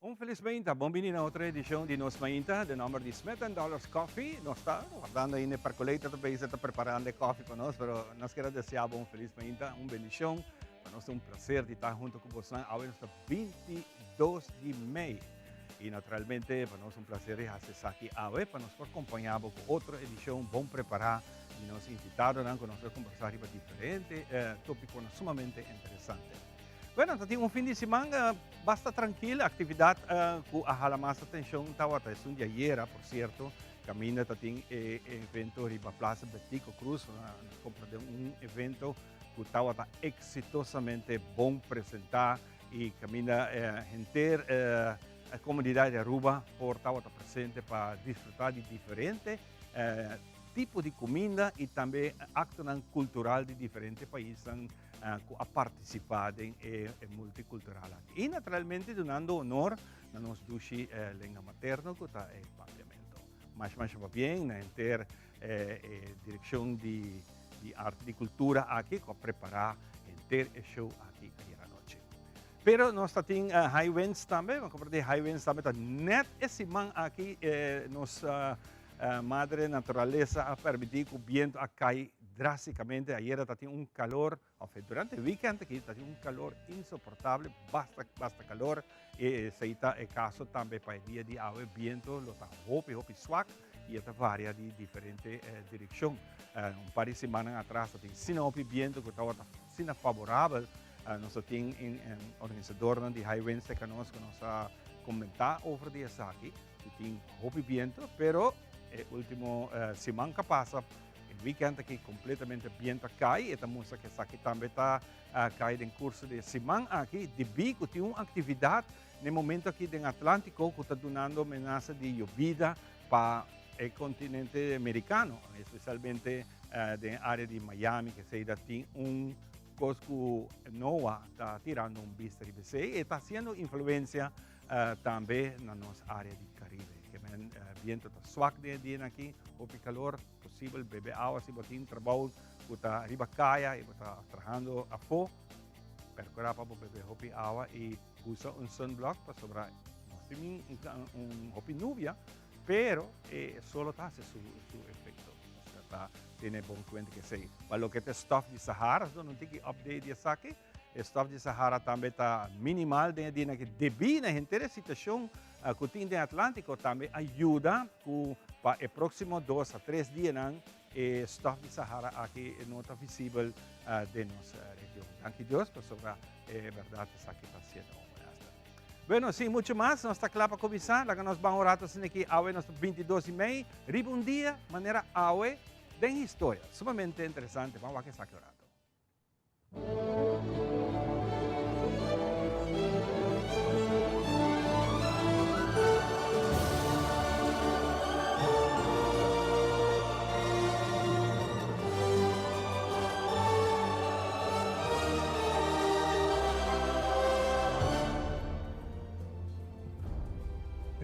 Un felis mainta, bon bini na otro edicion di Nos Mainta. Den nomber di Smith and Dollars Coffee, nos ta wardando ainda e percolator ta bezig ta preparando e coffee pa nos, pero nos kier a desea bo un felis mainta, un bendicion. Pa nos ta un placer di ta hunto cu bosnan. Awe nos ta 22 di mei y naturalmente pa nos un placer di haci esaki awe pa nos por compaña bo cu otro edicion bon prepara di nos invitadonan cu nos ta conversa riba diferente topiconan sumamente interesante. Bueno, ta tin un fin di siman basta trankil, actividad cu a hala mas atencion tawata esun di ayera, por cierto, caminda ta tin e evento riba Plaza Betico Cruz, nos compra den un evento cu tawata exitosamente bon presenta y caminda henter e comunidad di Aruba por tawata presente pa disfruta di diferente tipo di cuminda y tambe actonan cultural di diferente paisnan cu a participa den e multicultural aki. Y naturalmente dunando honor na nos dushi lenga materno cu ta e Papiamento. Masha masha pabien na henter e direccion di Arte di Cultura aki cu a prepara henter e show aki ayer anochi. Pero nos ta tin High Winds tambe, bo comprende High Winds tambe ta net e siman aki nos Madre Naturalesa a permiti cu biento a cay drasticamente. Ayera ta tin un calor, of durante e weekend aki ta tin un calor insoportable, basta, basta calor. E esey ta e caso tambe pa e dia di awe. Biento lo ta hopi, hopi swak y e ta varia di diferente direccion. Un par di simannan atras ta tin asina hopi biento cu tabata asina favorabel. Nos ta tin organisadornan di High Winds cerca nos cu nos a comenta over di esaki. Cu tin hopi biento, pero e ultimo siman ca pasa, e weekend aki completamente biento a cay. E ta mustra cu esaki tambe ta cay den curso di e siman aki, debí cu tin un actividad na e momento aki den Atlantico cu ta dunando menasa di yobida pa e continente Americano, especialmente den e area di Miami, cu esey ta tin un cos cu NOAA ta tirando un bista riba esey. E ta haciendo influencia Tambe na nos área di Caribe. Ke men biento ta swak den e dianan aki, hopi kalor, posibel bebe awa si bo tin trabou ku ta riba kaya i bo ta trahando afó, perkurá pa bo bebe hopi awa i usa un sunblock pasobra nos tin un hopi nubia, pero e solo ta hasi su efekto. Nos ta tene bon kuenta ku esei. Pa loke ta e stòf di Sahara, nos no tin ki update di esaki. E stòf di Sahara tambe ta minimal den e dianan aki debí na henter e situashon ku tin den Atlántiko tambe a yuda ku pa e próksimo dos a tres dianan e stòf di Sahara aki no ta visibel den nos region. Danki Dios pasobra e bèrdat esaki ta siendo un molèster. Bueno, sin mucho mas nos ta kla pa kuminsá. Laga nos ban un rato asina aki awe nos ta 22 i mei riba un dia manera awe den historia. Sumamente interesante. Ban wak esaki un rato.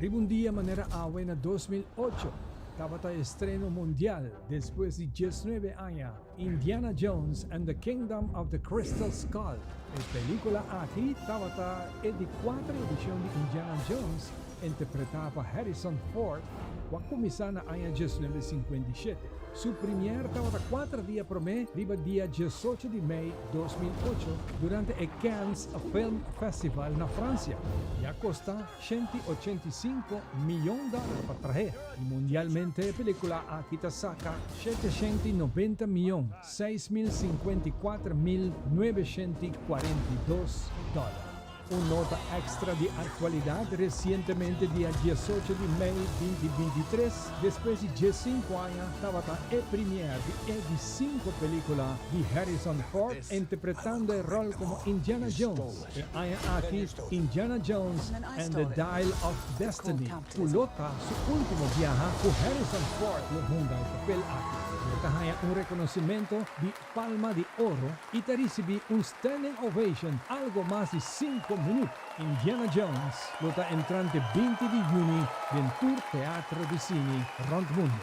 Riba un dia manera awe na 2008 tabata estreno mundial despues di 19 aña Indiana Jones and the Kingdom of the Crystal Skull. E pelíkula aki tabata e di kuater edishon di Indiana Jones interpretá pa Harrison Ford ku a kuminsá na aña 1957. Su premier tabata kuater dia promé riba dia 18 di mei 2008 durante e Cannes Film Festival na Fransia i a kosta 185 miyon dòler pa trahe. I mundialmente e pelikula aki ta saka 790 miyon 6054 mil 942 dòler. Un nota extra di actualidad, recientemente dia 18 di mei 2023, despues di 15 aña, tabata e premiere di e di cinco pelicula di Harrison Ford interpretando e rol como Indiana Jones. E aña aki, Indiana Jones and the Dial of Destiny, cu lo ta su ultimo biaha cu Harrison Ford lo hunga e papel aki. Lo ta haña un reconocimento di Palma di Oro y ta ricibi un standing ovation algo mas di 5 minuut. Indiana Jones lo ta entrante 20 di juni den tur teatro di cine rond mundo.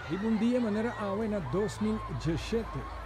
Riba un dia manera awe na 2017,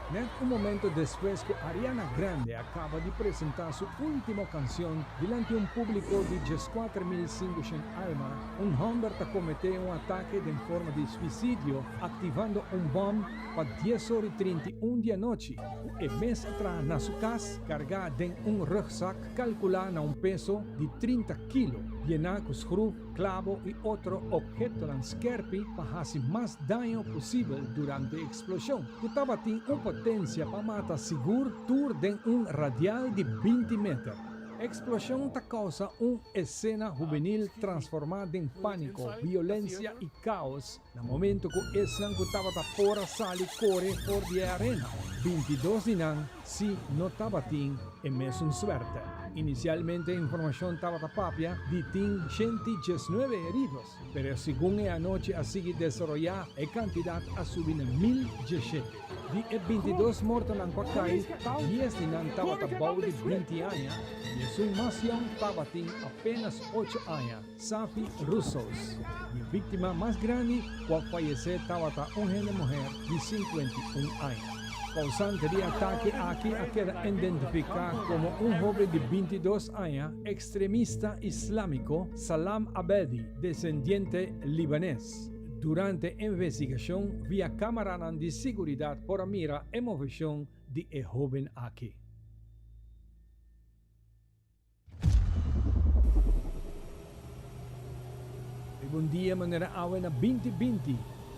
net un momento despues cu Ariana Grande a caba di presenta su ultimo cancion dilanti un publico di 14.500 alma, un homber ta comete un atake den forma di suicidio activando un bom pa 10 or y 31 di anochi, cu e mes a traha na su cas, carga den un rugzak calcula na un peso di 30 kilo, yena cu schroef, clabo y otro obhetonan skerpi pa haci mas daño posibel durante e explosion, cu tabatin un potencia pa mata sigur tur den un radial di 20 meter. Explosion ta causa un escena hubenil transforma den panico, violencia y caos na momento cu esnan cu tabata por a sali core for di e arena. 22 di nan si no tabatin e mesun suerte. Inicialmente informacion tabata papia di tin 119 heridos, pero segun e anochi a sigui desaroya, e cantidad a subi na 1017. Di e 22 mortonan cu a cay, 10 di nan tabata bou di 20 aña y esun mas yong tabatin apenas 8 aña, Safi Roussos. E victima mas grandi cu a fayece tabata un hende muher di 51 aña. Causante di atake aki a keda identifica como un hoben di 22 aña, extremista islamico Salam Abedi, descendiente libanes. Durante investigacion via camaranan di siguridad por a mira e movecion di e hoben aki. Riba un dia manera awe na 2020,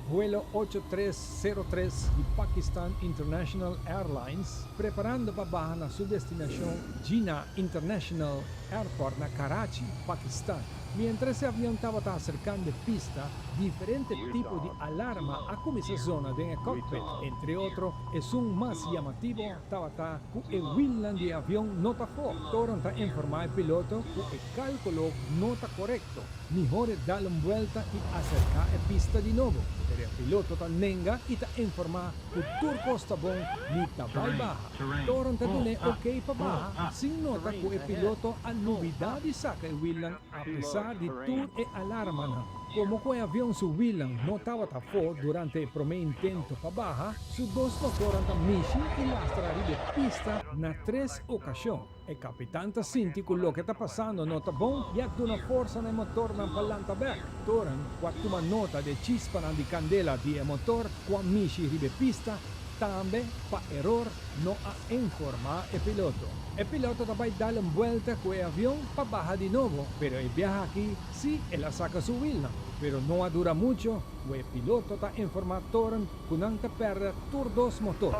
vuelo 8303 di Pakistan International Airlines preparando pa baha na su destinacion Jinnah International Airport na Karachi, Pakistan. Mientras e avion tabata acercando e pista, diferente tipo di alarma a cuminsa zona den e cockpit. Entre otro, esun mas llamativo tabata cu e wielnan di e avion no ta for. Toren ta informa e piloto cu e calculo no ta corecto. Mihor e dal un buelta y acerca e pista di nobo. Pero e piloto ta nenga y ta informa cu tur cos ta bon, mi ta bay baha. Toren ta dun'e ok pa baha sin nota cu e piloto a lubida di saca e wielnan apesar di tur e alarmanan. Como cu e avion su wielnan no tabata afo durante e prome intento pa baha, su dos motornan ta mishi y lastra riba e pista na tres ocasion. E kapitan ta sinti ku loke ta pasando no ta bon i a duna forsa na e motornan pa lanta bèk. Toren, ku a tuma nota di e chispanan di kandela di e motor ku a mishi riba e pista, tambe pa eror no a informá e piloto. E piloto ta bai dal un buelta ku e avion pa baha di nobo, pero e biaha aki sí el a saka su wilnan. Pero no a dura mucho ku e piloto ta informá Toren ku nan ta pèrdè tur dos motor.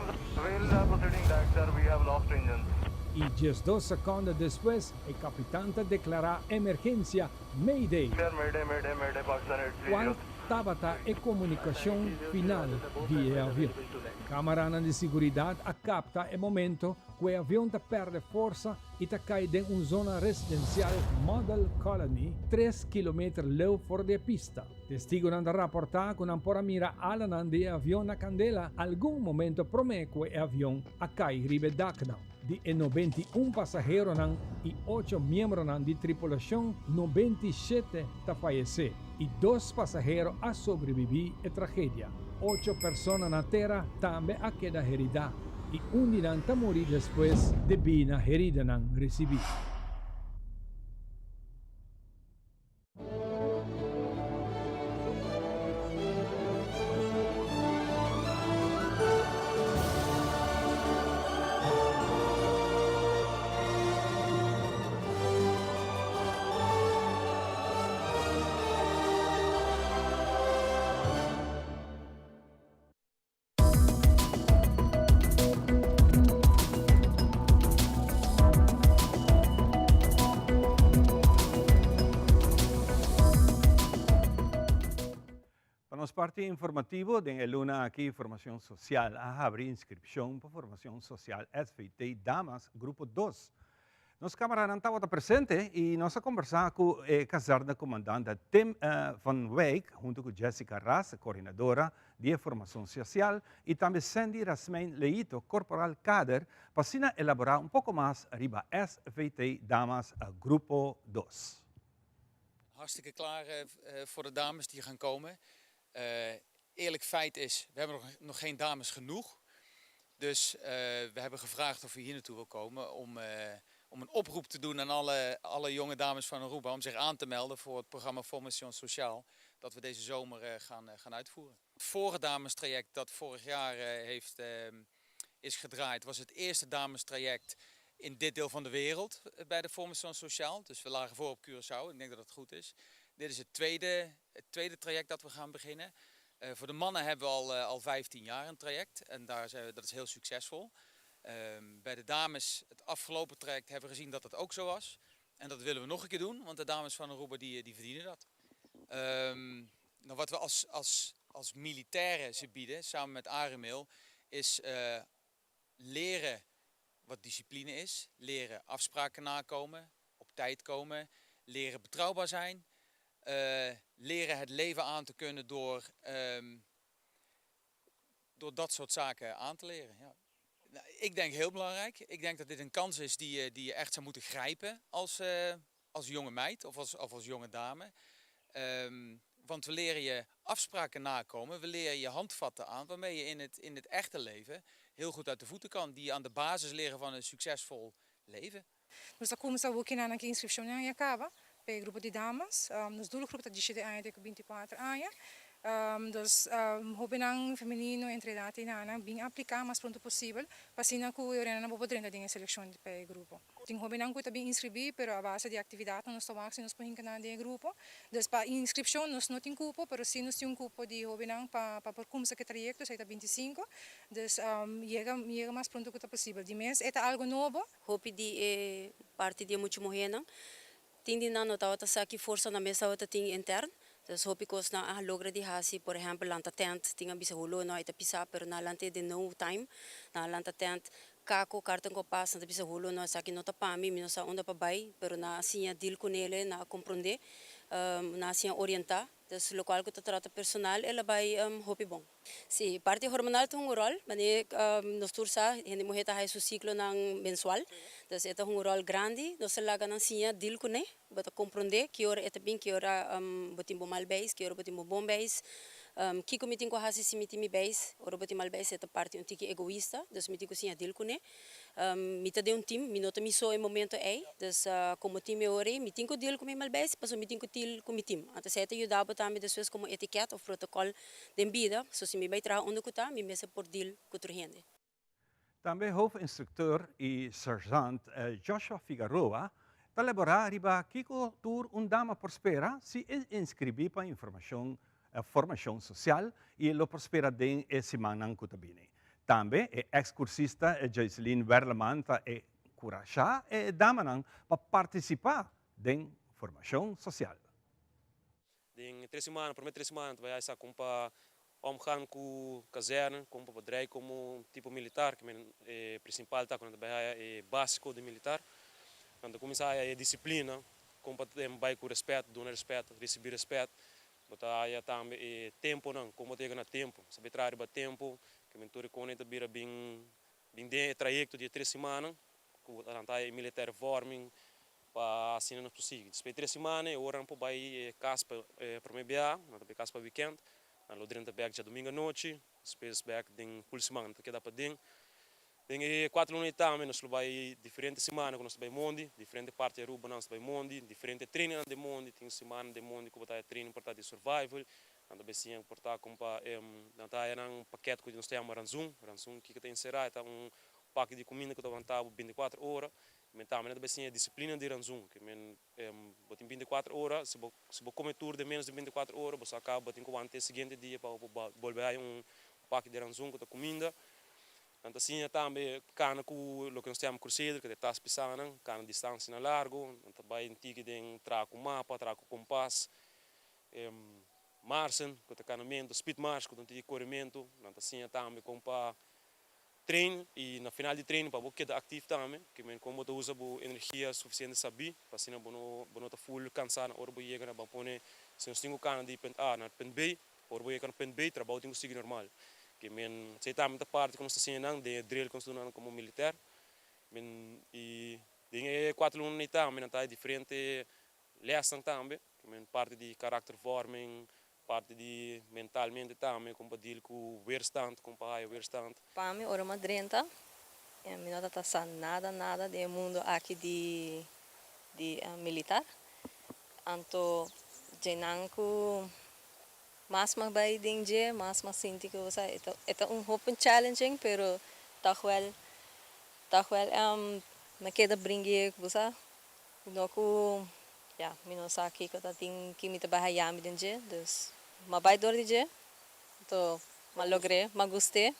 I 12 sekonde despues e kapitan ta deklará emergensia Mayday, kual tabata e komunikashon final di e avion. Kamaranan di siguridat a kapta e momento ku e avion ta pèrdè forsa i ta kai den un zona residensial Model Colony, 3 kilometer leu for di e pista. Testigonan ta raportá ku nan por a mira alanan di e avion na kandela algun momento promé ku e avion a kai riba e daknan. Di e 91 pasaheronan i 8 miembronan di tripulashon, 97 ta fayesé i 2 pasahero a sobrebibí e tragedia. 8 persona na tera tambe a keda heridá i un di nan ta muri despues debí na heridanan risibí. parti informativo den e luna aki Formacion Social a habri inscripcion pa Formacion Social SVT Damas Grupo 2. Nos camaranan tabata presente y nos a conversa cu e kazerne comandante Tim van Wijk hunto cu Jessica Ras, coordinadora di e Formacion Social, y tambe Sandy Rasmijn Leito, corporal kader, pa asina elabora un poco mas riba SVT Damas Grupo 2. Hartstikke klaar voor de dames die gaan komen. Eerlijk feit is, we hebben nog geen dames genoeg. Dus we hebben gevraagd of u hier naartoe wil komen om een oproep te doen aan alle jonge dames van Aruba om zich aan te melden voor het programma Formation Sociaal dat we deze zomer gaan uitvoeren. Het vorige damestraject dat vorig jaar is gedraaid was het eerste damestraject in dit deel van de wereld bij de Formation Sociaal. Dus we lagen voor op Curaçao. Ik denk dat dat goed is. Dit is het tweede traject dat we gaan beginnen. Voor de mannen hebben we al 15 jaar een traject en dat is heel succesvol. Bij de dames, het afgelopen traject, hebben we gezien dat dat ook zo was. En dat willen we nog een keer doen, want de dames van Aruba die verdienen dat. Nou, wat we als militairen ze bieden, samen met Arumil, is leren wat discipline is. Leren afspraken nakomen, op tijd komen, leren betrouwbaar zijn. Leren het leven aan te kunnen door dat soort zaken aan te leren. Ja. Nou, ik denk heel belangrijk. Ik denk dat dit een kans is die je echt zou moeten grijpen als jonge meid of als jonge dame. Want we leren je afspraken nakomen, we leren je handvatten aan waarmee je in het echte leven heel goed uit de voeten kan. Die aan de basis liggen van een succesvol leven. Nos a cuminsa cu inscripcion a caba pa e grupo di damas. Nos doelgroep ta 17 aña te 24 aña. Dus hobennan femenino entre edad nan bin aplica mas pronto posibel pa asina cu nan por drenta den seleccion pa e grupo. Tin hobennan cu tambe inscribi, pero a base di actividad nos ta wak si nos por hinca den grupo. Dus pa inscripcion nos no tin cupo, pero si nos tin un cupo di hobennan pa por cuminsa cu e trayecto, esey ta 25. Dus yega mas pronto cu posibel. Di mes e ta algo nobo. Hopi di parti di mucha muhernan. Tin di nan no tabata sa ki forsa nan mes tabata tin interno. Dus hopi cos nan a logra di hasi, por ehempel, lanta tent, tin a bisa holo no e ta pisa, pero nan a lanta den no time, nan a lanta tent, kako, carta kompas, nan bisa holo no, esaki no ta pa mi, mi no sa unda pa bay, pero nan a siña deal cu ne, nan a comprende, nan a siña orienta, dus locual cu ta trata personal, el a bay hopi bon. Si, parti hormonal tin un rol, manera nos tur sa, hende muher ta su ciclonan mensual, dus e ta un rol grandi, nos ta laga nan siña deal cu ne, bo ta comprende ki ora e ta bin, ki ora bo tin bo mal beis, ki ora bo tin bo bon beis, kiko mi tin cu hasi si mi tin mi beis, ora bo tin mal beis, e ta parti un tiki egoista, dus mi tin cu siña deal cu ne. Mi ta den un team, mi no ta mi so e momento ey, dus como team e ora mi tin cu deal cu mi mal beis, paso mi tin cu deal cu mi team. Anto esey ta yuda bo tambe despues como etiquette of protocol den bida, so si mi bay traha unda cu ta, mi mester por deal cu otro hende. Tambe hoofdinstructeur y sergeant Joshua Figueroa ta elabora riba kiko tur un dama por spera si inscribi pa informacion formacion social y lo por spera den e simannan cu ta bini. Tambe e ex-cursista Joyceline Werleman ta encurasha e damanan pa participa den formacion social. Den 3 siman, prome 3 siman, bay sa con pa omgaan cu kazerne, con pa draai como tipo militar, cu e principal ta cu bay e basico di militar. Anto cuminsa e disciplina, con pa bay cu respet, duna respet, ricibi respet, bo ta haya tambe e temponan, con ta na tempo, sabi traha tempo, cu men tur con ta bira bin bin den trayecto di 3 siman, cu ta militaire vorming, pa asina nos posibel. Despues 3 siman, ora nan bay cas pa prome bia, nan bay cas pa weekend, nan lo drenta bek diadomingo anochi, despues bek den full siman, ta keda paden. Den 4 luna tambe, nos bay diferente siman cu nos bay mondi, diferente parti di Aruba nos bay mondi, diferente training den mondi, tin siman den mondi cu ta training pa di survival, nan bay siña por ta con pa nan ta un pakete cu nos ta yama rantsoen, rantsoen cu ta encera, ta un pakete di cuminda cu ta wanta 24 ora, men tambe nan bay siña disciplina di rantsoen, cu men bo tin 24 ora, si bo come tur den menos di 24 ora, bo a caba, tin cu wanta e siguiente dia pa bolbe un pakete di rantsoen cu ta cuminda. Anto asina tambe cana cu loke nos ta yama crusader, cu ta tas pisa nan, cana distancianan largo, anto bay tiki den traha cu mapa, traha cu compas. Marsen, ku ta kanamentu, speed mars, ku ta un tiki korementu. Nan ta siña tambe kon pa train i na final di train pa bo keda aktif tambe, ke men kon bo ta usa bo energia sufisiente sabí pa asina bo no bo no ta ful kansá na ora bo yega na ban pone si nos tin ku kana di punt A na punt B, ora bo yega na punt B trabou tin ku sigui normal. Ke men esei tambe ta parti ku nos ta siña nan den e drill ku nos ta duna nan komo militèr. Men i den e kuater luna ei tambe nan ta hay diferente Lesnan tambe, ke men parti di karaktervorming, parti di mentalmente tambe, kon pa deal ku weerstand, kon pa haya weerstand. Pa mi ora mi a drenta, mi no ta sa nada nada den e mundo aki di di militar. Anto djenan ku mas mi a bai den dje, mas mi a sinti ku osea e ta e ta un hopi challenging pero tog wel tog wel mi a keda bring'e bo sa No ku ya mi no sa kiko ta tin ki mi ta bai haya mi den dje dus m'a bai dor di dje anto m'a logr'é m'a gust'é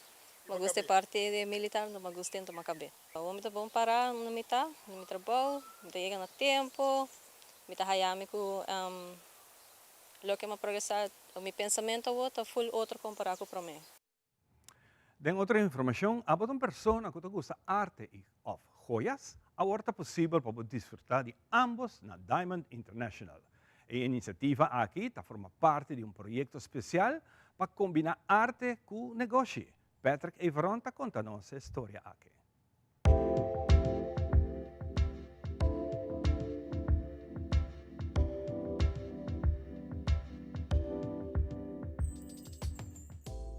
m'a gusta e parti di militar anto m'a gust'é anto m'a kab'é. Awor mi ta bon pará na mi ta na mi trabou mi ta yega na tempo mi ta haya mi ku loke m'a progresá mi pensamentu awor ta ful otro kompará ku promé. Den otro informacion, abo ta un persona cu ta gusta arte y of joyas? Awor ta posibel pa bo disfruta di ambos na Diamond International. E iniciativa aki ta forma parti di un proyecto special pa combina arte cu negoshi. Patrick Everon ta conta nos e storia aki.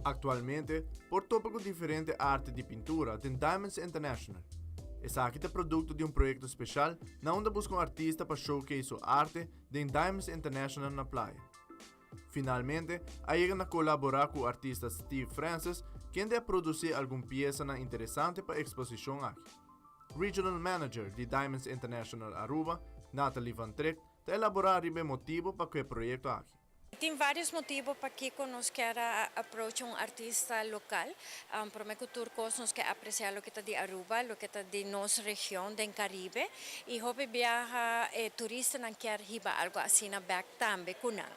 Aktualmente por topa ku diferente arte di pintura den Diamonds International. Esaki ta produkto di un proyekto speshal na unda buska un artista pa showcase su arte den Diamonds International na Playa. Finalmente, a yega na kolaborá ku artista Steve Francis, kende a produsí algun piesanan interesante pa eksposishon aki. Regional Manager di Diamonds International Aruba, Nathalie van Trikt, ta elaborá riba e motibu pa ku e proyekto aki. Tin varios motibu pakiko nos kier a approach un artista lokal. Prome ku tur kos nos ke apresiá loke ta di Aruba, loke ta di nos region den Karibe i hopi biaha e turistanan kier hiba algu asina bèk tambe ku nan.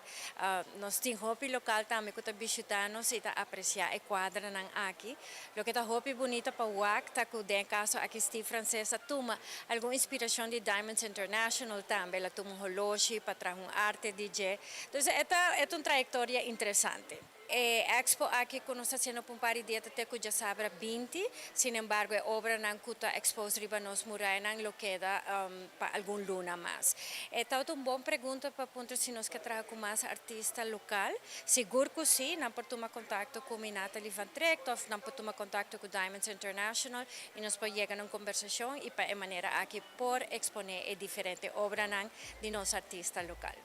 Nos tin hopi lokal tambe ku ta bishitá nos i ta apresiá e kuadranan aki. Loke ta hopi bunita pa wak ta ku den e kaso aki Steve Frances a tuma algun inspirashon di Diamonds International tambe. El a tuma un holoshi pa traha un arte di dje. Entonces e ta e ta un trayektoria interesante. E expo aki ku nos ta hasiendo pa un par di dia ta te ku djasabra 20. Sin embargo e obranan ku ta expose riba nos murainan lo keda pa algun luna mas. E tabata un bon pregunta pa puntra si nos ke traha ku mas artista lokal. Sigur ku si, nan por tuma kontakto ku mi Nathalie van Trikt òf nan por tuma kontakto ku Diamonds International i nos por yega na un kombersashon i pa e manera aki por eksponé e diferente obranan di nos artista lokal.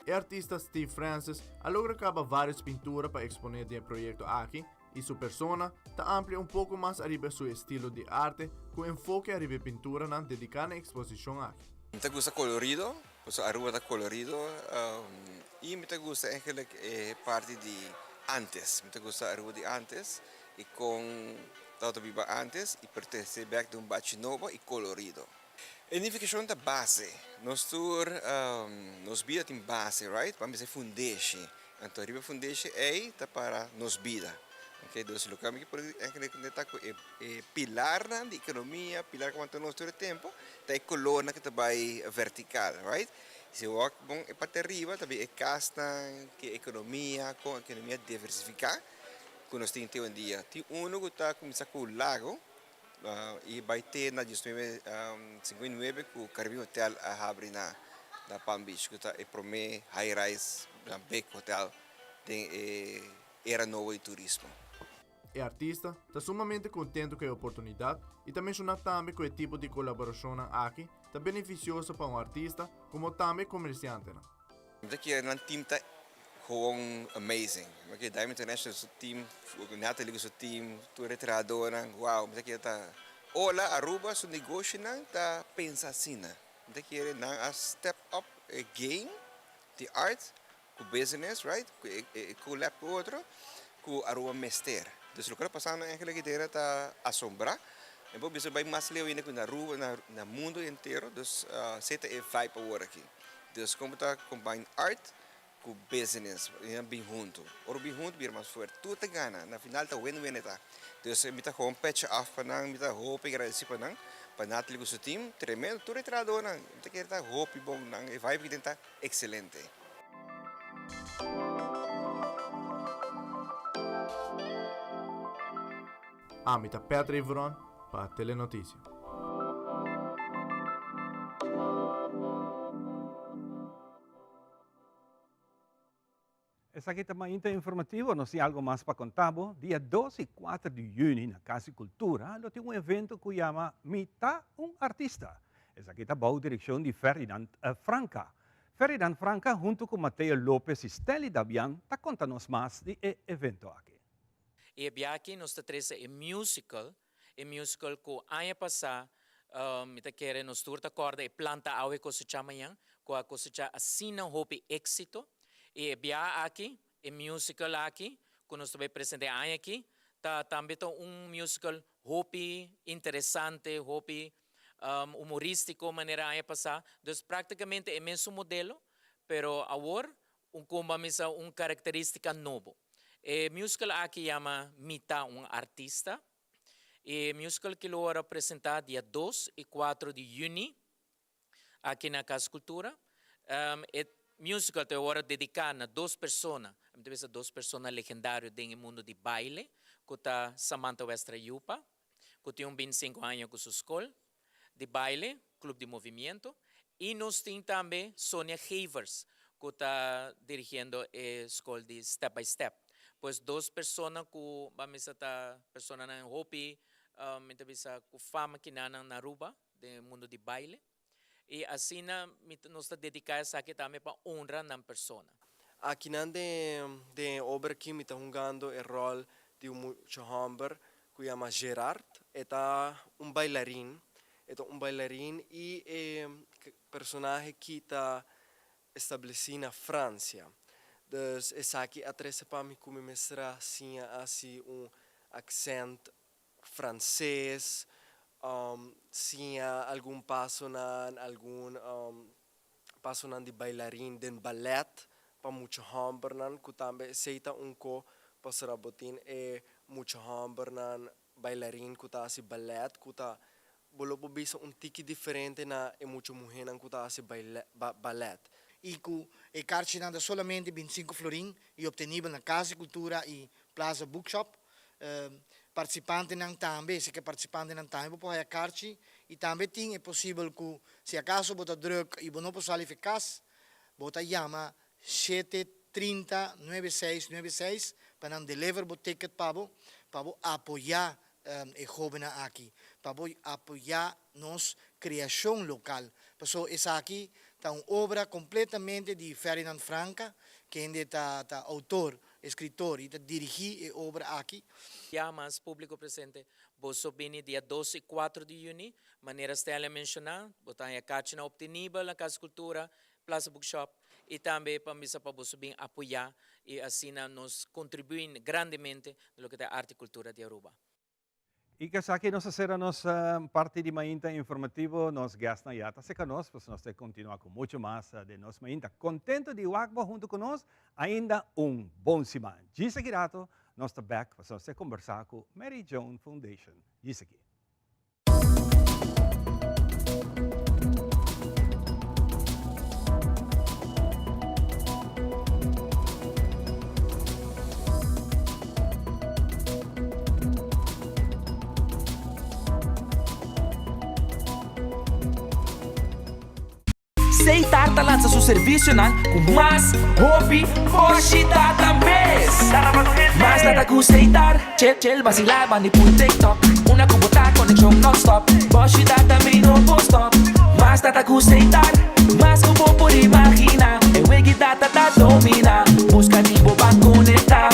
E artista Steve Francis a logra kaba vários pintura pa eksponé den e proyekto aki i su persona ta amplia un poko mas ariba su estilo di arte ku enfoke ariba e pinturanan dediká na e eksposishon aki. Mi ta gusta kolorido, pasobra Aruba ta kolorido i mi ta gusta eigenlijk e parti di antes. Mi ta gusta Aruba di antes i kon tabata biba antes i pertenese bek den un bachi nobo i kolorido. E nifikashon ta base. Nos tur nos bida tin base, right? Ban bisa e fundeshi. Anto riba e fundeshi ei ta para nos bida. Ok, dus loke mi por eigenlijk ta ku e e pilarnan di ekonomia, pilar ku wanta nos tur e tempu, ta e kolornan ku ta bai vertikal, right? Si bo wak bon e parti ariba ta bin e kasnan, ke ekonomia, kon ekonomia diversifiká ku nos tin te oyendia. Tin unu ku ta kuminsá ku lago. I bai te na diesnuebe sinkuenta i nuebe ku Caribbean Hotel a habri na Palm Beach ku ta e promé high rise big hotel den e era nobo di turismo. E artista ta sumamente contento cu e oportunidad y ta menciona tambe cu e tipo di colaboracionnan aki ta beneficioso pa un artista como tambe comerciantenan. Mi ta kere nan team ta gewoon amazing. Mi ta kere Diamond International su team, Natalie ku su team, tur e trahadornan, wow, mi ta kere ta Hola Aruba su negoshinan ta pensa asina. Mi ta kere nan a step up e game di art ku business, right, ku e collab ku otro ku Aruba mester. Dus loke ta pasando eigenlijk hidera ta asombra. Mi por bisa bai mas leu ainda ku na Aruba, na mundo entero, dus esei ta e vibe awor aki. Dus kon bo ta combine art. Ku business i nan bin huntu. Ora bin huntu bira mas fuerte. Tur ta gana. Na final ta win win e ta. Dus mi ta gewoon petje af pa nan. Mi ta hopi agradeci pa nan. Pa Natalie ku su team. Tremendo. Tur e trahadornan. Mi ta kere ta hopi bon. Nan e vibe ki den ta excelente. Ami ta Patrick Veron pa Telenoticia. Esaki ta mainta informativo, nos tin algo mas pa conta bo. Dia dos y cuater di juni na Cas di Cultura lo tin un evento cu yama Mi ta un artista. Esaki ta bou direccion di Ferdinand Franca. Ferdinand Franca hunto cu Mateo Lopez y Stanley Dabian ta conta nos mas di e evento aki. E biaha nos ta trece e musical E musical cu aña pasa mi ta kere nos tur ta corda e Planta Awe Cosecha Mañan cu a cosecha asina hopi exito y e biaha aki e musical aki cu nos ta bay presenta e aña aki ta tambe ta un musical hopi interesante hopi humoristico manera aña pasa dus practicamente e mesun modelo pero awor Un kumba misa un karakteristika nobo. E musical aki yama Mi ta un artista. E musical ki lo wòrdu presentá dia dos i kuatro di yüni aki na Kas Kultura. E musical ta wòrdu dediká na dos persona, mi ta bisa dos persona legendario den e mundu di baile, ku ta Samantha Westra Yupa, ku tin un bintisinku aña ku su skol di baile, Club di Movimiento, y nos tin tambe Sonia Gevers cu ta dirigiendo e scol di Step by Step. Pues dos persona cu ban bisa ta personanan hopi mi ta bisa cu fama kinanan na Aruba den e mundo di baile y asina mi nos ta dedica esaki tambe pa honra nan persona. Akinan den den e obra aki mi ta hungando e rol di un mucha homber ku yama Gerard. E ta un bailarin. E ta un bailarin i e personahe ki ta establesí na Fransia. Dus esaki a trese pa mi ku mi mester a siña hasi un aksènt franses, siña algun pasonan, algun pasonan di bailarin den balèt pa mucha hòmbernan ku tambe esei ta un ko pasobra bo tin e mucha hòmbernan bailarin ku ta hasi balèt ku ta bo lo por bisa un tiki diferente na e mucha muhénan ku ta hasi balèt. Y cu e karchinan ta solamente binticinco florin y obtenibel na Cas di Cultura y Plaza Bookshop. Participantenan tambe, si ke participantenan tambe bo por haya karchi y tambe tin e posibel cu si acaso bo ta druk y bo no por sali fi cas, bo ta yama shete 30 nuebe seis nuebe seis pa nan deliver bo ticket pa bo, pa bo apoya e hobennan aki, pa bo apoya nos creacion local. Paso esaki ta un obra completamente di Ferdinand Franca, kende ta ta autor, escritor y ta dirigi e obra aki. Ya mas publico presente, boso bini dia dos y cuatro di juni, manera Stanley a menciona, bo ta haña kachinan obtenibel na Casa Cultura, Plaza Bookshop y tambe pa misa pa boso bin apoya y asina nos contribui grandemente na loke ta arte y cultura di Aruba. Y cu esaki nos a cera nos parti di Mainta Informativo. Nos guestnan ya ta cerca nos, pues nos ta continua cu mucho mas den nos Mainta. Contento di wak bo hunto cu nos ainda un bon siman. Djis aki rato nos ta back pasobra nos ta conversa cu Mary Joan Foundation. Djis aki. Seitar ta lansa su servisionan ku mas hopi boshi data mes. Mas data ku Seitar, chel chel basila bandi pul TikTok. Una ku bo ta konekshon non stop, boshi data mi no por stop. Mas data ku Seitar, mas ku bo por imagina. E wegi data ta domina, buska di bo ban konekta.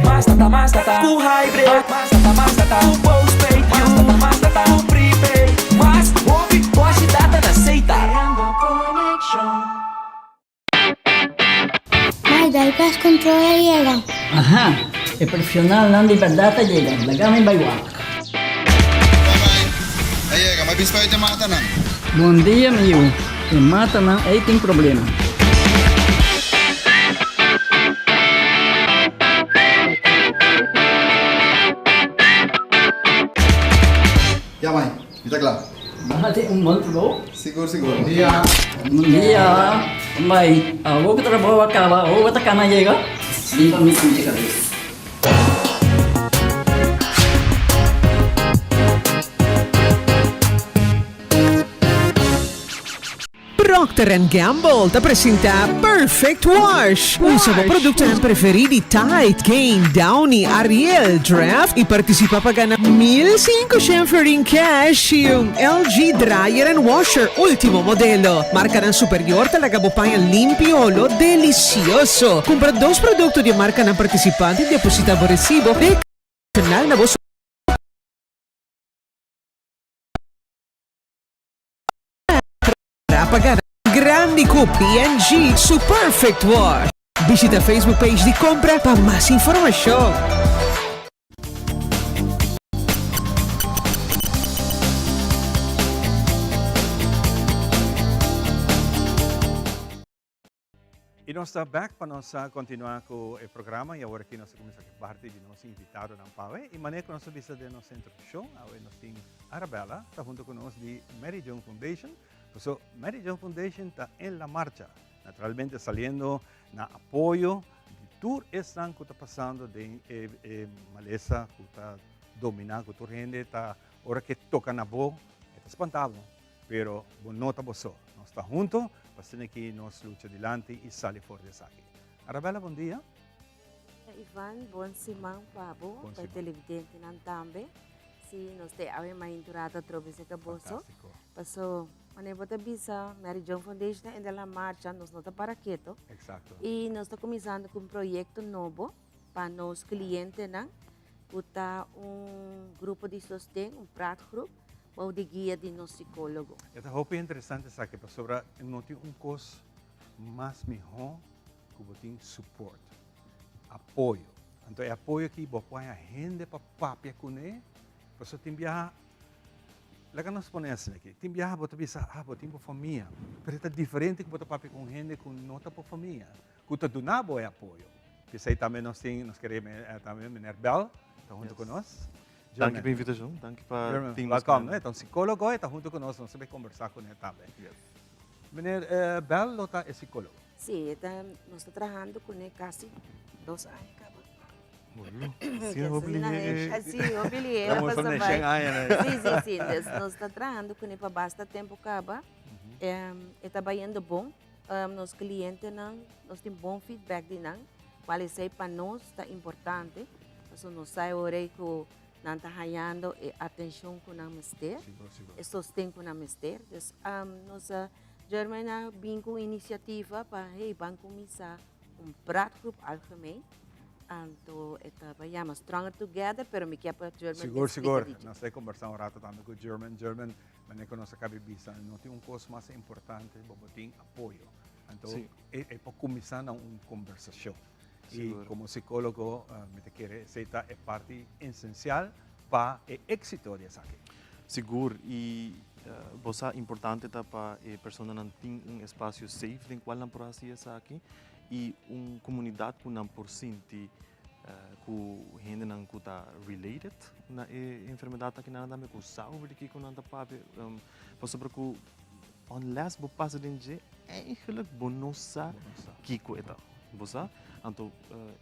Mas data, mas data ku hybrid, mas data, mas data ku postpaid, mas data, mas data ku prepaid. Mas hopi boshi data na Seitar. Mai, dal pest control a yega. Aha, e profesionalnan di berdad a yega, laga mi bai wak. A yega, mi a bin spuit e matanan. Bon dia mi yu, e matanan ei tin problema. mai, mi ta kla. Nan tin un bon trabou. Sigur, sigur. Bon dia. Bon dia. Mai, awor ku trabou a kaba, awor bo ta kana yega? Bin pa mi pinche kabes. Procter and Gamble ta presenta Perfect Wash. Usa bo productonan preferi di Tide, Gain, Downy, Ariel, Draft y participa pa gana 1500 florin cash y un LG Dryer and Washer ultimo modelo. Marcanan superior ta laga bo paña limpi y olo delicioso. Cumpra dos producto di e marcanan participante y deposita bo recibo den e canal na bo Pa gana grandi cu P&G su Perfect Wash. Bishita Facebook page di Compra pa mas informacion. Y nos ta back pa nos continua cu e programa y awor aki nos ta cuminsa cu e parti di nos invitadonan pa awe. Y manera cu nos a bisa den nos introduccion, awe nos tin Arabella ta hunto cu nos di Mary Joan Foundation. Paso Mary Joan Foundation ta en la marcha, naturalmente saliendo na apoyo di tur esnan cu ta pasando den e, e malesa cu ta domina cu tur hende ta ora ke toca na bo, e ta spanta bo. Pero bo no ta bo so. Nos ta hunto pa asina ki nos lucha dilanti y sali for di esaki. Arabella, bon dia. Ivan, bon siman pa bo, pa e televidentenan tambe. Si, nos te awe mainturado atrobe cerca boso. Fantástico. Paso, manera bo ta bisa, Mary Joan Foundation a entra la marcha, nos no ta para keto. Exacto. Y nos ta cuminsando cu un proyecto nobo pa nos clientenan, cu ta un grupo di sosten, un praatgroep. Bou di guia di nos psicólogo. E ta hopi interesante esaki pasobra no tin un kos mas mihó ku bo tin support, apoyo. Anto e apoyo aki bo por haña hende pa papia kuné, pasobra tin biaha, laga nos pone asina aki, tin biaha bo ta bisa, ah bo tin bo famia, pero e ta diferente ku bo ta papia ku un hende ku no ta bo famia, ku ta duna bo e apoyo. P'esei tambe nos tin, nos kere tambe meneer Bell ta huntu ku nos. Danki pa invitacion, danki pa tin nos. Welkom, e ta un psicologo, e ta hunto cu nos, nos ta bay conversa cu ne tambe. Meneer Bell lo ta e psicologo? Si, e ta, nos ta trahando cu ne casi dos aña caba. Bueno, si hopi lihe. Si, hopi lihe. Ta mostrando ne shen aña ne. Si, si, si, dus nos ta trahando cu ne pa basta tempo caba. E ta bayendo bon, nos clientenan, nos tin bon feedback di nan. Cual esey pa nos ta importante, pasobra nos sa e ora ey cu nan ta hayando e atencion cu nan mester, e sosten cu nan mester. Dus nos a German a bin cu un iniciativa pa hey ban cuminsa un praatgroep algemeen, anto e ta bay yama Stronger Together, pero mi kier pa German Sigur, explica sigur. di dje. Nos ta combersa un rato tambe cu German. German, manera cu nos a cabi bisa, no tin un cos mas importante, bo bo tin apoyo. Anto e por kuminsá na un kombersashon. I komo sikólogo mi ta kere esei ta e parti esensial pa e éksito di esaki. Sigur, i bo sa importante ta pa e personanan tin un espasio safe den kual nan por hasi esaki i un komunidat ku nan por sinti ku hendenan ku ta related na e enfermedat aki nan tambe ku sa over di kiko nan ta papia pasobra ku Unless bo pasa den dje, eigenlijk bo no sa kiko e ta. Bo sa? Anto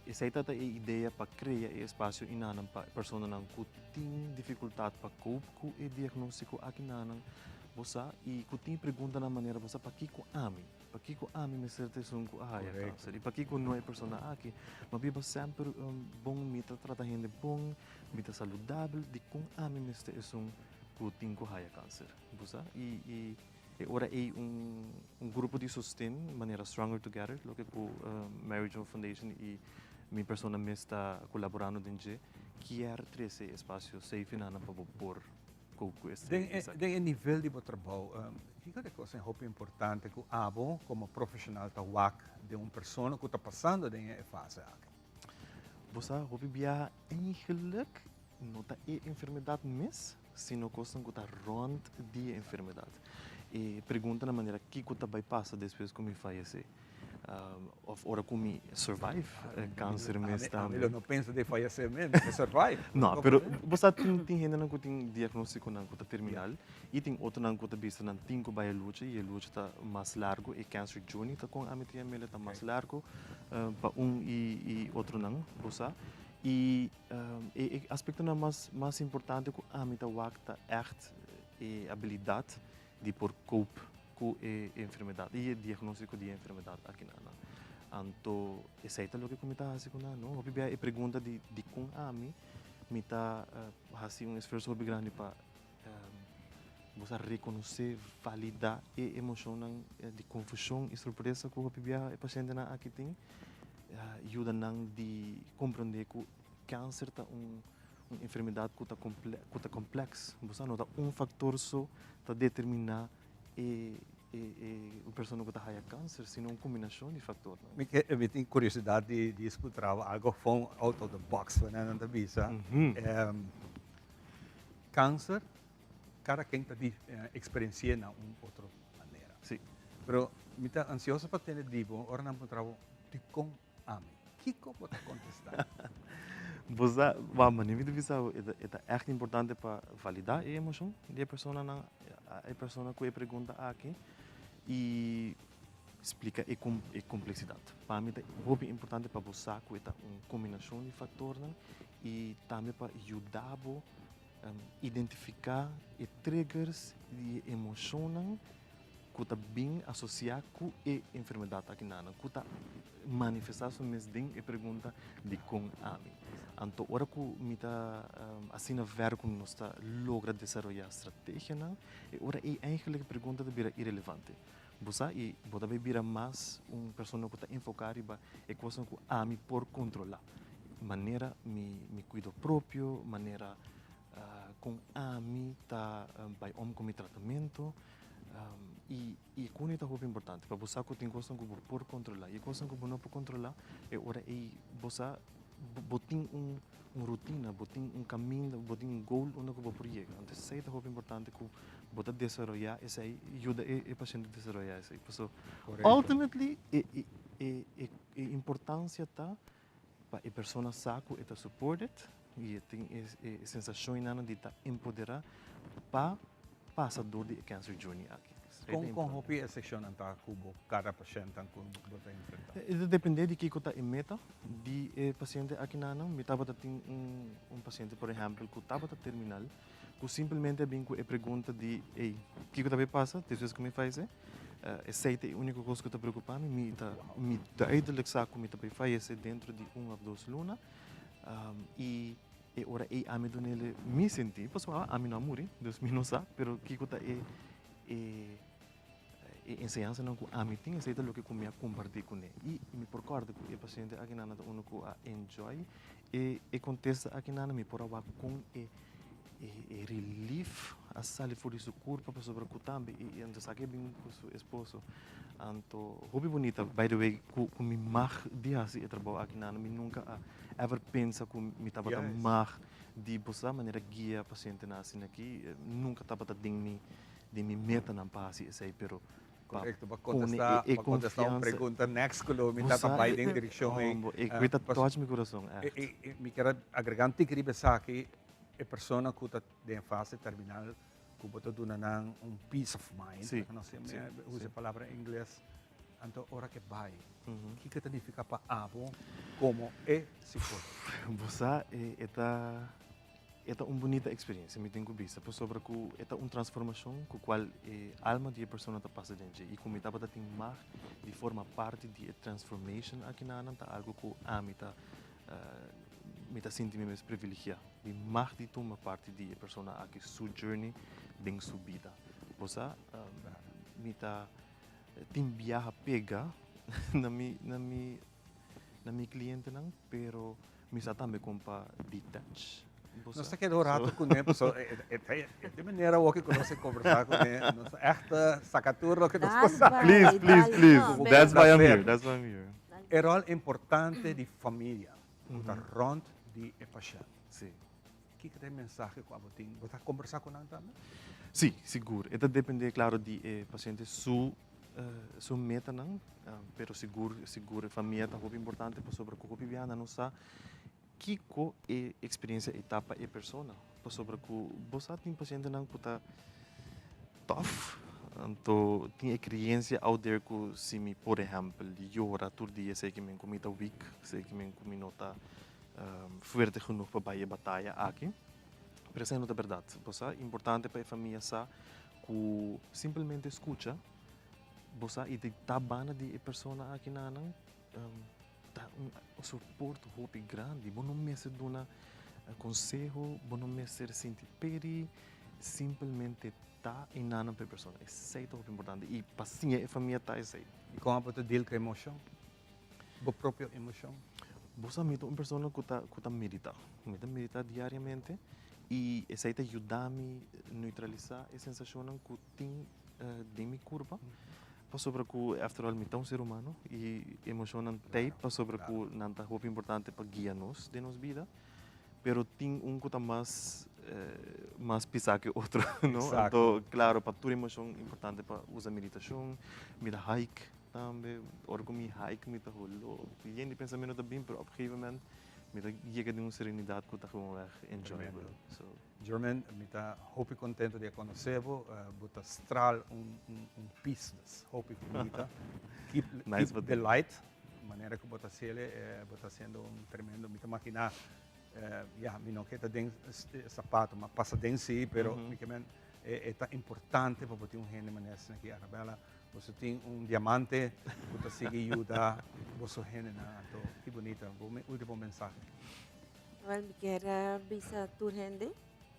esei ta ta e idea pa krea e espasio inanan pa e personanan ku tin difikultat pa koop ku e diagnostiko akinanan, bo sa, i ku tin preguntanan manera bo sa pakiko ami? Pakiko ami mester ta esun ku a haya kanser? I pakiko no e persona aki? Ma biba semper bon, mi ta trata hende bon, mi ta saludabel, dikon ami mester esun ku tin ku haya kanser? Bo sa? I i e ora ei un un grupo di sosten manera Stronger Together, loke ku Mary Jo Foundation i mi persona mes ta kolaborando den dje, kier trese e espasio safe enanan pa bo por cope ku esaki. Den e nivel di bo trabou, kiko ta e kosnan hopi importante ku abo komo profeshonal ta wak den un persona ku ta pasando den e fase aki? Bo sa, hopi biaha eigenlijk no ta e enfermedat mes, sino kosnan ku ta rònt di e enfermedat. E pregunta na manera kiko ta bai pasa despues ku mi fayesé. Of ora ku mi survive kanser mes tambe. Ami lo no pensa di fayesé mes, mi survive. No, pero bo sa tin tin hendenan ku tin diagnostikonan ku ta terminal i tin otronan ku ta bisa nan tin ku bai e lucha i e lucha ta mas largu, e cancer journey ta kon ami ta yam'el ta mas largu pa un i otronan, bo sa. I e aspektonan mas mas importante ku ami ta wak ta ègt e abilidat di por cope cu e enfermedad y e diagnostico di e enfermedad aki na nan. Anto esey ta loke cu mi ta haci cu nan, no? Hopi bia e pregunta di dicon ami mi ta haci un esfuerzo hopi grandi pa bo sa reconoce, valida e emocionnan di confusion y sorpresa cu hopi bia e pacientenan aki tin, yuda nan di comprende cu cancer ta un Un enfermedad cu ta cu ta complex, bo sa no ta un factor so ta determina e e e un persona cu ta haya cancer, sino un combinacion di factornan. Mi ke mi tin curiosidad di di scutra algo fon out of the box manera nan ta bisa. Cancer cada ken ta di experienci'e na un otro manera. Si. Pero mi ta ansioso pa tende di bo ora nan puntra bo dicon Ami. Kiko bo ta kontestá? Bo sa, wak, manera mi ta bisa bo, e ta ègt importante pa validá e emoshon di e personanan, e persona ku e pregunta aki i splika e e kompleksidat. Pa mi ta hopi importante pa bo sa ku e ta un kombinashon di faktornan i tambe pa yuda bo identifiká e triggers di e emoshonnan ku ta bin asosiá ku e enfermedat akinan, ku ta manifestá su mes den e pregunta dikon ami. Anto ora ku mi ta asina ver ku nos ta logra desaroyá strategianan, e ora ei eigenlijk e pregunta ta bira irelevante. Bo sa i bo ta bai bira mas un persona ku ta enfoká riba e kosnan ku ami por kontrolá, manera mi mi kuido propio, manera kon ami ta bai om ku mi tratamentu. I i kune ta hopi importante pa bo sa ku tin kosnan ku bo por kontrolá i e kosnan ku bo no por kontrolá e ora ei bo sa bo tin un un rutina, bo tin un kaminda, bo tin un goal unda ku bo por yega. Anto esei ta hopi importante ku bo ta desaroyá esei, yuda e e pashente desaroyá esei. Pasobra ultimately e e e e importansia ta pa e persona sa ku e ta supported i e tin e sensashon einan di ta empoderá pa pasa dor di e cancer journey aki. Kon kon hopi e seshonnan ta ku bo kada pashèntnan ku bo ta enfrentá? E ta dependé di kiko ta e meta di e pasiente akinanan. Mi tabata tin un un pasiente por ehèmpel ku tabata terminal ku simpelmente a bin ku e pregunta di ey kiko ta bay pasa despues ku mi fayesé? Esei ta e úniko kos ku ta preokupá mi. Mi ta mi duidelijk sa ku mi ta bai fayesé dentro di un òf dos luna i e ora ei ami dun'el mi sintí pasobra ami no a muri dus mi no sa pero kiko ta e e e enseñansanan ku ami tin esei ta loke ku mi a kompartí kuné i mi por kòrda ku e pasiente akinan ta unu ku a enjoy e e kontesta akinan mi por a wak kon e E relief a sali for di su kurpa pasobra ku tambe i anto esaki a bin ku su esposo. Anto hopi bunita by the way ku ku mi mag di hasi e trabou aki nan mi nunka a ever pensa ku mi tabata mag di bo sa manera guia pasientenan asina aki nunka tabata den mi den mi metanan pa hasi esei pero pa Correcto, pa pone contesta, e pa contesta un confiansa. pregunta next ku lo mi Bo ta ta sa bai den direkshon ei. Hombo e ku ta touch mi kurason ègt. Mi kier a agrega un tiki riba esaki. E persona ku ta den fase terminal ku bo ta duna nan un peace of mind, Sí, no sé, sí, usa sí. e palabra en ingles, anto ora ke bai, kiko ta nifiká pa abo komo e psikólogo? Bo sa, e e ta e ta un bunita eksperensia, mi tin ku bisa, pasobra ku e ta un transformashon ku kual e alma di e persona ta pasa den dje i ku mi tabata tin mag di forma parti di e transformation aki nan ta algu ku ami ta Mi ta sinti mi mes privilegiá di mag di tuma parti di e persona aki su journey den su bida. Bo sa, mi ta tin biaha pega na mi na mi na mi klientenan, pero mi sa tambe kon pa detach. Bo Nos sa? ta keda un rato kuné, pasobra e ta e manera awor ku nos a kombersá kuné, nos ta ègt saka tur loke nos por sa. Please, please, please. That's why I'm here, that's why I'm here. E ròl importante di familia ku ta rònt di e pashènt. Sí. Kiko ta e mensahe ku abo tin? Bo ta kombersá ku nan tambe? Sí, sigur. E ta dependé, klaro, di e pashente su su metanan, pero sigur sigur e famia ta hopi importante pasobra ku hopi biaha nan no sa kiko e eksperensia ei ta pa e persona. Pasobra ku bo sa tin pasientenan ku ta tòf, anto tin e kreensia out there ku si mi por ehèmpel yora tur dia esei ke men ku mi ta weak, esei ke men ku mi no ta fuerte genoeg pa bai e bataya aki. Pero esei no ta bèrdat. Bo sa, importante pa e famia sa ku simpelmente skucha bo sa i ta banda di e persona aki na nan ta un soporte hopi grandi. Bo no mester duna konseho, bo no mester sinti peri, simpelmente ta i na nan pa e persona. Esei ta hopi importante i pa siña e famia ta esei. I kon abo ta deal ku emoshon? Bo propio emoshon? Bo sa mi ta un persona ku ta ku ta meditá. Mi ta meditá diariamente i esei ta yuda mi neutralisá e sensashonnan ku tin den mi kurpa pasobra ku after all mi ta un ser humano i emoshonnan t'ei pasobra ku nan ta hopi importante pa guia nos den nos bida pero tin un ku ta mas mas pisá ke otro no. Anto klaro pa tur emoshon importante pa usa meditashon, mi ta hike. Tambe ora ku mi hike mi ta holo yen di pensamentu ta bin pero op gegeven moment mi ta yega den un serenidad ku ta gewoonweg enjoyable. So. Jermaine, mi ta hopi contento di a conoce bo. Bo ta straal un un peaceness hopi bunita. Keep Nice keep the light manera ku bo ta haciele bo ta haciendo un tremendo mi ta makina ya mi no ke ta den sapato ma pasa den si pero mi ke men e ta importante pa bo tin un hende manera asina aki Arabella. Boso tin un diamante ku ta sigui yuda boso hendenan. Anto ki bunita. Bo ultimo mensahe. Wel, mi kier a bisa tur hende,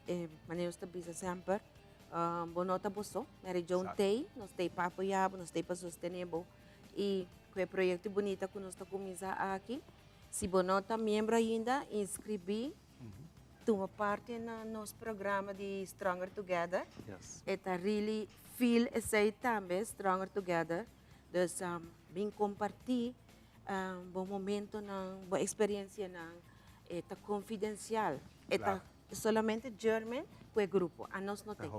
e manera nos ta bisa semper, bo no ta bo so. Mary Joan t'ei, nos t'ei pa apoya bo, nos t'ei pa sostene bo. I ku e proyekto bunita ku nos ta kuminsá aki, si bo no ta miembro ainda, inskribí, tuma parti na nos programa di Stronger Together. E ta really feel esey tambe, Stronger Together. Dus bin comparti bo momentonan, bo experiencianan. E ta confidencial. E ta solamente German cu e grupo. Anos no tey.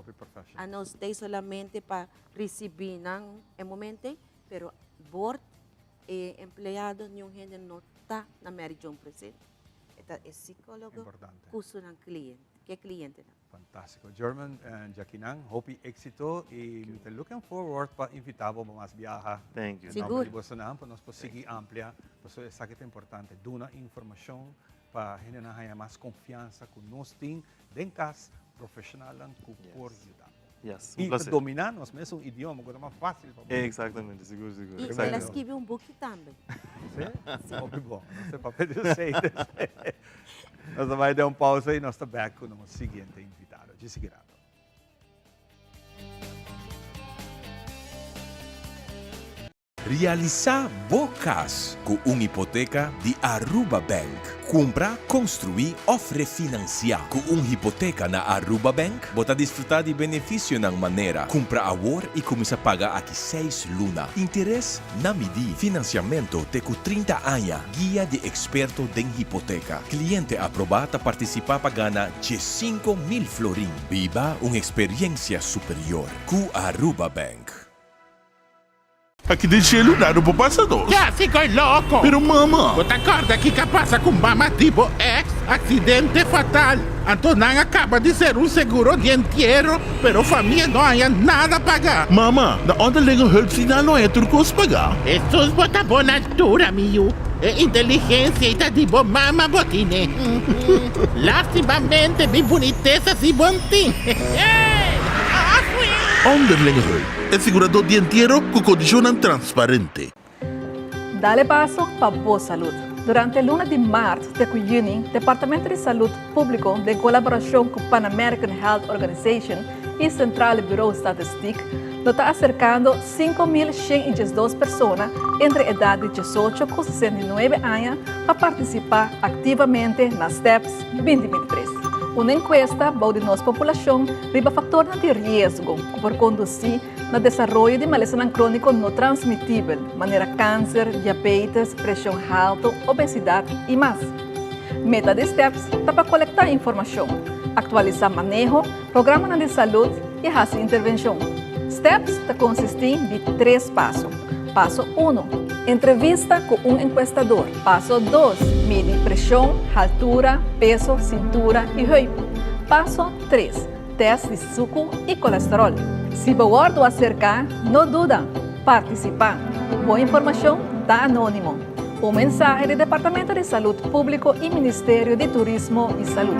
Anos tey solamente pa ricibi nan e momento ey, pero bord e empleado niun hende no ta na Mary Joan presente. E ta e psicologo cu su nan cliente, cu e clientenan. Fantástico. German en Jackie-nan, hopi éxito y mi ta looking forward pa invita bo pa mas biaha. Thank you. En nomber di bosonan pa nos por sigui amplia, pasobra esaki ta importante, duna informacion pa hendenan haya mas confiansa cu nos tin den cas profesionalnan cu por yuda. Yes, un Y ta placer. domina nos mesun idioma cu ta mas facil pa bo. Exactamente, sigur, sigur. Y el a skibi un buki tambe. Sí? Hopi bon. Nos ta papia di esey. Nos ta bai den un pausa y nos ta back cu nos siguiente invitado. Dje sigui rato. Realisá bo kas ku un hipoteka di Aruba Bank. Kumpra, konstruí òf refinansiá. Ku un hipoteka na Aruba Bank, bo ta disfrutá di benefisionan manera, kumpra awor i kuminsá paga aki seis luna, interes na midí, finansiamentu te ku 30 aña, guia di eksperto den hipoteka. Kliente aprobá ta partisipá pa gana 15,000 florin. Biba un eksperiensia superior ku Aruba Bank. Aki den shelu nada por pasa nos. Ya si koe loko. Pero mama. Bo ta korda kiko a pasa ku mama di bo ex? Aksidente fatal. Anto nan a kaba di ser un seguro di entiero, pero famia no haña nada paga. Mama, na onderlinge hulp si nan no haña tur kos paga. Hesus bo ta bon altura mi yu. E inteligensia ei ta di bo mama bo tine. Lastimamente mi bunitesa si bon tin. Onderlinge hulp. E siguradó di entiero ku kondishonnan transparente. Dale paso pa bo salud. Durante luna di maart te ku yüni, Departamento di Salud Públiko den kolaborashon ku Pan American Health Organization i Centrale Bureau Statistiek lo ta aserkando 5112 persona entre edat di 18 ku 69 aña pa partisipá aktivamente na Steps 2023, un enkuesta bou di nos populashon riba faktornan di riesgo ku por kondusí na desaroyo di malesanan króniko no transmitibel, manera kanser, diabetes, preshon haltu, obesidat i mas. Meta di STEPS ta pa kolektá informashon, aktualisá maneho, programanan di salud i hasi intervenshon. STEPS ta konsistí di tres paso. Paso uno, Entrevista ku un enkuestador. Paso dos, Midi preshon, haltura, peso, sintura i heup. Paso tres, Tèst di suku i kolesteròl. Si bo wòrdu aserká, no duda, partisipá. Bo informashon ta anónimo. Un mensahe di Departamento di Salud Públiko i Ministerio di Turismo i Salud.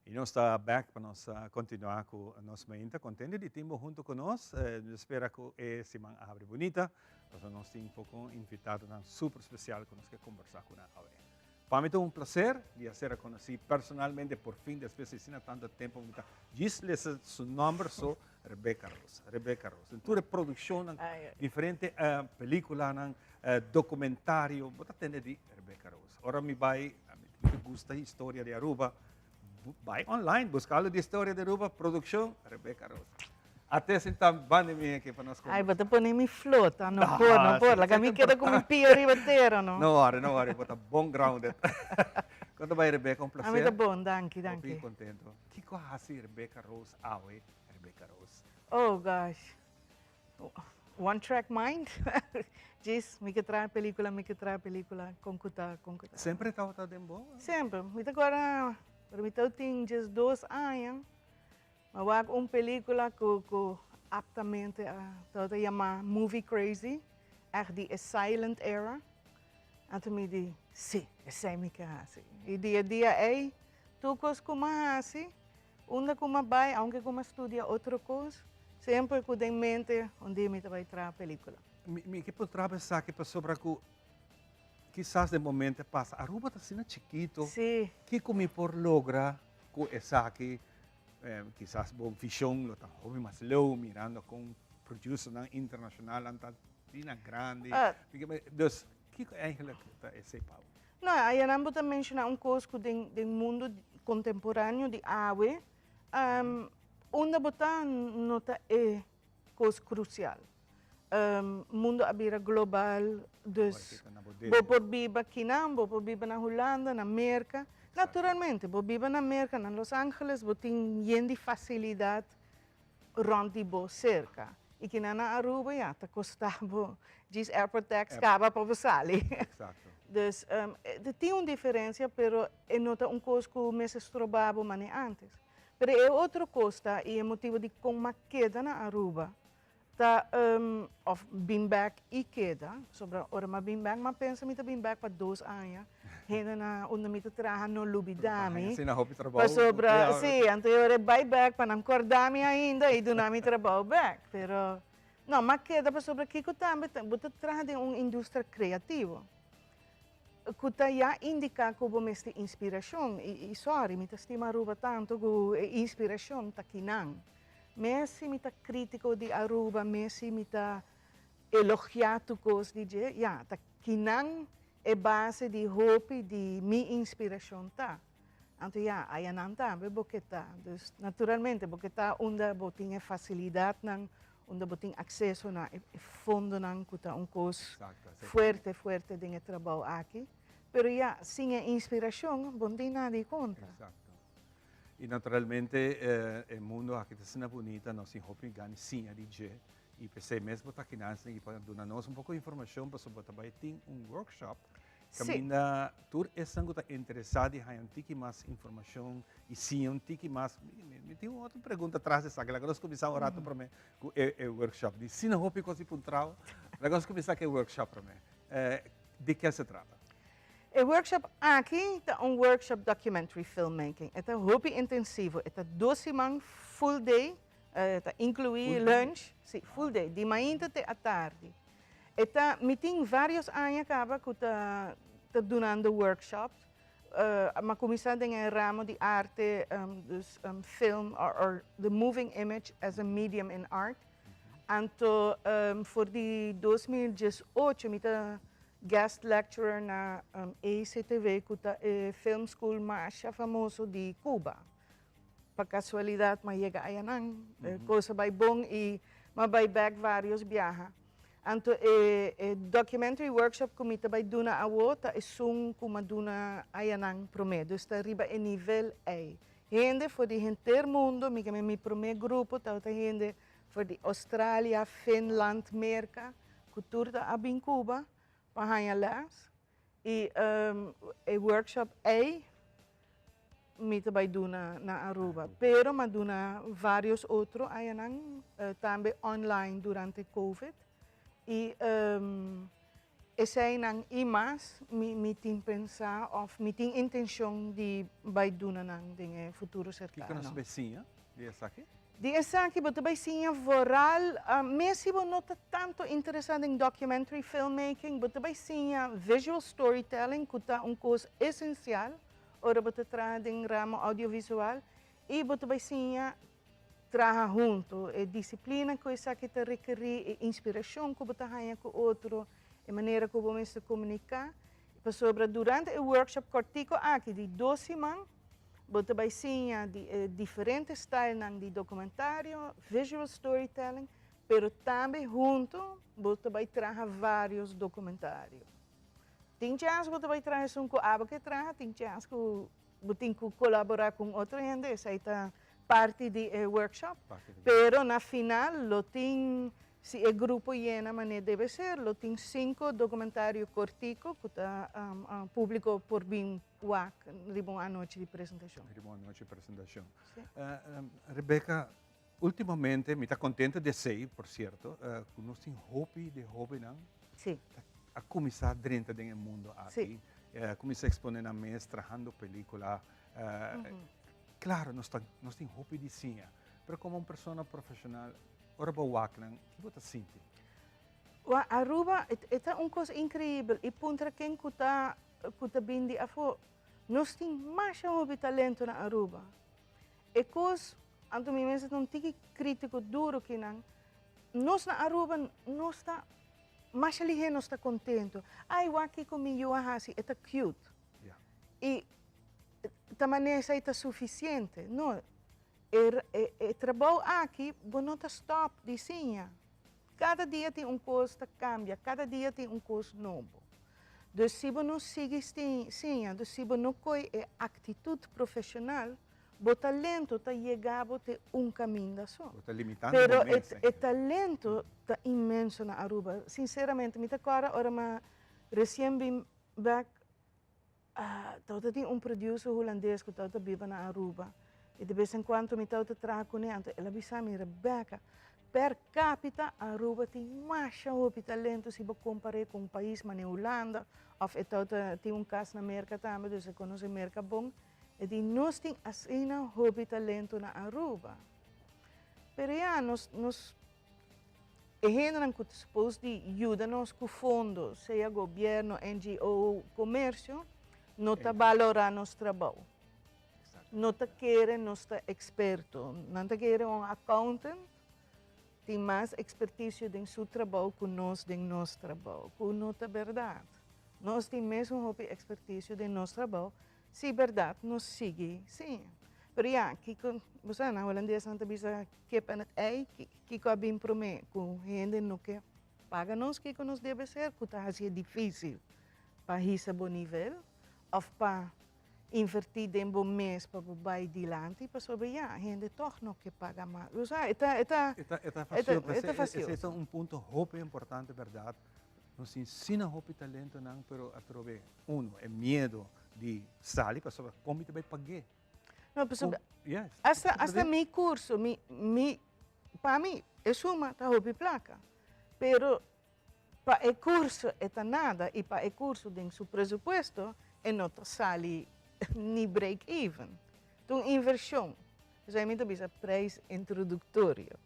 Y nos ta back pa nos continua cu nos mainta. Contento di tin bo hunto cu nos. Nos spera cu e siman a habri bunita. Pasobra nos tin poco invitadonan super special cu nos ke conversa cu nan awe. Pa mi ta un placer di a ser reconoci personalmente por fin despues di asina tanto tempo mi ta djis lesa su nomber so Rebecca Roos. Rebecca Roos. En tur e produccionnan, diferente peliculanan, documentario, bo ta tende di Rebecca Roos. Ora mi bai, mi ta gusta historia di Aruba, bai online, busca algo di historia di Aruba, produccion, Rebecca Roos. Ate sinta banda mi aki pa nos conversa. Ay, bo ta pone mi flota, no por, no por. Laga mi keda cu mi pia riba tera, no. No worry, no worry, bo ta bon grounded. Con ta bai, Rebecca? Un placer. Ami ta bon, danki, danki. Hopi contento. Kico a haci Rebecca Roos awe, Rebecca Roos? Oh gosh, one track mind. Djis, mi ke traha pelicula, mi ke traha pelicula, con cu ta, con cu ta. Semper e tabata den bo? Semper. Mi ta acorda, ora mi tabatin djesdos aña, Mi a wak un pelicula cu cu aptamente a tabata yama Movie Crazy, echt di e silent era. Anto mi di, si, esey mi ke haci. Y di e dia ey, tur cos cu mi a haci, unda cu mi a bay, aunke cu mi a studia otro cos, semper cu den mente un dia mi ta bay traha pelicula. Mi ke por traha esaki pasobra cu kisas den momento a pasa, Aruba ta asina chikito, kico mi por logra cu esaki? Kisas bo vision lo ta hopi mas leu mirando con producernan internacionalnan ta asina grandi. Dus kico eigenlijk ta esey pa bo? No, ayanan bo ta menciona un cos cu den den mundo contemporaneo di awe, unda bo ta no ta e cos crucial. Mundo a bira global, dus bo por biba kinan, bo por biba na Hulanda, na Merca. Naturalmente, bo biba na Merca, na Los Angeles, bo tin yen di facilidad rond di bo cerca. Y kinan na Aruba, ya, ta costa bo djis airport tax caba pa bo sali. Dus, tin un diferencia, pero e no ta un cos cu mester stroba bo manera antes. Pero e otro cos ta, y e motibo di con m'a keda na Aruba, ta of bin bek y keda, pasobra ora m'a bin bek m'a pensa mi ta bin bek pa dos aña, hende na unda mi ta traha no lubida mi, pasobra si, anto e ora e bai bek pa nan corda mi ainda y duna mi trabou bek, pero no m'a keda pasobra kico tambe bo ta traha den un industria creativo cu ta ya indica cu bo mester inspiracion y sorry mi ta stima Aruba tanto cu e inspiracion ta kinan. Mes si mi ta critico di Aruba, mes si mi ta elogia tur cos di dje, ya, ta kinan e base di hopi di mi inspiracion ta. Anto ya, ayanan tambe bo ke ta. Dus naturalmente bo ke ta unda bo tin e facilidadnan, unda bo tin acceso na e fondonan cu ta un cos fuerte, fuerte den e trabou aki. Pero ya, sin e inspiracion bo no tin nada di conta. Y naturalmente e mundo aki ta asina bunita, nos tin hopi gana di siña di dje y p'esey mes bo ta aki nan y pa duna nos un poco informacion pasobra bo ta bay tin un workshop caminda tur esnan cu ta interesa di haya un tiki mas informacion y siña un tiki mas, mi tin un otro pregunta tras di esaki, laga nos cuminsa un rato prome cu e workshop, di asina hopi cos di puntrao, laga nos cuminsa cu e workshop prome, di ke se trata? E workshop aki ta un workshop documentary filmmaking. E ta hopi intensivo. E ta dos siman full day, e ta inclui lunch. Si, full day, di mainta te atardi. E ta, mi tin varios aña caba cu ta ta dunando workshops. Mi a cuminsa den e ramo di arte, dus film or the moving image as a medium in art. Anto for di 2018 mi ta guest lecturer na ECTV cu ta e film school masha famoso di Cuba. Pa casualidad m'a yega ayanan, cos a bay bon y m'a bay bek varios biaha. Anto e e documentary workshop ku mi ta bai duna awo ta esun ku m'a duna ayanan promé. Dus ta riba e nivel ei. Hende for di henter mundo, mi keme mi promé grupo tabata hende for di Australia, Finland, Merka, ku tur ta a bin Cuba pa haña lès. I e workshop ei mi ta bai duna na Aruba. Pero m'a duna varios otro ayanan, tambe online durante Covid. I eseinan i mas mi mi tin pensa of mi tin intencion di bai duna nan den e futuro cercano. Kiko nos bai siña di esaki? Di esaki bo ta bai siña vooral, mes si bo no ta tanto interesa den documentary filmmaking, bo ta bai siña visual storytelling cu ta un cos esencial ora bo ta traha den ramo audiovisual y bo ta bai siña traha hunto, e disciplina cu esaki ta rekeri, e inspiracion cu bo ta haña cu otro, e manera cu bo mester comunica. Pasobra durante e workshop cortico aki di dos siman, bo ta bay siña di e diferente stylnan di documentario, visual storytelling, pero tambe hunto bo ta bay traha varios documentario. Tin chance bo ta bay traha esun cu abo ke traha, tin chance cu Bo tin cu colabora cu un otro hende, esey ta parti di e workshop. Pero na final lo tin, si e grupo yena mane debe ser, lo tin cinco documentario cortico cu ta publico por bin wak riba un anochi di presentacion. Riba un anochi di presentacion. Rebecca, ultimamente mi ta contento di esey, por cierto, cu nos tin hopi di hobennan a cuminsa drenta den e mundo aki. A cuminsa expone nan mes trahando pelicula. Claro, nos ta, nos tin hopi di siña, pero como un persona profesional, ora bo wak nan, ki bo ta sinti? Wak, Aruba, e ta un cos increibel y puntra ken cu ta, cu ta bin di afo, nos tin masha hopi talento na Aruba. E cos, anto mi mester ta un tiki critico duro kinan, nos na Aruba nos ta masha lihe nos ta contento, ay wak kico mi yu a haci, e ta cute. Y ta manera esey ta suficiente, no, e e trabou aki bo no ta stop di siña, cada dia tin un cos ta cambia, cada dia tin un cos nobo. Dus si bo no sigui siña, dus si bo no koe e aktitut profeshonal, bo talento ta yega bo te un kaminda so. Bo ta limitando bo Pero mes. e talento ta inmenso na Aruba. Sinceramente, mi ta kòrda ora mi resien bin bèk, Tabata tin un producer hulandes ku tabata biba na Aruba i de bes en kuanto mi tabata traha kuné, anto el a bisa mi, Rebecca, per capita Aruba tin masha hopi talento si bo kompar'é ku un pais manera Hulanda òf e tabata tin un kas na Merka tambe, dus e konosé Merka bon. E di, nos tin asina hopi talento na Aruba. Pero ya, nos, nos E hendenan ku ta supos di yuda nos ku fondo, sea gobierno, NGO, komersio, no ta balorá nos trabou. No ta kere nos ta eksperto. Nan ta kere un accountant tin mas ekspertisio den su trabou ku nos den nos trabou, ku no ta bèrdat. Nos tin mesun hopi ekspertisio den nos trabou, si bèrdat nos sigui siña. Pero ya, kiko, bo sa, na holandes nan ta bisa Kip en het ei, kiko a bin promé? Ku hende no ke paga nos kiko nos debe ser, ku ta hasié difísil pa hisa bo nivel òf pa invertí den bo mes pa bo bai dilanti, pasobra ya, hende tòg no ke paga mas. Bo sa, e ta, e ta, E ta, e ta fasioso. E ta fasioso. Esei ta un punto hopi importante bèrdat. Nos tin asina hopi talentonan, pero atrobe, uno, e miedo di sali pasobra kon mi ta bai pag'é? No, pasobra hasta, hasta mi curso, mi, mi, pa mi e suma ta hopi placa, pero pa e curso e ta nada y pa e curso den su presupuesto e no ta sali ni break even. Ta un inversion. Esei mi ta bisa prijs introductorio.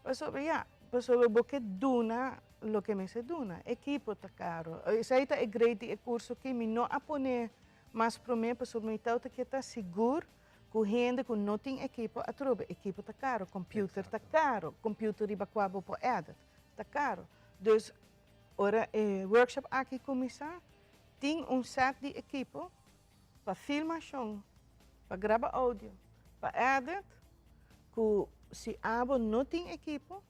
Pasobra ya, pasobra bo ke duna loke mester duna. Ekipo ta caro. Esei ta e grade di e curso aki. Mi no a pone Mas promé pasobra mi tawata ke ta sigur ku hende ku no tin ekipo atrobe. Ekipo ta karo, computer ta karo, computer riba kua bo por edit ta karo. Dus ora e workshop aki kuminsá tin un set di ekipo pa filmashon, pa graba audio, pa edit ku si abo no tin ekipo.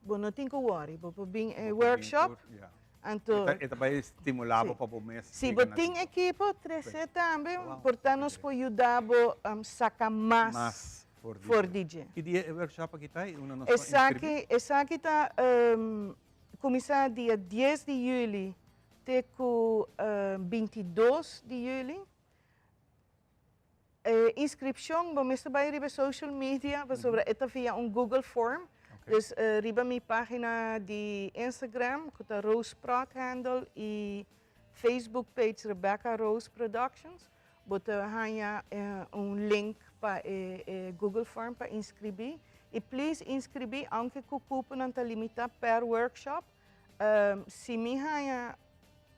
Bo no tin ku wòri, bo por bin e workshop. Anto. E ta bai stimulá bo pa bo mes. Si bo tin ekipo, trese tambe, por ta nos por yuda bo saka mas for di dje. Ki dia e workshop aki ta i unda nos por inskribí? Esaki ta kuminsá dia dies di yüli te ku 22 di yüli. E inskripshon bo mester bai riba social media pasobra e ta via un Google form. Dus riba mi página di Instagram ku ta Rose Prod handle i Facebook page Rebecca Rose Productions bo ta haña un link pa e Google form pa inskribí. I please inskribí aunke ku kuponan ta limitá per workshop. Si mi haña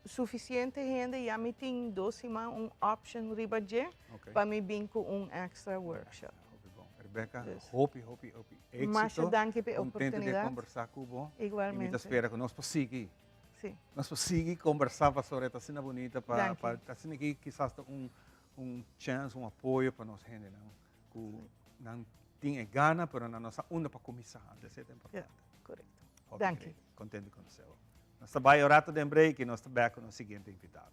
Suficiente hende ya mi tin dos siman un option riba dje pa mi bin cu un extra workshop. Hopi bon. Rebecca, hopi, hopi, hopi exito. Masha danki pa e Contento di oportunidad. conversa cu bo. Igualmente. Y mi ta spera cu nos por sigui. Si. Nos por sigui conversa pasobra e ta asina bunita pa, Danki. pa asina aki kisas ta un, un chance, un apoyo pa nos hendenan cu nan tin e gana pero nan no sa unda pa cuminsa. Antes e ta importante. Ja, correcto. Hopi Danki. great. Contento di conoce bo. Nos ta bai un rato den break y nos ta bek cu nos siguiente invitado.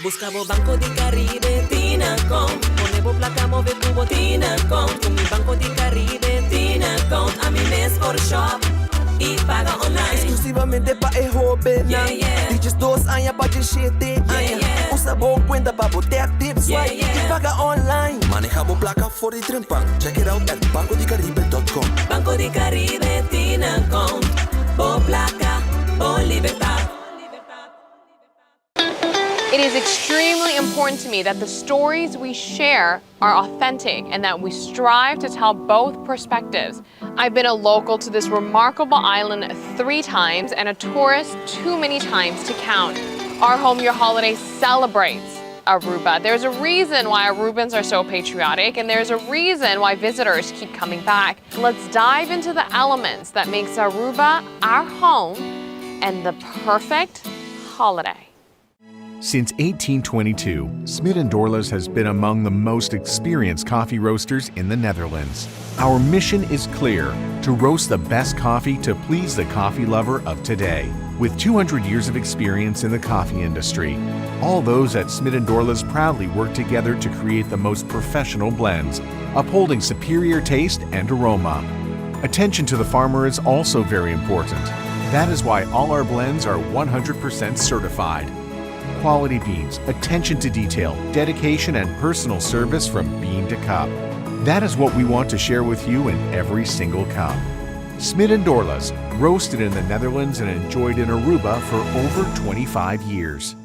Busca bo Banco di Caribe Tinacom Pone bo placa move cu bo Tinacom Cu mi Banco di Caribe Tinacom Ami mes por shop y paga online Exclusivamente pa e hobennan Di 12 aña pa 17 aña Usa bo cuenta pa bo tap tip swipe y paga online Maneha bo placa for di trempan. Check it out at bancodicaribe.com. Banco di Caribe tin account. Bo placa, bo libertad. It is extremely important to me that the stories we share are authentic and that we strive to tell both perspectives. I've been a local to this remarkable island three times and a tourist too many times to count. Our Home Your Holiday celebrates Aruba. There's a reason why Arubans are so patriotic and there's a reason why visitors keep coming back. Let's dive into the elements that makes Aruba our home and the perfect holiday. Since 1822, Smit & Dorlas has been among the most experienced coffee roasters in the Netherlands. Our mission is clear, to roast the best coffee to please the coffee lover of today. With 200 years of experience in the coffee industry, all those at Smit & Dorlas proudly work together to create the most professional blends, upholding superior taste and aroma. Attention to the farmer is also very important. That is why all our blends are 100% certified. Quality beans, attention to detail, dedication, and personal service from bean to cup. That is what we want to share with you in every single cup. Smit and Dorlas, roasted in the Netherlands and enjoyed in Aruba for over 25 years.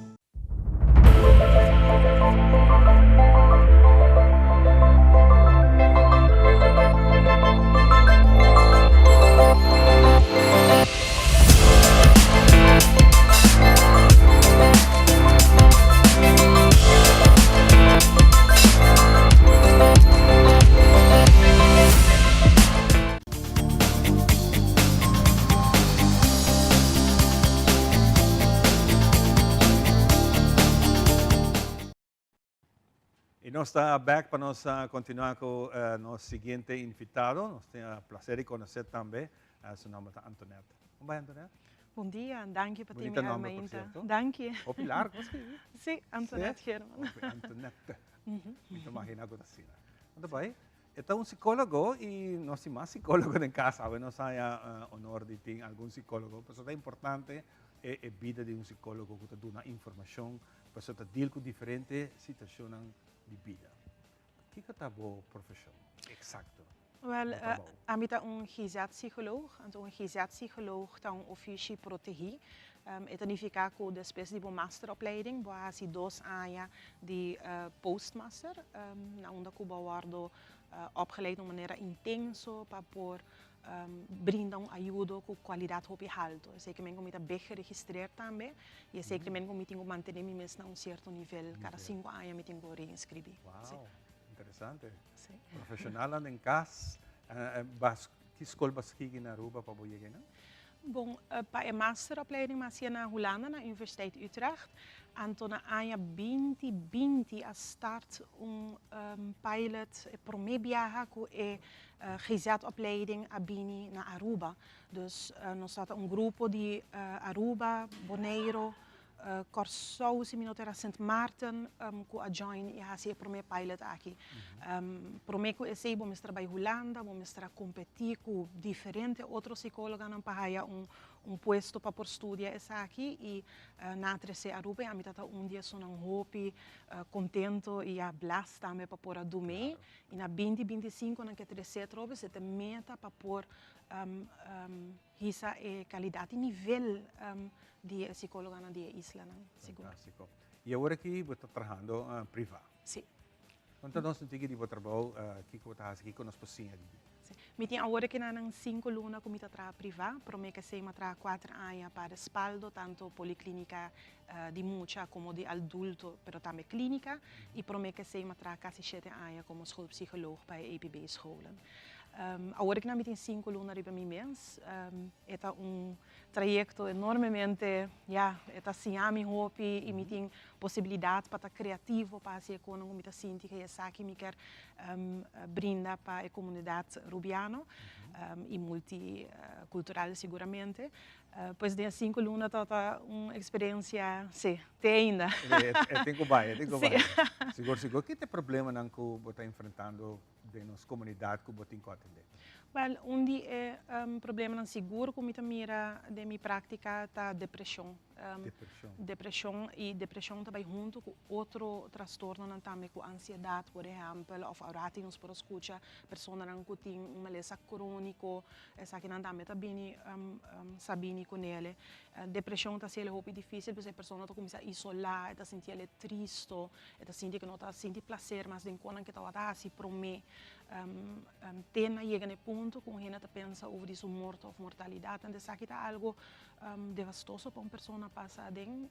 Y nos ta back pa nos continua cu nos siguiente invitado. Nos tin e placer di conoce tambe. Su nomber ta Antoinette. Con bai Antoinette? Bon dia, danki pa tin Bonita mi nomber, por mainta. cierto. Danki. Hopi largo si. Si, Antoinette Si? Geerman. Hopi Antoinette. Mi ta imagina cu ta asina. Con ta bai? E ta un psicologo y nos tin mas psicologo den casa. Awe nos haya honor di tin algun psicologo. Pasobra ta importante e e bida di un psicologo cu ta duna informacion pasobra ta deal cu diferente situacionnan di bida. Kico ta bo profesion exacto? Wel, ami ta un GZ-psycholoog. Anto un GZ-psycholoog ta un ofishi protegi. E ta nifica cu despues di bo masteropleiding bo a haci dos aña di postmaster, na unda cu bo a wordo opgeleid na un manera intenso pa por brinda un ayudo cu cualidad hopi halto. Esey ke men cu mi ta big geregistreerd tambe y esey ke men cu mi tin cu mantene mi mes na un cierto nivel. Cada cinco aña mi tin cu reinscribi. Wow, interesante. Profesionalnan den cas, bas ki skol bas kiki na Aruba pa bo yega einan? Bon, pa e masteropleiding mi a hacié na Hulanda, na Universiteit Utrecht. Anto na aña 2020 a start un pilot, e promé biaha ku e GZ-opleiding a bini na Aruba. Dus nos tabata un grupo di Aruba, Boneiro, Kòrsou, si mi no ta era Sint Maarten ku a join i a hasi e promé pilot aki. Promé ku esei bo mester a bai Hulanda, bo mester a kompetí ku diferente otro sikóloganan pa haya un un puesto pa por studia esaki i nan a tresé Aruba i ami ta ta un di esunnan hopi kontento i a blessed tambe pa por a dum'é. I na binti 25 nan ke tresé atrobe, esei ta e meta pa por hisa e kalidat i nivel di e sikólogonan di e islanan, sigur. Fantástiko. I awor aki bo ta trahando privá? Sí. Konta nos un tiki di bo trabou, kiko bo ta hasi, kiko nos por siña di bo? Sí. Mi tin awor aki nan sinku luna ku mi ta traha privá. Promé ku esei mi a traha kuater aña pa Respaldo, tantu poliklínika di mucha komo di adulto, pero tambe klínika. I promé ku esei mi a traha kasi shete aña komo schoolpsycholoog pa e EPB scholen. Awor ki nan mi tin sinku luna riba mi mes, e ta un trayekto enormemente, ya, e ta siña mi hopi i mi tin posibilidat pa ta kreativo pa hasi e konan ku mi ta sinti ku esaki mi kier brinda pa e komunidat rubiano i multikultural siguramente. Pues den e sinku luna tabata un eksperensia, si, te ainda. E tin ku bai, e tin ku bai. Sigur, sigur. Ki ta e problemanan ku bo ta enfrentando den nos komunidat ku bo tin ku atendé? Wèl, un di e problemanan sigur ku mi ta mira den mi práktika ta depreshon. Depreshon. Depreshon i depreshon ta bai huntu ku otro trastornonan tambe, ku ansiedat por ehèmpel, òf awrati nos por a skucha personanan ku tin un malesa króniko, esakinan tambe ta bini sa bini kunele. Depreshon ta hasiel hopi difísil pasobra e persona ta kuminsá isolá, e ta sinti el tristo, E ta sinti ku no ta sinti plaser mas den konan ku e tabata hasi promé. Te na yega na e punto ku un hende ta pensa over di su morto òf mortalidat. Anto esaki ta algu devastoso pa un persona pasa aden.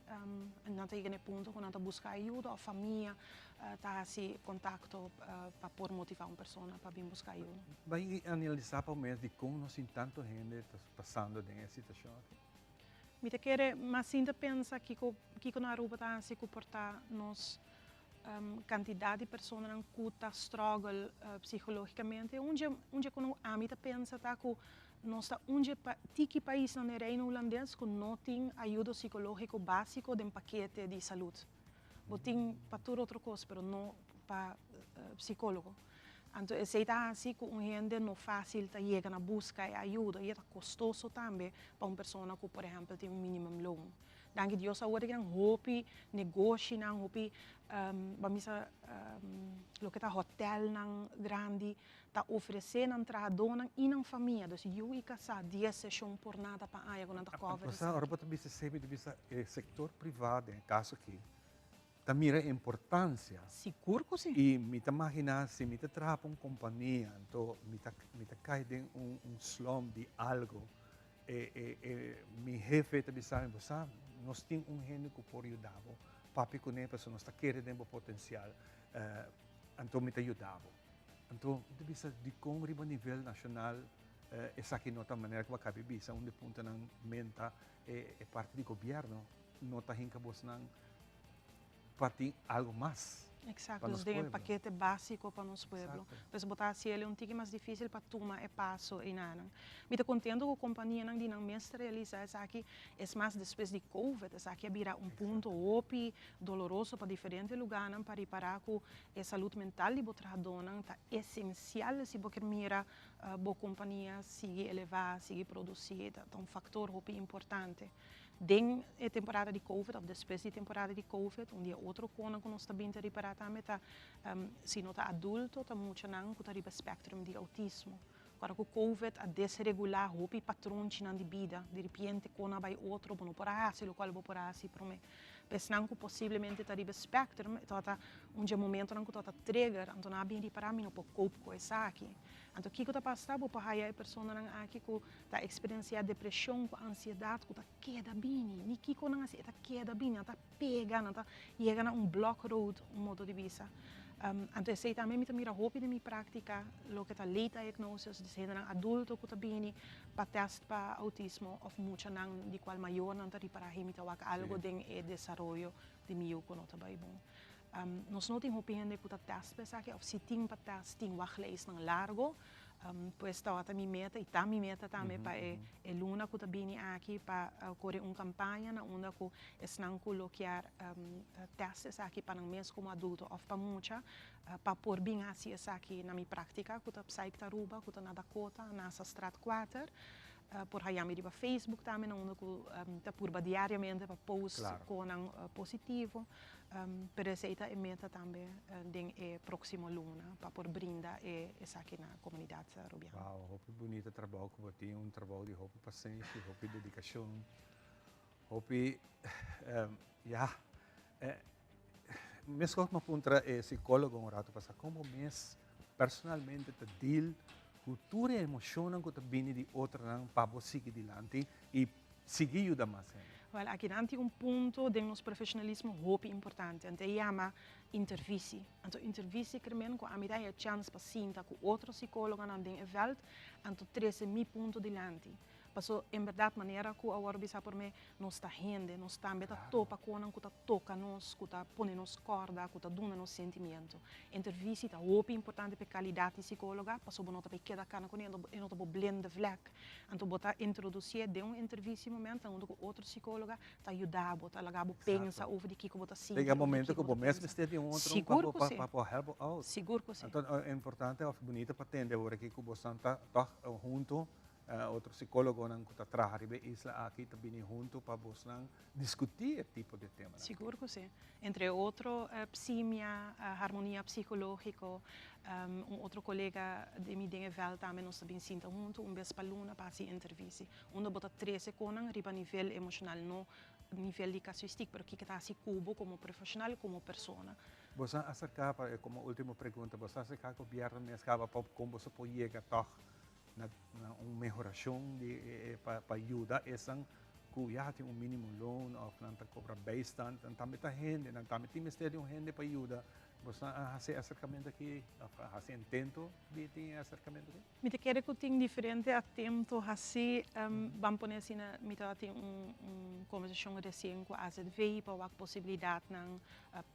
Nan ta yega na e punto ku nan ta buska ayuda òf famia ta hasi kontakto pa por motivá un persona pa bin buska ayuda. Bai analisá pa bo mes dikon nos tin tantu hende ta pasando den e situashon aki. Mi ta kere mas sinta pensa kiko kiko na Aruba ta hasi ku por ta nos kantidat di personanan ku ta struggle psikologikamente. Un dje un dje ku ami ta pensa ta ku nos ta un dje tiki paisnan den Reino Hulandes ku no tin ayudo psikologiko basiko den pakete di salud. Bo tin pa tur otro kos pero no pa psikólogo. Anto esei ta hasi ku un hende no fásil ta yega na buska e ayuda i e ta kostoso tambe pa un persona ku por ehèmpel tin un minimumloon. Danki Dios awor tin hopi negoshinan, hopi bo a misa loke ta hotèlnan grandi ta ofresé nan trahadónan i nan famia, dus yu i kasá, dies seshon por nada pa aña ku nan ta kòver esaki. Ora bo ta bisa esei, mi ta bisa e sektor privá den e kaso aki ta mira e importancia. Sigur cu si. Y mi ta magina si mi ta traha pa un compania anto mi ta mi ta cay den un un slump di algo e e e mi hefe ta bisa mi bo sa nos tin un hende cu por yuda bo papia cune pasobra nos ta kere den bo potencial anto mi ta yuda bo. Anto mi ta bisa dicon riba nivel nacional esaki no ta manera cu bo a caba di bisa un di puntonan menta e e parti di gobierno no ta hinka bosnan pa tin algo mas Exacto, dus den e pakete básiko pa nos pueblo. Pues bo ta hasi el un tiki mas difísil pa tuma e paso einanan. Mi ta kontento ku kompanianan di nan mes ta realisá esaki. Es mas, despues di Covid esaki a bira un punto hopi doloroso pa diferente lugánan pa ripará ku e salud mental di bo trahadónan ta esensial si bo kier mira bo kompania sigui elevá, sigui produsí. Ta un faktor hopi importante. Den e temporada di Covid of despues di temporada di Covid, un di e otro konan ku nos ta bin ta ripará tambe ta si no ta adulto ta muchanan ku ta riba spectrum di outismo. Ora ku Covid a desregulá hopi patronchinan di bida, di ripiente kon a bai otro, bo no por a hasi lokual bo por a hasi promé. Pa esnan ku posiblemente ta riba spectrum, e tabata un dje momentonan ku tabata trigger, anto nan a bin ripará mi no por cope ku esaki. Anto kiko ta pasa? Bo por haya e personanan aki ku ta eksperensiá depreshon ku ansiedat ku ta keda bini. Ni kiko nan hasi e ta keda bini, nan ta pega, nan ta yega na un blòk road, un modo di bisa. Anto esei tambe mi ta mira hopi den mi práktika, loke ta late diagnosis, dus hendenan adulto ku ta bini pa tèst pa outismo òf muchanan di kual mayornan ta ripará hey mi ta wak algo den e desaroyo di mi yu ku no ta bai bon. Nos no tin hopi hende ku ta tèst pa esaki òf si tin pa tèst tin wachtlijstnan largo. Pues tabata mi meta y ta mi meta tambe pa e e luna cu ta bini aki pa core un campaña na unda cu esnan cu lo kier test esaki pa nan mes como adulto of pa mucha pa por bin haci esaki na mi practica cu ta Psych Aruba cu ta na Dakota, Nasastraat kuater. Por haya mi riba Facebook tambe na unda cu ta purba diariamente pa post conan positivo. Pero esey ta e meta tambe den e proximo luna pa por brinda e esaki na comunidad Rubiano. Wow, hopi bunita trabou cu bo tin, un trabou di hopi pasenshi, hopi dedicacion, hopi, ya, mescos mi a puntra e psicologo un rato pasa, con bo mes personalmente ta deal cu tur e emocionnan cu ta bini di otronan pa bo sigui dilanti y sigui yuda mas hende? Wel, akinan tin un punto den nos profesionalismo hopi importante, anto e yama intervisi. Anto intervisi kermen cu ami ta haya chance pa sinta cu otro psicologonan den e veld, anto trece mi punto dilanti. Paso en berdad manera cu a worde bisa por me, nos ta hende, nos tambe ta topa conan cu ta toca nos, cu ta pone nos corda, cu ta duna nos sentimiento. Intervisi ta hopi importante pa e calidad di psicologa, paso bo no ta bay keda cana cune, e no ta bo blinde vlek. Anto bo ta introducié den un intervisi momento hunto cu otro psicologa ta yuda bo, ta laga bo pensa over di kico bo ta sinti. Yega momento cu bo mes mester di un otro Sigur cu si. pa bo help bo out. Sigur cu si. Anto e importante of bunita pa tende awor aki cu bosan ta toch hunto, otro psicologonan cu ta traha riba e isla aki ta bini hunto pa bosnan discuti e tipo di temanan. Sigur cu si. Entre otro Psimia, Harmonia Psicologico, un otro colega di mi den e veld tambe nos ta bin sinta hunto un bes pa luna pa haci intervisi. Unda bo ta trece conan riba nivel emocional, no nivel di casuistiek, pero kico ta haci cu bo como profesional, como persona. Bo sa acerca, pa como ultimo pregunta, bo sa acerca gobierno mes caba pa con boso por yega toch na un mehoracion di pa yuda esnan cu ya tin un minimo loon of nan ta cobra bijstand, nan tambe ta hende, nan tambe tin mester di un hende pa yuda. Boso a haci e acercamento aki of a haci intento di tin e acercamento aki? Mi ta kere cu tin diferente atento haci. Ban pone asina, mi tabatin un conversacion recien cu AZV pa wak posibilidadnan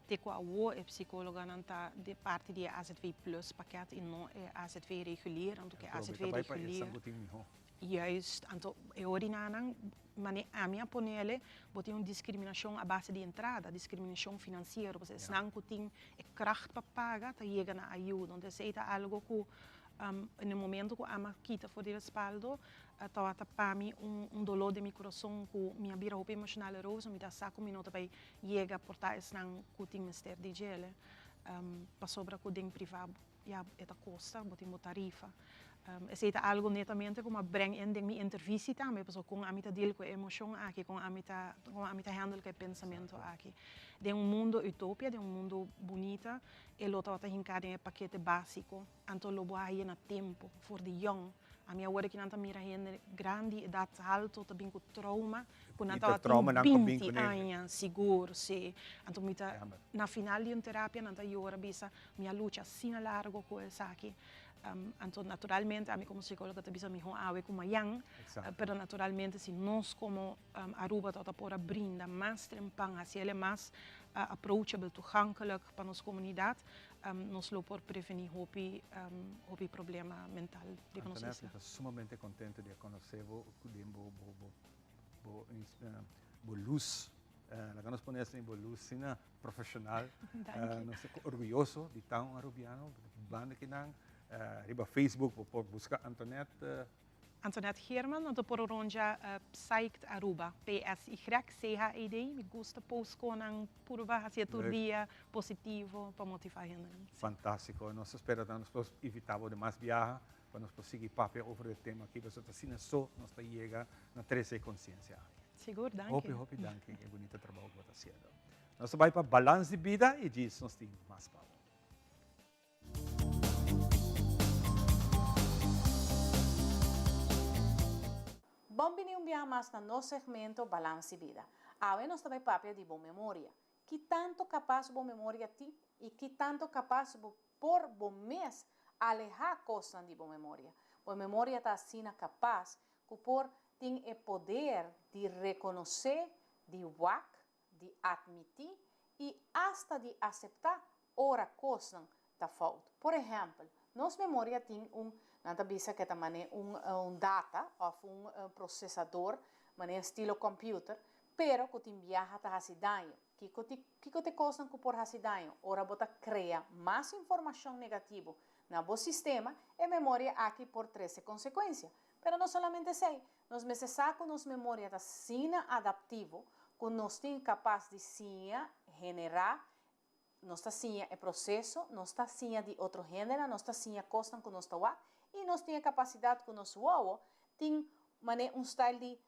Te ku awo e psikólogonan ta di parti di e azv plus pakèt i no e azv regulier, anto ku e azv regulier. Juist, anto e orinanan, manera ami a ponele, bo tin un diskriminashon a base di entrada, diskriminashon finansiero, pasobra esnan ku tin e kracht pa paga ta yega na ayudo. Entonces esei ta algo ku na e momento ku ami a kita for di respaldo, tabata pa mi un doló den mi kurason ku mi a bira hopi emoshonal erover, mi ta sa ku mi no ta bai yega por ta esnan ku tin mester di djele, pasobra ku den privá ya e ta kosta, bo tin bo tarifa. Esei ta algu netamente ku mi a breng in den mi intervisi tambe, pasobra kon ami ta deal ku e emoshon aki, kon ami ta kon ami ta handle ku e pensamentu aki. Den un mundu utopia, den un mundu bunita, e lo tabata hinká den e pakete básiko, anto lo bo a haye na tempu, for di yòn. Ami awor ki nan ta mira hende grandi, edat halto ta bin ku trauma, ku nan tabatin 20 aña, sigur, si. Anto mi ta, na final di un terapia nan ta yora bisa, mi a lucha asina largo ku esaki. Anto naturalmente ami komo psikólogo ta bisa mihó awe ku mayan, pero naturalmente si nos komo Aruba tabata por a brinda mas trempan, hasi el e mas approachable, toegankelijk pa nos komunidat, nos lo por prevení hopi hopi problema mental riba nos Antoinette, isla. mi ta sumamente contento di a conoce bo den bo bo bo bo bo luz, laga nos pone asina, bo luz asina profesional. Danki. Nos ta orguyoso di ta un Arubiano, banda kinan. Riba Facebook bo por busca Antoinette. Antoinette Geerman, anto por ronja Psyched Aruba, P-S-Y-C-H-E-D. Mi gusta post konan purba hacia tur dia positivo pa motiva hendenan. Fantastico. Nos ta spera ta nos por invita bo den mas biaha pa nos por sigui papia over e tema aki pasobra ta asina so nos ta yega na trece e conciencia aki. Sigur, danki. Hopi, hopi danki e bunita trabou cu bo ta haciendo. Nos ta bay pa Balans di Bida y djis nos tin mas pa bo. Bon bini un biaha mas na nos segmento Balans di Bida. Awe nos ta bai papia di bo memoria. Ki tanto kapas bo memoria tin? I ki tanto kapas bo por bo mes alehá kosnan di bo memoria. Bo memoria ta asina kapas ku por tin e poder di rekonosé, di wak, di atmití i asta di aseptá ora kosnan ta fout. Por ehèmpel, nos memoria tin un, nan ta bisa ku e ta manera un un data òf un prosesador, manera estilo kòmpiuter, pero ku tin biaha ta hasi daño. Kiko ti kiko ta e kosnan ku por hasi daño? Ora bo ta krea mas informashon negativo na bo sistema, e memoria aki por trese konsekuensia. Pero no solamente esei, nos mester sa ku nos memoria ta asina adaptivo ku nos tin kapas di siña, generá, nos ta siña e proseso, nos ta siña di otro hendenan, nos ta siña kosnan ku nos ta wak i nos tin e kapasidat ku nos wowo tin manera un style di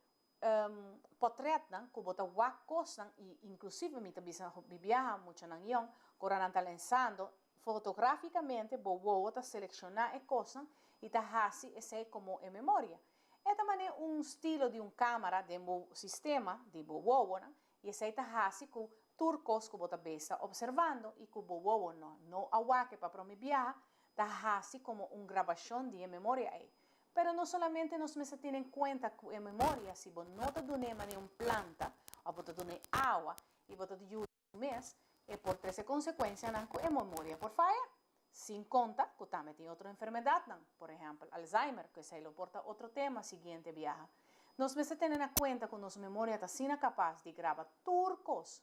Potretnan ku bo ta wak kosnan i inklusive mi ta bisa mi biaha muchanan yòn ku ora nan ta lensando fotografikamente bo wowo ta selekshoná e kosnan i ta hasi esei komo e memoria. E ta manera un stilo di un kamara den bo sistema di bo wowonan i esei ta hasi ku tur kos ku bo ta bes ta opservando i ku bo wowo no no a wak e pa prome biaha ta hasi komo un grabashon di e memoria ei. Pero no solamente nos mester tene en cuenta cu e memoria, si bo no ta dun'é manera un planta of bo ta dun'é awa y bo ta yuda su mes, e por trece consecuencianan cu e memoria por faya. Sin conta cu tambe tin otro enfermedadnan, por ehempel Alzheimer, cu esey lo por ta otro tema siguiente biaha. Nos mester tene na cuenta cu nos memoria ta asina capaz di graba tur cos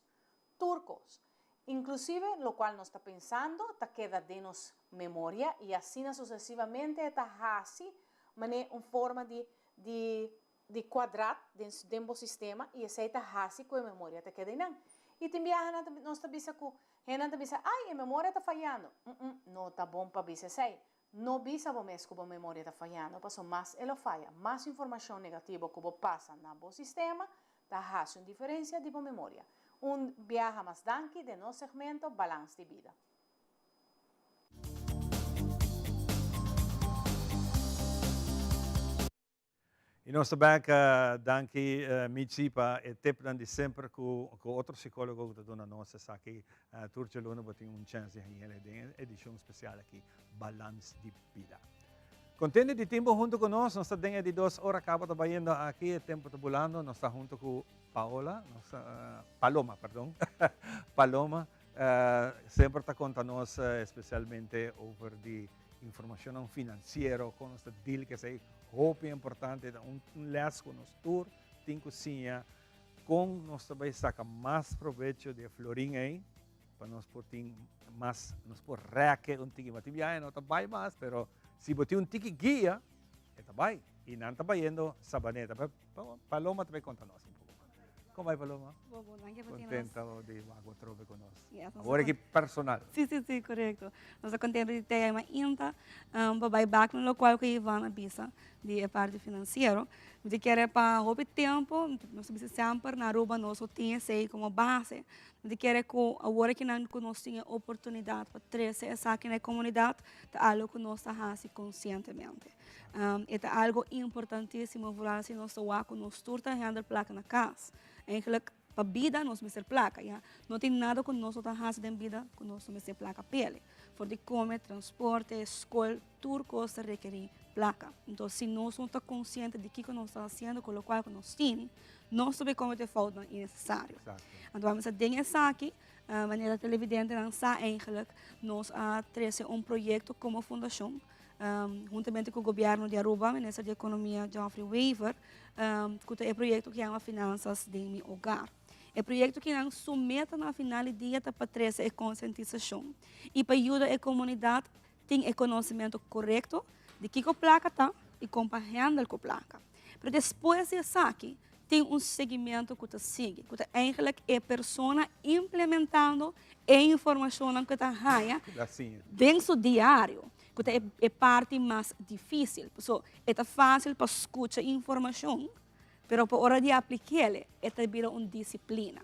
Tur kos, inklusive lokual nos ta pensando, ta keda den nos memoria i asina susesivamente e ta hasi manera un forma di di di kuadrat den den bo sistema i esei ta hasi ku e memoria ta keda einan. I tin biaha nan ta nos ta bisa ku hendenan ta bisa ai e memoria ta fayando. Um no ta bon pa bisa esei. No bisa bo mes ku bo memoria ta fayando paso mas e lo faya, mas informashon negativo ku bo pasa na bo sistema ta hasi un diferensia di bo memoria. Un biaha mas danki den nos segmento Balans di Bida. Y nos ta bek, danki Michi pa e tipnan di semper cu cu otro psicologo cu ta duna nos esaki. Tur djaluna bo tin un chance di haña el den e edicion special aki, Balans di Bida. Contento di tin bo hunto cu nos, nos ta den e di dos ora caba ta bayendo aki, e tempo ta bulando, nos ta hunto cu Paola, nos Paloma, perdon, Paloma semper ta conta nos especialmente over di Informacionnan financiero, con nos ta deal cu esey, hopi importante, ta un les cu nos tur tin cu siña con nos ta bay saca mas probecho di e florin ey pa nos por tin mas, nos por reke un tiki mas. Tin biaha no ta bay mas, pero si bo tin un tiki guia, e ta bay. Y nan ta bayendo Sabaneta. Paloma ta bay conta nos un poco mas. Con bay Paloma? Bon, bon, danki pa tin nos. Contento di wak bo trobe cu nos. Yes, nos Awor aki personal. Si, si, si, corecto. Nos ta contento di te mainta pa bay bak na locual cu Ivan a bisa di e parti financiero. Mi ta kere pa hopi tempo, nos ta bisa semper na Aruba nos no tin esey como base. Mi ta kere cu awor aki nan cu nos tin e oportunidad pa trece esaki na e comunidad ta algo cu nos ta haci conscientemente. E ta algo importantísimo vooral si nos ta wak ku nos tur ta handle plaka na kas. Eigenlijk pa bida nos mester plaka, ya. No tin nada ku nos no ta hasi den bida ku nos no mester plaka p'ele. For di kome, transporte, skol, tur kos ta rekerí plaka. Enton si nos no ta konsiente di kiko nos ta hasiendo ku lokual ku nos tin, nos ta bay komete foutnan innesesario. Anto a mester den esaki, manera televidentenan sa eigenlijk, nos a trese un proyekto komo fundashon Huntamente cu Gobierno di Aruba, Minister di Economia Geoffrey Wever, cu ta e proyecto cu yama Finanzas den mi Hogar. E proyecto kinan su meta na final di dia ta pa trece e concientisacion y pa yuda e comunidad tin e conocimento corecto di kico placa ta y con pa handle cu placa. Pero despues di esaki tin un seguimento cu ta sigui, cu ta eigenlijk e persona implementando e informacionnan cu e ta haya den su diario, cu ta e parti mas dificil. Paso e ta facil pa scucha informacion, pero pa ora di apliquele e ta bira un disciplina.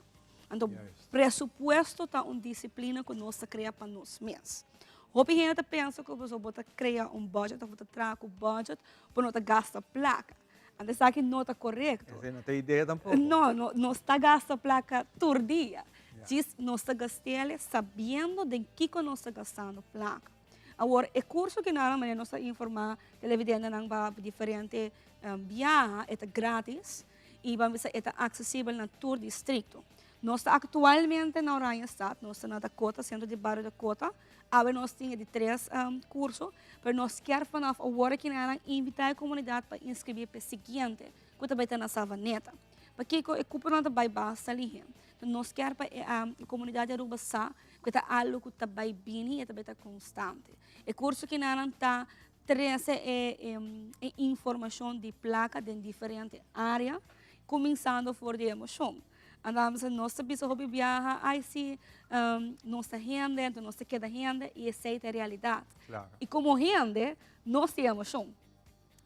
Anto presupuesto ta un disciplina cu nos ta crea pa nos mes. Hopi hende ta pensa cu paso bo ta crea un budget of bo ta traha cu budget, bo no ta gasta placa. Anto esaki no ta korekto. Esei no ta idea tampoco. No, no, nos ta gasta plaka tur dia. Djis nos ta gast'el sabiendo den kiko nos ta gastando plaka. Awor, e kurso ki nan manera nos ta informá televidentenan pa diferente biaha, e ta gratis i ban bisa e ta aksesibel na tur distrikto. Nos ta aktualmente na Oranjestad, nos ta na Dakota, sentro di bario Dakota. Awe nos tin e di tres kurso, pero nos kier vanaf awor aki nan invitá e komunidat pa inskribí pa e siguiente, ku ta bai ta na Savaneta. Pakiko e kuponan ta bai basta lihé? Nos kier pa e komunidat di Aruba sa ku e ta algu ku ta bai bini i e ta bai ta konstante. E kurso kinanan ta trese e e informashon di plaka den diferente área, kuminsando for di emoshon. Anto nos ta bisa hopi biaha, ai si, nos ta hende, anto nos ta keda hende i esei ta e realidat. I komo hende, nos tin emoshon.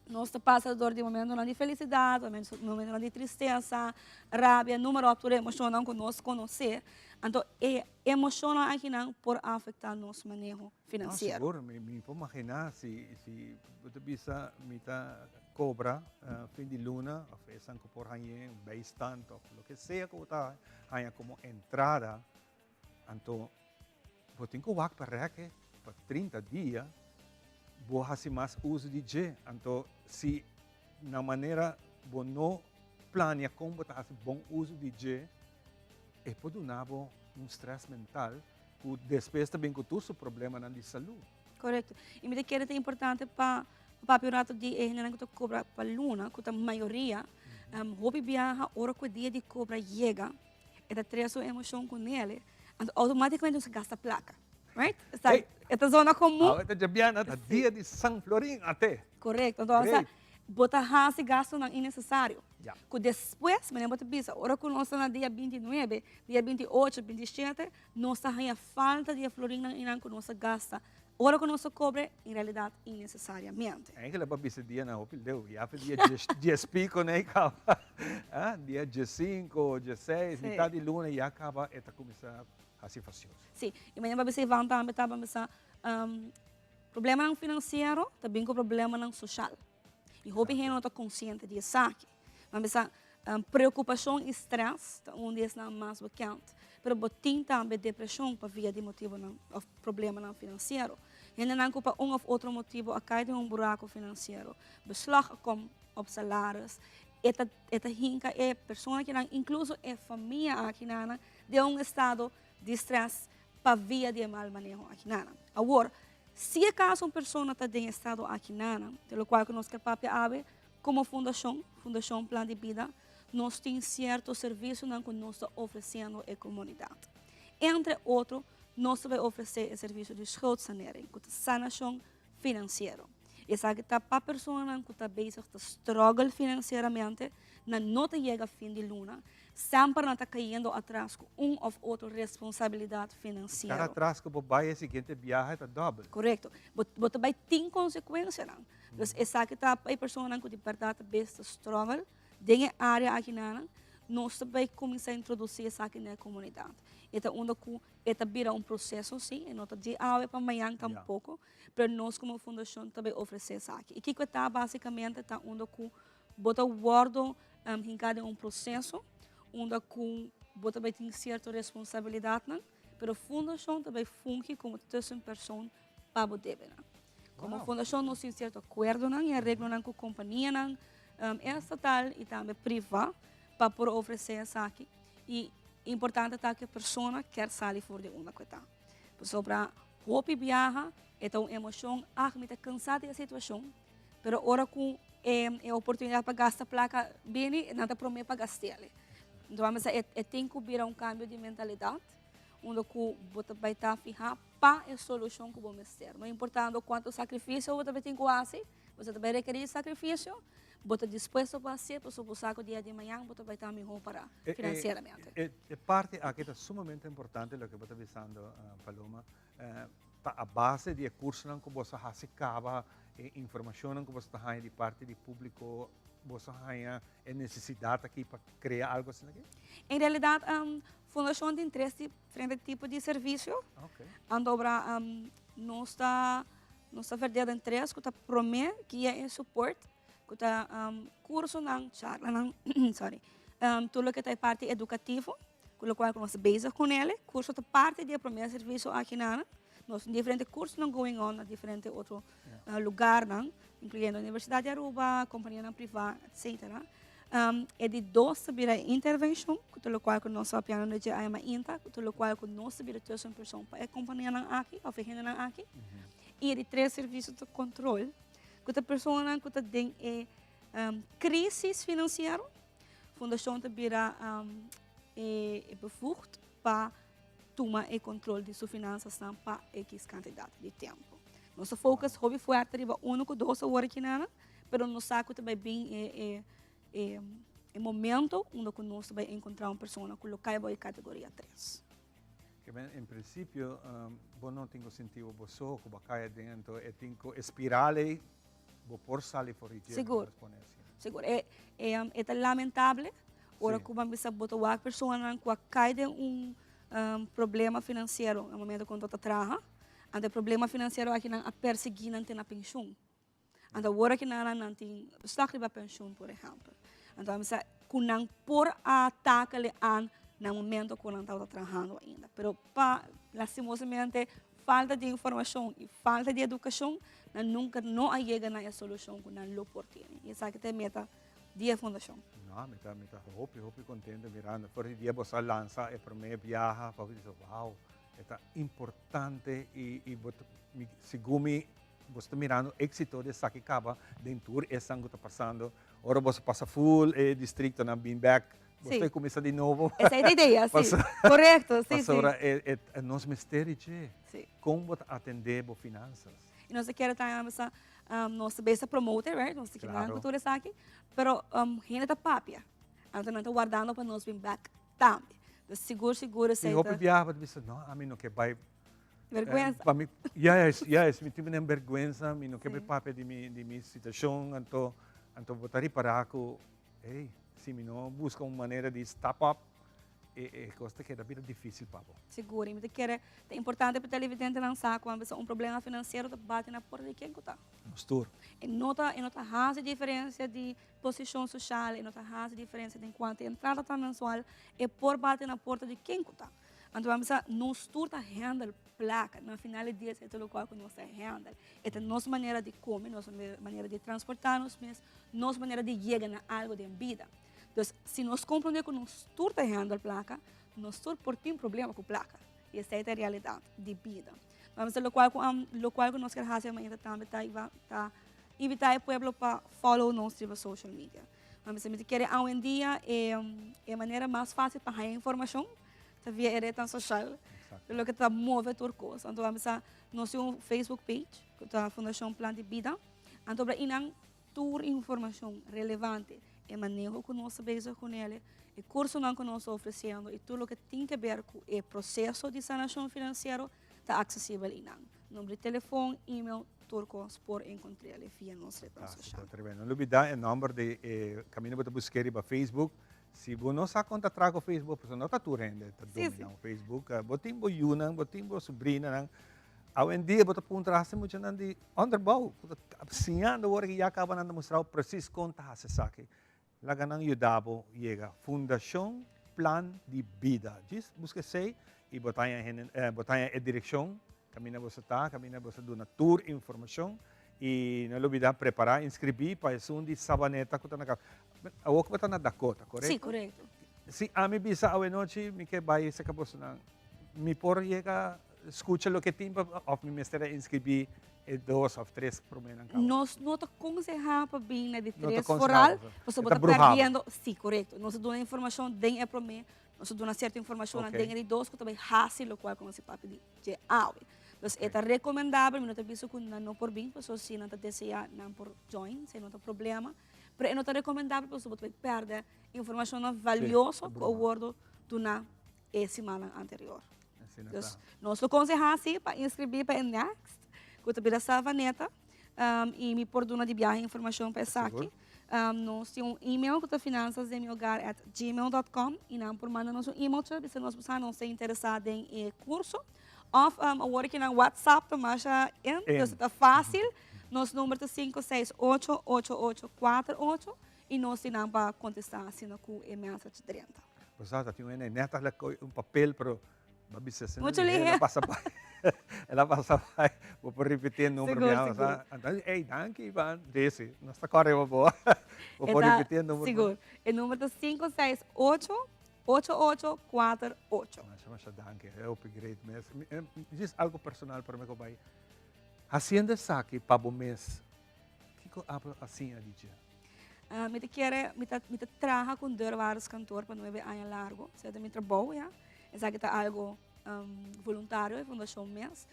Nos ta pasa dor di momentonan di felisidat, momentonan di tristesa, rabia, noem maar op, tur e emoshonnan ku nos konosé. Anto e emoshonnan akinan por afektá nos maneho finansiero. No, sigur. Mi por imaginá si si bo ta bisa mi ta kobra fin di luna òf esan ku por hañ'é un bijstand òf loke sea ku bo ta haña komo entrada, anto Bo tin ku wak pa rèk pa 30 dia, bo hasi mas uso di dje. Anto si na manera bo no plania kon bo ta hasi bon uso di dje, e por duna bo un strès mental ku despues ta bin ku tur su problemanan di salú. Korekto. I mi ta kere ta importante pa papia un rato di e hendenan ku ta kobra pa luna, ku ta mayoria. Hopi biaha ora ku e dia di kobra yega, E ta trese un emocion cu nele, anto automaticamente nos a gasta placa. Right? Esta, Hey! e ta zona comun. Awe ta djabiana, ta dia di San Florin, ate. Correcto. Anto, Great. bo ta haci gastonan innecesario. Ja. Cu despues, manera bo ta bisa, ora cu nos ta na dia 29, dia 28, 27, nos ta haña falta di e florinnan einan cu nos a gasta Ora ku nos ta kobre, en realidat innesesariamente. Eigenlijk bo a bisa dianan hopi leu, ya fe dia dies piko nei kaba, dia diesinko, dieseis, mitad di luna ya kaba e ta kuminsá hasi fasioso. Sí, i mañana bo a bisa Ivan tambe ta bisa problemanan finansiero ta bin ku problemanan soshal. I hopi hende no ta konsiente di esaki. Bo a bisa preokupashon i strès ta un di esnan mas bekend. Pero bo tin tambe depreshon pa via di motibonan òf problemanan finansiero. Hendenan ku pa un òf otro motibo a kai den un buraku finansiero, beslag a kom op salaris, e ta e ta hinka e persona kinan, inkluso e famia akinanan, den un estado di strès pa via di e mal maneho akinanan. Awor, si akaso un persona ta den e estado akinanan, di lokual ku nos ke papia awe, Komo fundashon, Fundashon Plan di Bida, nos tin sierto servisionan ku nos ta ofresiendo e komunidat. Entre otro, nos ta bai ofresé e servisio di schuldsanering, ku ta sanashon finansiero. Esaki ta pa personanan ku ta bezig ta struggle finansieramente, nan no ta yega fin di luna, semper nan ta kayendo atras ku un òf otro responsabilidat finansiero. Kada atras ku bo bai e siguiente biaha ta dòbel. Korekto. Bo ta bai tin konsekuensianan. Dus esaki ta pa e personanan ku di bèrdat ta bes ta struggle den e área akinanan, nos ta bai kuminsá introdusí esaki na e komunidat. E ta unda ku e ta bira un proseso sí, e no ta di awe pa mañan tampoko, pero nos komo fundashon ta bai ofresé esaki. I kiko e ta básikamente ta unda ku bo ta wòrdu hinká den un proseso unda ku bo ta bai tin sierto responsabilidatnan, pero fundashon ta bai fungi komo tussenpersoon pa bo debenan. Komo fundashon nos tin sierto akuerdonan i areglonan ku kompanianan estatal i tambe privá pa por ofresé esaki. I importante ta ku e persona kier sali for di unda ku e ta. Pasobra hopi biaha e ta un emoshon, ah mi ta kansá di e situashon, pero ora ku e oportunidat pa gasta plaka bini, nan ta promé pa gast'el. Enton a mester e tin ku bira un kambio di mentalidat unda ku bo ta bai ta fihá pa e solushon ku bo mester. No importando kuantu sakrifisio bo ta bai tin ku hasi, bo ta bai rekerí sakrifisio, bo ta dispuesto pa hasié pasobra bo sa ku dia di mañan bo ta bai ta mihó pará finansieramente. E parti aki ta sumamente importante loke bo ta bisando, Paloma. Ta a base di e kursonan ku boso hasi kaba, e informashonnan ku boso ta haña di parti di públiko, boso haña e nesesidat aki pa krea algu asina aki? En realidat Fundashon tin tres diferente tipo di servisio. Anto obra nos ta nos ta verdea den tres ku ta promé guia en support ku ta kursonan, charlanan, sorry, tur loke ta e parti edukativo. Ku lokual ku nos ta bezig ku nele. Kurso ta parti di e promé servisio aki nan. Nos tin diferente kursonan going on na diferente otro lugarnan, inkluyendo Universidat di Aruba, kompanianan privá, etsetera. E di dos ta bira e intervenshon, ku ta lokual ku nos ta papiando dje aña mainta, ku ta lokual ku nos ta bira tussenpersoon pa e kompanianan aki òf e hendenan aki. I e di tres servisio ta kontrol, ku ta personanan ku ta den e krisis finansiero. Fundashon ta bira e bevoegd pa tuma e kontrol di su finansasnan pa ekis kantidat di tempu. Nos ta focus hopi fuerte riba uno ku dos awor aki nana, pero nos sa ku ta bai bin e e e momento unda ku nos ta bai enkontrá un persona ku lo kai bou e kategoria tres. Ke men en prinsipio bo no tin ku sinti bo so ku bo a kai aden, anto e tin ku e spiral ei Bo por sali for di dje, Sigur. nos pone asina. Sigur. E, e, um, e ta lamentable. Ora Sí. ku ban bisa bo ta wak personanan ku a kai den un um, problema finansiero na momento ku nan ta traha. Anto e problema finansiero aki nan a persiguí nan te na penshun. Anto awor aki nan nan tin beslag riba penshun, por ehèmpel. Anto a bisa ku nan por a takele aan na momento ku nan tabata trahando ainda. Pero pa lastimosamente Falta di informashon i falta di edukashon, nan nunka no a yega na e solushon ku nan lo por tene. I esaki ta e meta di e fundashon. No, mi ta mi ta hopi hopi kontento mirando for di dia boso a lansa e prome biaha pa bo bisa wow e ta importante i i bo ta mi segun mi boso ta mirando éxito di esaki kaba den tur esnan ku ta pasando ora boso pasa full e distriktonan bin bek Bo Sí. ta cuminsa di nobo. Esa e idea, sí. Paso- Correcto, sí, sí. Pasobra e, e, e nos mester di dje. Sí. Con bo ta atende bo finanzas. Y nos ta kere tambe bisa, um, nos ta bes ta promote, right? Nos ta kere Claro. cu tur esaki. Pero um, hende ta papia. Anto nan ta wardando pa nos bin back tambe. Dus sigur, sigur Y esei hopi ta biaha bo ta bisa, no, ami no ke bai. Vergüenza. Eh, pa mi, juist, juist, mi tin menen bergüenza, mi no ke bai Sí. papia di mi, di mi situacion, anto, anto bo ta ripara cu Hey, si mi no busca un manera di stap up, e e cos ta keda bira dificil pa bo. Sigur, y mi ta kere ta importante pa televidentenan sa cu a un problema financiero ta bati na porta di ken cu ta. Nos tur. E no ta, e no ta haci diferencia di posicion social, e no ta haci diferencia den cuanto entrada ta mensual, e por bati na porta di ken cu ta. Anto a bisa nos tur ta handle placa, na final di dia esei ta locual cu nos ta handle. E ta nos manera di come, nos manera di transporta nos mes, nos manera di yega na algo den bida. Dus si nos comprende cu nos tur ta handle placa, nos tur por tin problema cu placa. Y esei ta e realidad di bida. Nos a bisa locual cu locual cu nos kier haci mainta tambe ta ta invita e pueblo pa follow nos riba social media. Nos a bisa mi ta kere awendia e e manera mas facil pa haya informacion ta via e rednan social, loke ta move tur cos. Anto a bisa nos tin un Facebook page cu ta Fundacion Plan di Bida. Anto bra inan tur informacion relevante, e maneho cu nos ta bezig cu nele, e cursonan cu nos ta ofreciendo y tur loke tin ke ber cu e proceso di sanacion financiero ta accesibel inan. Number di telefon, email, tur cos por encontrele via nos rednan social. Fantastico, tremendo. No lubida e nomber di e caminda bo ta busca riba Facebook. Si bo no sa kon ta traha ku Facebook, pasobra no ta tur hende ta domina un Facebook. Bo tin bo yunan, bo tin bo subrinanan. Awendia bo ta puntra hasta muchanan di onderbouw ku ta siñando awor aki ya kaba nan ta mustra bo presis kon ta hasi esaki. Laga nan yuda bo yega Fundashon Plan di Bida. Djis buska esei i bo ta haña hende, bo ta haña e direkshon kaminda boso ta, kaminda boso duna tur informashon. I no lubida prepara inscribi pa esun di Sabaneta ku ta na kaba. Awor ku bo ta na Dakota, korekto? Sí, korekto. Si ami bisa awenochi mi ke bai seka bosonan, mi por yega skucha loke tin pa òf mi mester a inscribi e dos òf tres promenan kaba? Nos no ta konsehá pa bin na di No ta tres konsehá foral, pasobra pasobra e bo ta ta bruhabo. perdiendo, sí, korekto. Nos ta duna informashon den e promé, nos ta duna sierto informashonnan den e di dos ku ta bai hasi lokual ku nos a papia di dje awe. Dus e ta recomendabel, mi no ta bisa cu nan no por bin, pasobra si nan ta desea nan por join, esey no ta problema, pero e no ta recomendabel pasobra bo ta bay perde informacionnan valioso cu a wordo duna e simannan anterior. Dus nos lo conseha si pa inscribi pa e next, cu ta bira Savaneta, y mi por duna di biahe informacion pa esaki. Nos tin un email cu ta finanzasdemihogar at gmail dot com y nan por manda nos un email tur bisa nos sa nos ta interesa den e curso of awor ki nan WhatsApp ta masha in, dus ta facil. Nos number ta 568 8848 y nos tin nan pa contesta asina cu e message drenta. Bo sa ta tin un hende net a kohe un papel pero bo a bisa esei Mucho el lihe. a pasa bai. El a pasa bai. Bo por ripiti e number Sigur, mi a sigur. sa. Anto ey danki Ivan. Desi nos ta kòrda riba bo. Bo E por ta ripiti e number. sigur. E number ta 568 8848. Masha masha danki. E hopi great mes. Djis algo personal prome ku bai. Hasiendo esaki pa bo mes, kiko abo a siña di dje? Mi ta kere, mi ta, mi ta traha ku un deurwaarderskantoor pa nuebe aña largo. Esei ta mi trabou ya. Esaki ta algo voluntario e fundashon mes.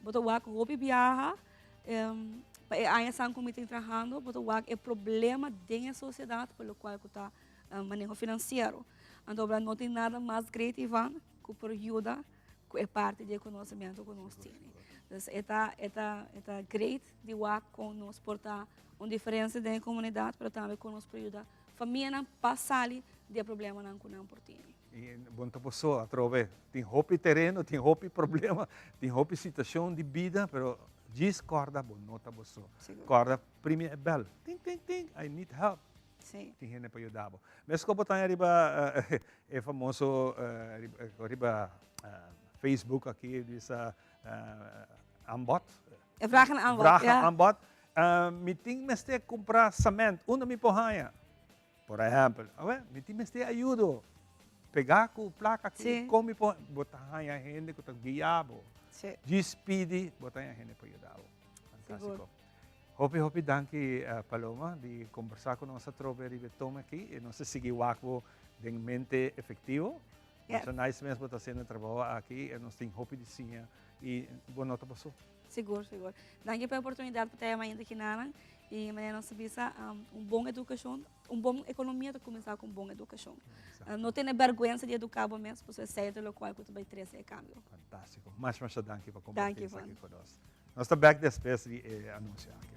Bo ta wak hopi biaha pa e aña san ku mi tin trahando, bo ta wak e problema den e sosiedat pa lokual ku ta maneho finansiero. Anto no tin nada mas great Ivan ku por yuda ku e parti di e konosementu ku nos tene. Dus e ta, e ta, e ta great di wak kon nos por ta un diferensia den e komunidat, pero tambe kon nos por yuda famianan pa sali di e problemanan ku nan por tene. I bon ta boso atrobe. Tin hopi tereno, tin hopi problema, tin hopi situashon di bida, pero djis kòrda bo no ta boso. Kòrda primi e bèl, ting ting ting, I need help. Sí. Tin hende pa yuda bo. Mesco bo ta riba e famoso riba Facebook aki bisa aanbod. E vraag en aanbod, Vraag en ja. aanbod. Mi tin mester cumpra cement. Unda mi por haña? Por ehempel. Awe, mi tin mester ayudo. Pega cu placa aki. Sí. Con mi por Bo ta haña hende cu ta guia bo. Sí. Djis pidi, bo ta haña hende pa yuda bo. Fantastico. Sigur. Hopi hopi danki Paloma di combersa cu nos atrobe riba e tome aki y nos ta sigui wak bo den mente efectivo. Yes. Masha nice mes bo ta haciendo e trabao aki y nos tin hopi di siña y bo no ta paso. Sigur, sigur. Danki pa e oportunidad pa ta mainta kinanan y manera nos ta bisa un bon educacion, un bon economia ta cuminsa cu un bon educacion. No tene berguensa di educa bo mes pasobra esey ta locual cu ta bay trece e cambio. Fantastico. Masha masha danki pa comparti Danki, esaki Ivan. cu nos. Nos ta bek despues di e anuncio aki.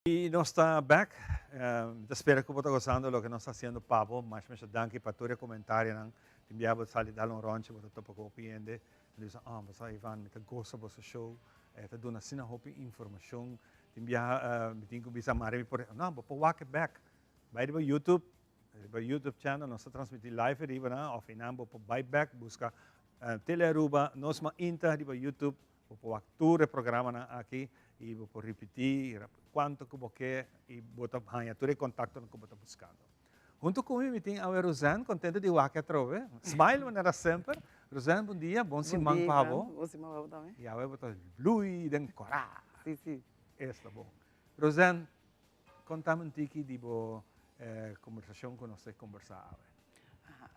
Y nos ta back. Mi ta spera cu bo ta gozando loke nos ta haciendo pa bo. Masha masha danki pa tur e comentarionan. Tin bia bo sali dal un rondje, bo ta topa cu hopi hende. Mi ta bisa, oh, bo sa Ivan, mi ta goza boso show. E ta duna asina hopi informacion. Tin bia mi tin cu bisa mari mi por, no, bo por wak e back. Bai riba YouTube, riba YouTube channel nos ta transmiti live riba nan of einan bo por bai back busca Tele Aruba Nos Mainta riba YouTube. Bo por wak tur e programanan aki y bo por ripiti cuanto cu bo ke y bo ta haña tur e contactonan cu bo ta buscando. Hunto cu mi mi tin awe Rosanne, contento di wak atrobe. Smile manera semper. Rosanne, bon dia, bon siman pa bo. Bon siman pa bo tambe. Y awe bo ta blui den cora. Si, si. Esta bon. Rosanne. Konta mi un tiki di bo kombersashon ku nos ta kombersá awe.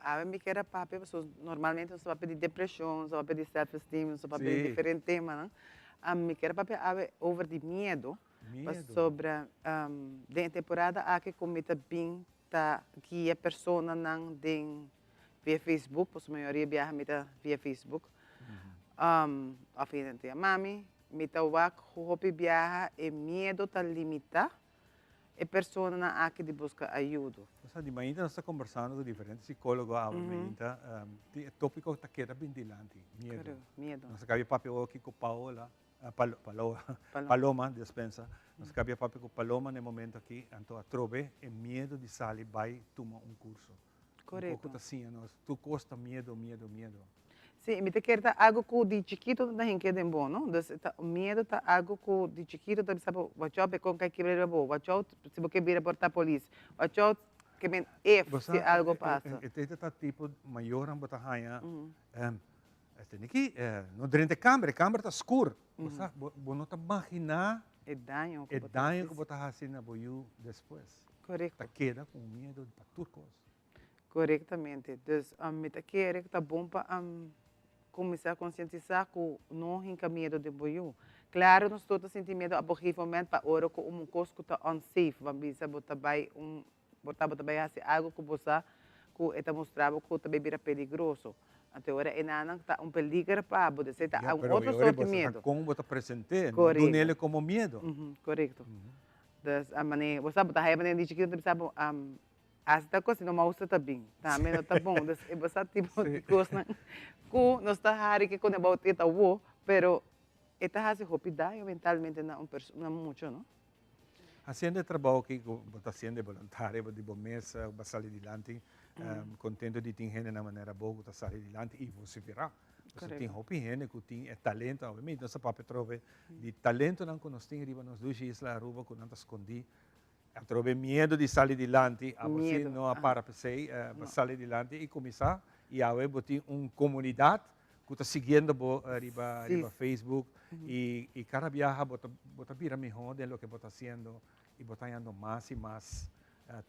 Awe mi kier a papia pasobra normalmente nos ta papia di depresion, nos ta papia di self esteem, nos ta papia di diferente temanan. Mi kier a papia awe over di miedo, pasobra den e temporada aki ku mi ta bin ta guia personanan den via Facebook, pasobra mayoria biaha mi ta via Facebook, òf hende ta yama mi, mi ta wak ku hopi biaha e miedo ta limitá e personanan aki di buska ayudo. Osea, di mainta nos ta kombersando ku diferente sikólogo awe mainta, tin e tópiko ta keda bin dilanti, miedo. Miedo. Nos a kabia papia oki ku Paola, Paloma, Paloma Despensa, nos a kabia papia ku Paloma na e momento aki, anto atrobe e miedo di sali bai tuma un kurso. Korekto. Un poko ta siña nos, tur kos ta miedo, miedo, miedo. Sí, mi ta kere ta algo ku di chikito ta hinke den bo, no? Dus ta miedo ta algo ku di chikito ta bisa bo, watch out pe kon kai kibra riba bo, watch out si bo ke bira por ta polis, watch out ke men if si algo pasa. E ta ta tipo mayornan bo ta haña, e tene ki no drenta e kamber, e kamber ta skur. Bo sa, bo no ta maginá e daño e daño ku bo ta hasi na bo yu despues. Korekto. Ta keda ku un miedo pa tur kos. Korektamente. Dus mi ta kere ku ta bon pa kuminsá konsientisá ku no hinka miedo den bo yu. Klaro nos tur ta sinti miedo op un gegeven moment pa ora ku un kos ku ta unsafe, bo a bisa bo ta bai un bo ta bo ta bai hasi algu ku bo sa ku e ta mustra bo ku ta bai bira peligroso. Anto e ora e nannan ta un peliger pa bo, dus e ta un otro soort di miedo. Kon bo ta present'é, no dun'el komo miedo. Korekto. Dus a manera, bo sa bo ta haya manera di chikito ta bisa bo hasi tal kos si no mousa ta bin, tambe no ta bon. Dus e bo sa tipo di kosnan ku nos ta hari ke kone about it awo, pero e ta hasi hopi daño mentalmente na un perso, na mucha no. Hasiendo e trabou aki ku bo ta hasiendo e boluntario bo di bo mes bo a sali dilanti, kontento di tin hendenan manera bo ku ta sali dilanti i vosiferá. Pasobra tin hopi hende ku tin e talento, obviamente nos ta papia atrobe di talentonan ku nos tin riba nos dushi isla Aruba ku nan ta skondí atrobe miedo di sali dilanti, abo si no a para p'esei, bo sali dilanti i kuminsá i awe bo tin un komunidat ku ta siguiendo bo riba riba Facebook i i kada biaha bo ta bo ta bira mihó den loke bo ta hasiendo i bo ta hañando mas i mas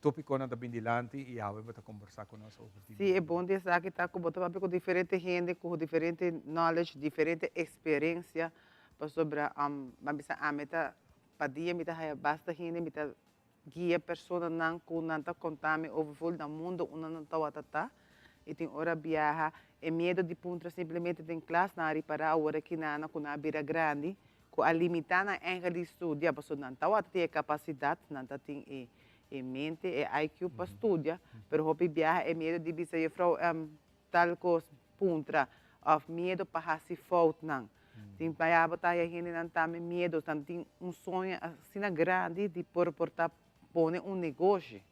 tópikonan ta bin dilanti i awe bo ta kombersá ku nos over di Sí, e bon di esaki ta ku bo ta papia ku diferente hende ku diferente knowledge, diferente eksperensia, pasobra ban bisa ami ta pa dia mi ta haya basta hende mi ta guia personanan ku nan ta konta mi over for na mundo unda nan tawata ta i tin ora biaha e miedo di puntra simplemente den klas nan a ripará awor aki nan ku nan a bira grandi ku a limitá nan èngel di studia pasobra nan tawata tin e kapasidat nan ta tin e e mente e IQ pa studia pero hopi biaha e miedo di bisa jefrou tal kos puntra òf miedo pa hasi foutnan Tin paya bo ta haya hendenan tambe miedo, nan tin un soño asina grandi di por por ta pone un negoshi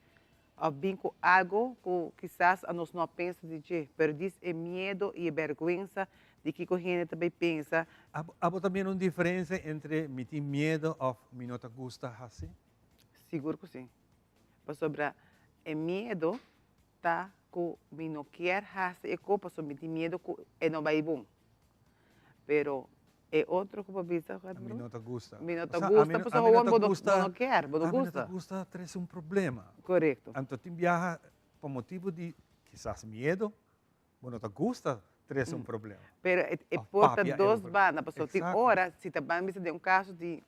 of bin cu algo cu kisas anos no a pensa di dje, pero dis e miedo y e berguensa di kico hende ta bay pensa. Abo ta mira un diferencia entre mi tin miedo of mi no ta gusta haci? Sigur cu si, pasobra e miedo ta cu mi no kier haci e co pasobra mi tin miedo cu e no bay bon. Pero e otro cu bo bisa A mi no ta gusta. Mi no ta gusta pasobra bo bo no kier, bo no gusta. A mi no ta gusta trece un problema. Corecto. Anto tin biaha pa motibo di kisas miedo, bo no ta gusta trece un problema. Pero e por ta dos banda, pasobra tin ora si ta ban bisa den un caso di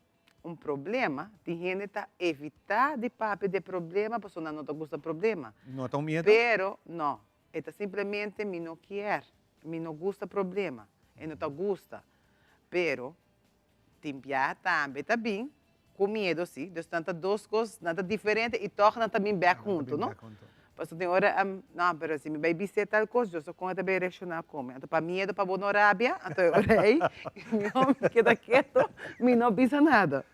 un problema, tin hende ta evita di papia di e problema pasobra nan no ta gusta problema. No ta un miedo? Pero no, e ta simplemente mi no kier, mi no gusta problema, e no ta gusta. Pero tin biaha tambe ta bin ku miedo si, dus nan ta dos kos, nan ta diferente i tòg nan ta bin bèk huntu, no? Pasobra tin ora, no, pero si mi bai bis'é tal kos, yo sa kon e ta bai reakshoná ku mi. Anto pa miedu pa bo no rabia, anto e ora ei mi keda ketu, mi no bisa nada.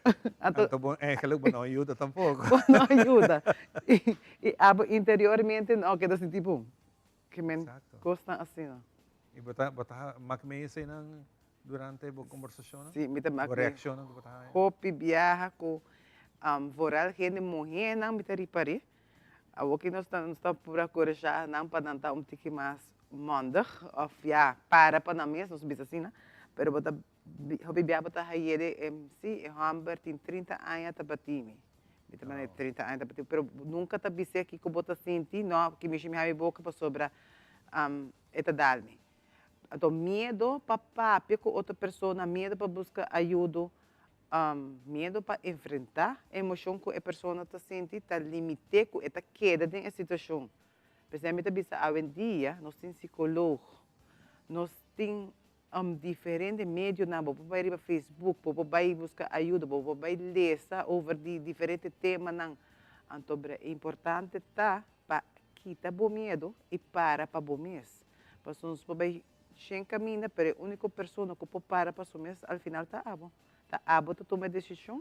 Anto bo eigenlijk bo no yuda tampoko. Bo no yuda. I abo interiormente no keda sinti bon. Ke men kosnan asina. I bo ta bo ta mak mee eseinan durante bo kombersashonnan? Sí, mi ta mak mee. Bo reakshonnan ku bo ta haña? Hopi biaha ku vooral hende muhénan mi ta ripar'é. Awoki nos ta nos ta pura koresha nan pa nan ta un tiki mas mondig of ya para pa nan mes, nos bisa asina, pero bo ta hopi bia bo ta hay'e de si e homber tin 30 aña ta bati mi. Mi ta manda 30 aña tabatin, pero nunca ta bis'é kiko bo ta sinti, no, ki mishi mi habi boca pasobra e ta dal mi. Anto miedo pa papia ku otro persona, miedo pa buska ayudo, miedo pa enfrentá e emoshon ku e persona ta sinti ta limit'é ku e ta keda den e situashon. P'esei mi ta bisa awendia nos tin sikólogo, nos tin diferente medionan, bo por bai riba Facebook, bo por bai buska ayuda, bo por bai lesa over di diferente temanan. Anto e importante ta pa kita bo miedo i para pa bo mes. Pasobra nos por bai shen kaminda pero e úniko persona ku por para pa su mes al final ta abo. Ta abo ta tuma e desishon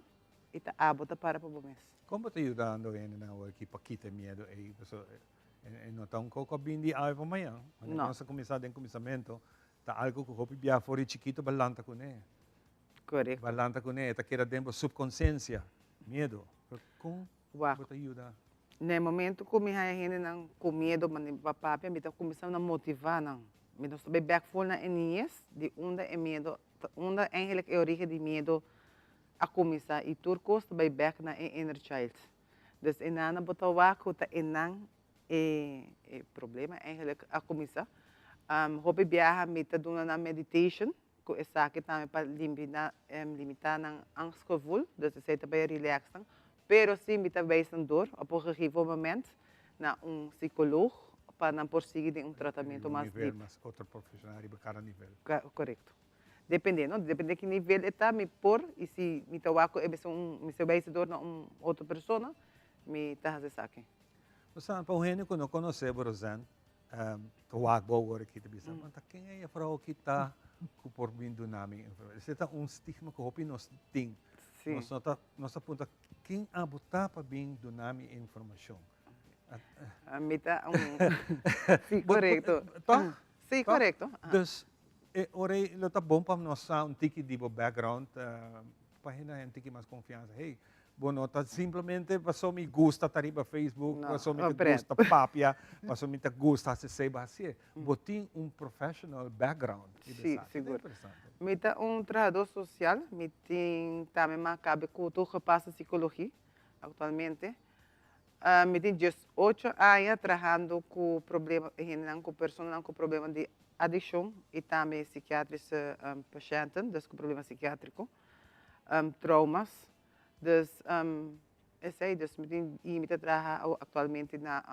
i ta abo ta para pa bo mes. Kon bo ta yudando hendenan awor aki pa kita e miedo ei? Pasobra e no ta un koko a bin di awe pa mañan. Wanneer nos a kuminsá den kuminsamentu ta algu ku hopi bia for di chikitu bo lanta kuné. Korekto. Bo lanta kuné, e ta keda den bo supkonsiensia, miedo. Pero kon bo ta yuda? Na e momento ku mi haña hendenan ku miedo pa papia, mi ta kuminsá na motivá nan. Mi nos ta bai bèk for na e niñes di unda e miedo, unda eigenlijk e origen di miedo a kuminsá i tur kos ta bai bèk na e inner child. Dus e nan bo ta wak ku ta e nan e e problema eigenlijk a kuminsá. Hopi biaha mi ta duna nan meditation ku esaki tambe pa limpia limitá nan angstgevoel, dus esei ta bai relax nan. Pero si mi ta wijs nan door op un gegeven moment na un psicoloog pa nan por sigui den un tratamiento mas Un nivel diep. mas otro profesional riba cada nivel. Correcto. Depende no, depende ki nivel e ta mi por y si mi ta wak cu e mester un mester wijs door na un otro persona mi ta haci esaki. Rosanne, pa un hende cu no conoce bo Rosanne, Ta wak bo awor aki ta bisa, ma ta ken e juffrouw aki ta ku por bin duna mi informashon? Esei ta un stigma ku hopi nos tin. Nos no ta, nos ta puntra ken abo ta pa bin duna mi informashon? Mi ta un, si korekto. Toch? Si korekto. Dus e ora ei lo ta bon pa nos sa un tiki di bo background pa hende haña un tiki mas konfiansa. Hey, Bo no ta simplemente paso mi gusta ta riba Facebook, No, paso mi ta pret. gusta papia, paso mi ta gusta hasi esei, bo hasié. Bo tin un professional background riba Sí, esaki. Ta sigur. interesante. Mi ta un trahador social, mi tin tambe m'a cabe cu toegepaste psicologie actualmente. Mi tin diesocho aña trahando cu problema, hendenan cu personanan cu problema di adiccion y tambe psiquiatrische patiënten, dus cu problema psiquiatrico. traumas. Dus esei, dus mi tin y mi ta traha actualmente na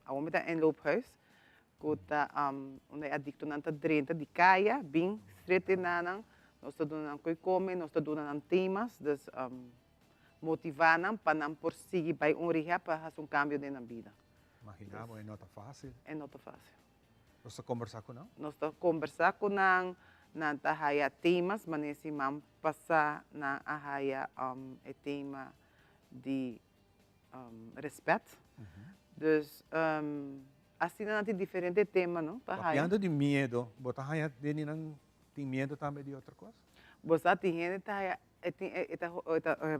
awor mi ta inloophuis cu ta unda e adictonan ta drenta di caya bin straight den nan, nos ta duna nan coy come, nos ta duna nan temas, dus motiva nan pa nan por sigui bay un rehab pa haci un cambio den nan bida. Imagina bo e no ta facil. E no ta facil. Nos ta kombersá ku nan? Nos ta kombersá ku nan, nan ta haya temas, manera siman pasá nan a haya e tema di respèt. Dus asina nan tin diferente tema no pa haya. Papiando di miedo, bo ta haya den di nan tin miedo tambe di otro kos? Bo sa tin hende ta haya e tin e ta e ta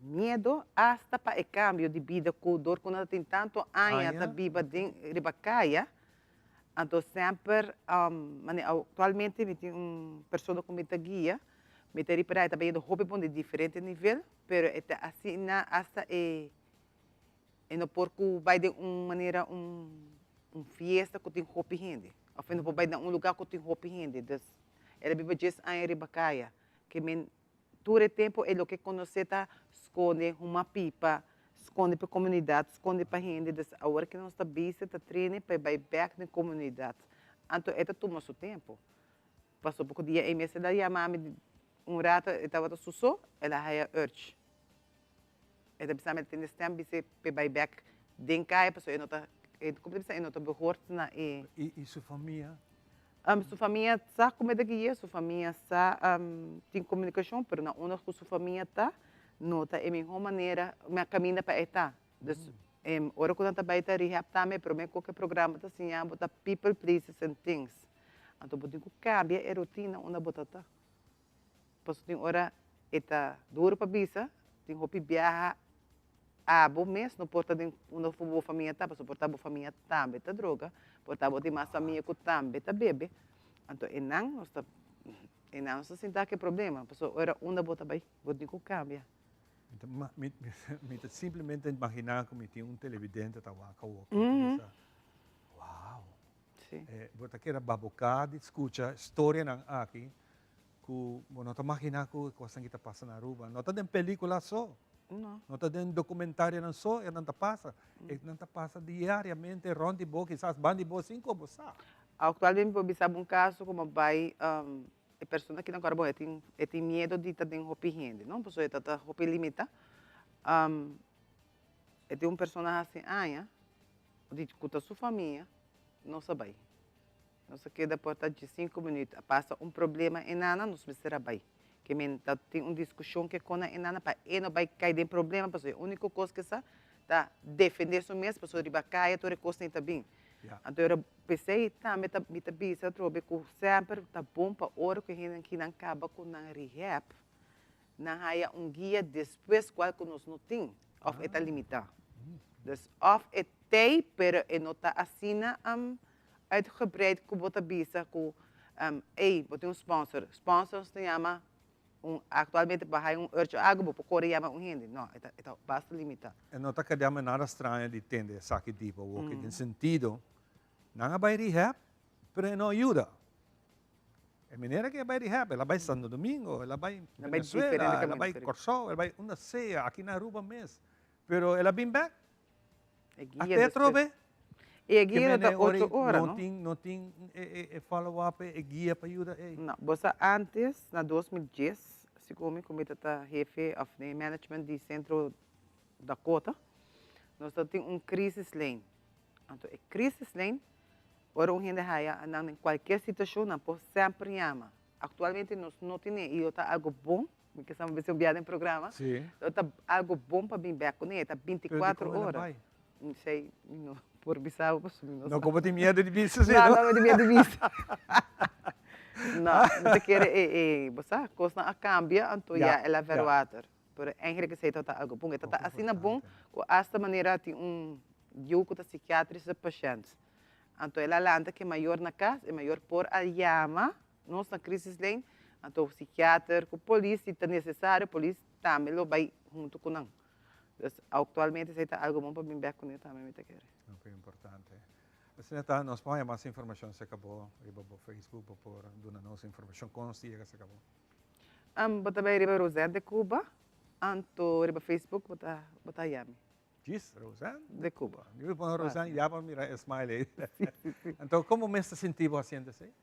miedo asta pa e cambio di bida cu dor cu nan ta tin tanto aña ta biba den riba caya, anto semper mane actualmente mi tin un persona cu mi ta guia, mi ta ripara e ta bayendo hopi bon di diferente nivel, pero e ta asina asta e e no por cu bay den un manera un un fiesta cu tin hopi hende of e no por bay na un lugar cu tin hopi hende, dus el a biba dies aña riba caya. Ke men tur e tempu e loke konosé ta skonde huma pipa, skonde pa e komunidat, skonde pa hende. Dus awor ke nos ta bisa ta trene pa e bai bèk den komunidat. Anto e ta tuma su tempu. Pasobra poko dia ei mes el a yama mi un rato e tabata su so, el a haya urge. E ta bisa mi el tende stèm bis'é pa e bai bèk den kaya pasobra e no ta, komo ta bisa, e no ta behoort na e. I su famia? Su famia sa ku mi ta gui'é, su famia sa tin komunikashon, pero na unda ku su famia ta, no ta e mihó manera, mi a kaminda pa e ta. Dus ora ku nan ta bai ta rehab tambe, e promé ku e programa ta siña bo ta people, places and things. Anto bo tin ku kambia e rutina unda bo ta ta. Pasobra tin ora e ta duru pa bisa, tin hopi biaha abo mes no por ta den unda ku bo famia ta, pasobra por ta bo famia tambe ta droga, por ta bo tin mas famia ku tambe ta bebe, anto enan nos ta enan nos ta sinta ku e problema, pasobra ora unda bo ta bai bo tin ku kambia. Mi mi ta simplemente imaginá ku mi tin un televidente ta wak awor ku ta bisa, Wow! Bo ta keda baboká di skucha storianan aki ku bo no ta maginá ku e kosnan aki ta pasa na Aruba. No ta den pelíkula so, no ta den dokumentarionan so e nan ta pasa. E nan ta pasa diariamente rònt di bo, kisas ban di bo sin ku bo sa. Aktualmente mi por bisa bo un kaso ku mi a bai E persona ki na kòrda bon e tin e tin miedo di ta den hopi hende no pasobra e ta ta hopi limitá. E tin un persona hasi aña di ku ta su famia nos a bai. Nos a keda por ta diesinku minüt a pasa un problema e nana nos mester a bai. Ke men ta tin un diskushon ke kona e nana pa e no bai kai den problema pasobra e úniko kos ke sa ta defendé su mes pasobra riba kaya tur e kosnan ta bin. Anto era p'esei tambe ta mi ta bisa atrobe ku semper ta bon pa ora ku e hendenan kinan kaba ku nan rehab, nan haya un guia despues kual ku nos no tin òf e ta limitá. Dus òf e t'ei pero e no ta asina uitgebreid ku bo ta bisa ku ey bo tin un sponsor. Sponsors ta yama Un actualmente pa haya un urge algo bo por core yama un hende. No, e ta e ta basta limita. E no ta keda nada straño di tende esaki tipo awoki den sentido nan a bai rehab pero e no a yuda. E manera ku e bai rehab el a bai Santo Domingo, el a bai Venezuela, el a bai Kòrsou, el a bai unda sea, aki na Aruba mes pero el a bin bek. E guia despues. E e guia no ta ocho ora, no? No tin, no tin e follow up, e guia pa yuda ei. No, bo sa antes, na 2010, segun mi ku mi ta hefe of den management di Centro Dakota, nos ta tin un crisislijn. Anto e crisislijn, ora un hende haya nan den cualkier situacion, nan por semper yama. Actualmente nos no tene y lo ta algo bon. Mi ke sa mester un bia den programa. Sí. Lo ta algo bon pa bin bek kuné, e ta bintikuatro Pero dikon el a ora. bai? Mi sei, mi no por bisa bo pasobra mi no sa. No komo tin miedu di bisa si, No, no? no mi tin miedu di bisa. No, mi ta kere e, e, bo sa, kosnan a kambia, anto ya el a verwater. Pero eigenlijk esei tabata algo bon. E tabata asina bon ku asta manera tin un yu ku ta psikiatrische pashènt. Anto el a lanta ku e mayor na kas, e mayor por a yama Nos na crisislijn, anto psikiater ku polis si ta nesesario polis tambe lo bai huntu ku nan. Dus aktualmente esei ta algu bon pa bin bek kuné tambe mi ta kere. Hopi importante. Asina ta, nos por haña mas informashon serka bo riba bo Facebook, bo por duna nos informashon kon nos ta yega serka bo? Bo ta bai riba Rosette de Cuba, anto riba Facebook bo ta bo ta haña mi. Djis, Roseanne? De Cuba. Mi por pone Roseanne ya pa mira e smile ei. Anto, como mes ta sinti bo haciendo esei?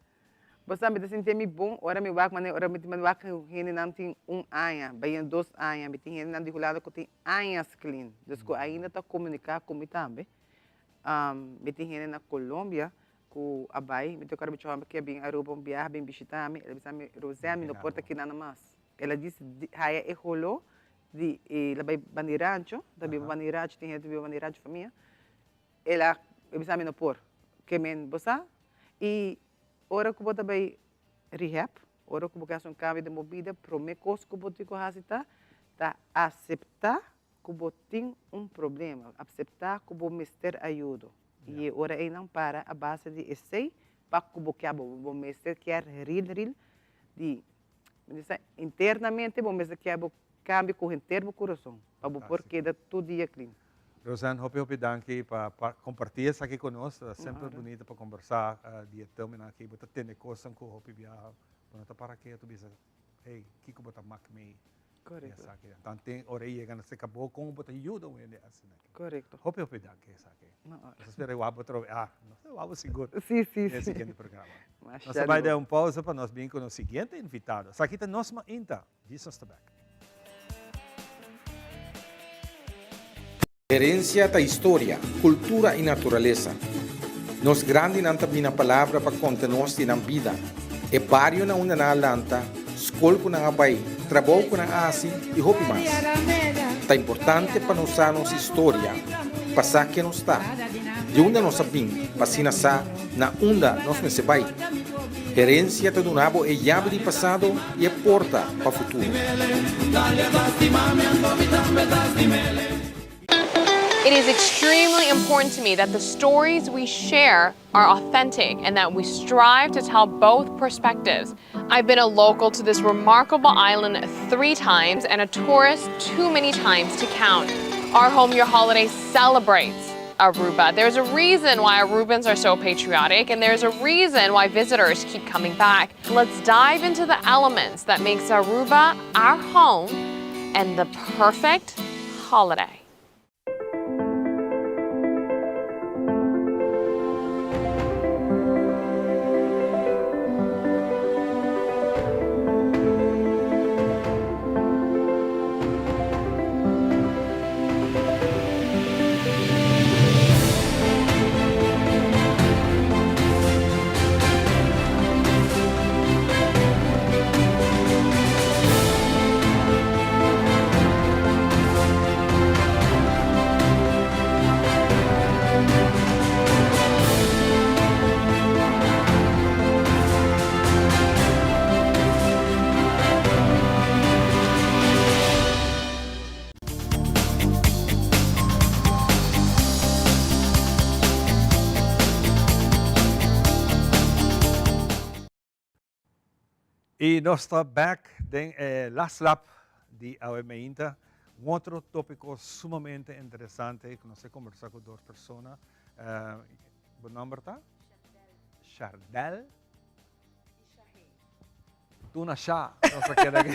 Bo sa, mi ta sinti mi bon ora mi wak manera ora mi wak hendenan tin un aña, bayen dos aña, mi tin hendenan di Hulanda ku tin añas clean, dus ku ainda ta komuniká ku mi tambe. Mi tin hende na Colombia ku a bai, mi ta kòrda mi chòmber ke a bin Aruba un biaha bin bishitá mi, el a bisa mi, Roseanne, mi no por ta kina mas. El a disi haya e holó di el a bai banda rancho, ta biba banda rancho, tin hende ta biba banda rancho famia, el a bisa mi no por, ke men bo sa, i ora ku bo ta bai rehab, ora ku bo ke hasi un kambio den bo bida, prome kos ku bo tin ku hasi ta, ta aseptá ku bo tin un problema, aseptá ku bo mester ayudo, i e ora einan para a base di esei pa ku bo kia bo, bo mester kier ril ril di Internamente bo mester kier bo cambia cu henter bo curason pa bo por keda tur dia clean. Rosanne, hopi hopi danki pa comparti esaki cu nos. Ta semper bunita pa combersa di e temanan aki. Bo ta tende cosnan cu hopi biaha bo no ta para ketu bisa, hey, kico bo ta mak mei di esaki. Anto tin ora e yega na seca bo con bo ta yuda un hende asina. Correcto. Hopi hopi danki esaki. No ora. Nos ta spera wak bo trobe. Ah, nos ta wak bo sigur. Si, si, Den e si. siguiente programa. Masha Nos ta bai di den bo. un pausa pa nos bin ku nos siguiente invitado. Esaki ta Nos Mainta. Djis nos ta bek. Herencia ta historia, cultura y naturalesa. Nos grandinan ta bina palabra pa conta nos di nan bida, e bario na unda nan a lanta, skol ku nan a bai, trabou ku nan a hasi i hopi mas. Ta importante pa nos sa nos historia, pa sa ken nos ta, di unda nos a bin, pa asina sa na unda nos mester bai. Herensia ta duna bo e yabi di pasado i e porta pa futuro. It is extremely important to me that the stories we share are authentic and that we strive to tell both perspectives. I've been a local to this remarkable island three times and a tourist too many times to count. Our Home Your Holiday celebrates Aruba. There's a reason why Arubans are so patriotic and there's a reason why visitors keep coming back. Let's dive into the elements that makes Aruba our home and the perfect holiday. Y nos ta back den e last lap di awe meinta. Un otro topico sumamente interesante cu nos a conversa cu dos persona. Bo nomber ta? Chardel. Tuna sha, nos a keda aki.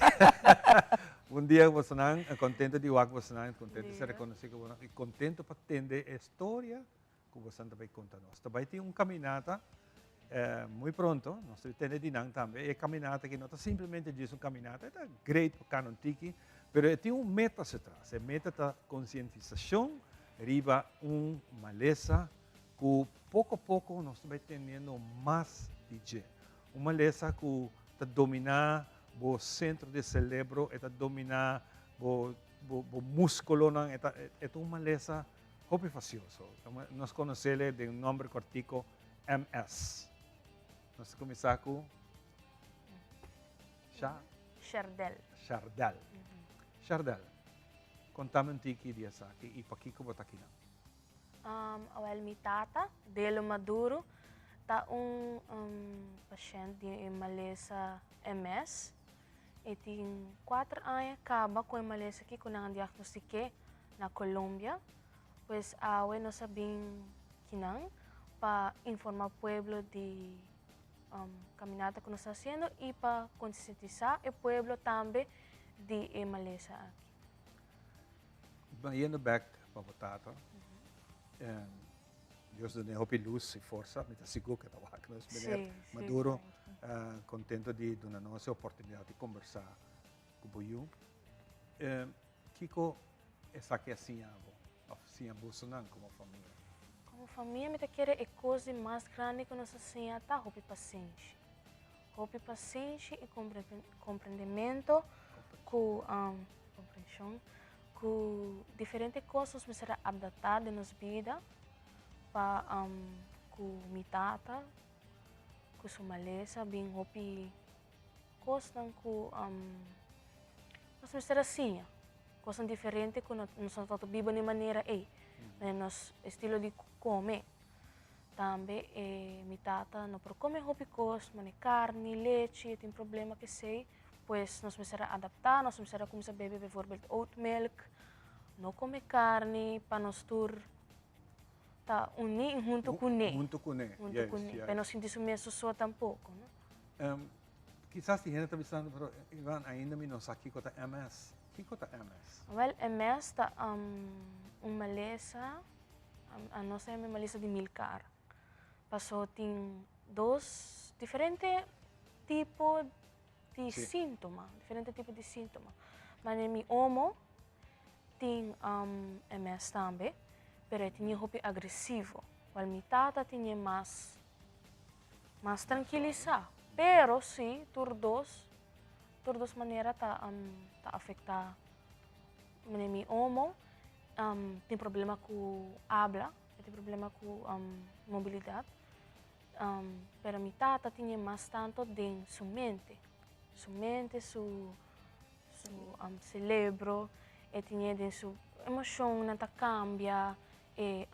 Un dia bosonan, contento di wak bosonan, contento di ser reconoci cu bosonan y contento pa tende e storia cu bosonan ta bay conta nos. Ta bay tin un caminata muy pronto, nos ta bay tende di nan tambe. E caminata aki no ta simplemente djis un caminata, e ta great pa cana un tiki, pero e tin un meta su tras. E meta ta concientisacion riba un malesa cu poco poco nos ta bay teniendo mas di dje. Un malesa ku ta dominá bo sentro di selebro, e ta dominá bo bo múskulonan, e ta e ta un malesa hopi fasioso. Nos konos'é den un nòmber kòrtiku MS. Nos ta kuminsá ku Sha? Shardel. Shardel. Shardel, konta mi un tiki di esaki i pakiko bo ta akinan. Awel mi tata, Delo Maduro, ta un pashènt di e malesa MS. E tin kuater aña kaba ku e malesa aki ku nan a diagnostik'é na Colombia. Pues awe nos a bin kinan pa informá pueblo di kaminata ku nos ta hasiendo i pa konsientisá e pueblo tambe di e malesa aki. Bayendo bek pa bo tata, Dios dun'é hopi lus i forsa, mi ta sigur ku e ta wak nos, meneer Maduro, kontento di duna nos e oportunidat di kombersá ku bo yu. Kiko esaki a siña bo òf siña bosonan komo famia? Komo famia mi ta kere e kos di mas grandi ku nos a siña ta hopi pasenshi. Hopi pasenshi i komprendemento ku komprenshon ku diferente kos nos mester a adaptá den nos bida pa ku mi tata ku su malesa bin hopi kosnan ku nos mester a siña, kosnan diferente ku nos no tabata biba den e manera ei, den nos estilo di kome. Tambe e mi tata no por come hopi cos, mane carni, lechi, e tin problema kesey, pues nos mester a adapta, nos mester a cuminsa bebe bijvoorbeeld oat milk, no come carni pa nos tur ta uni y hunto cune. Hunto cune, Hunto yes, cune, yes. pa e no sinti su mes su so tampoco, no. Kisas tin hende ta bisando, pero Ivan, ainda mi no sa kico ta MS. Kico ta MS? Wel, MS ta un malesa A nos ta yama e malesa di milkar. Paso tin dos diferente tipo di síntoma, diferente tipo di síntoma. Mane mi omo tin MS tambe, pero e tin hopi agresivo. Wal mi tata tin e mas mas trankilisá. Pero si tur dos, tur dos manera ta ta afektá mane mi omo. Tin problema ku abla, e tin problema ku mobilidat, pero mi tata tin e mas tanto den su mente, su mente, su su celebro. E tin den su emoshonnan ta kambia, e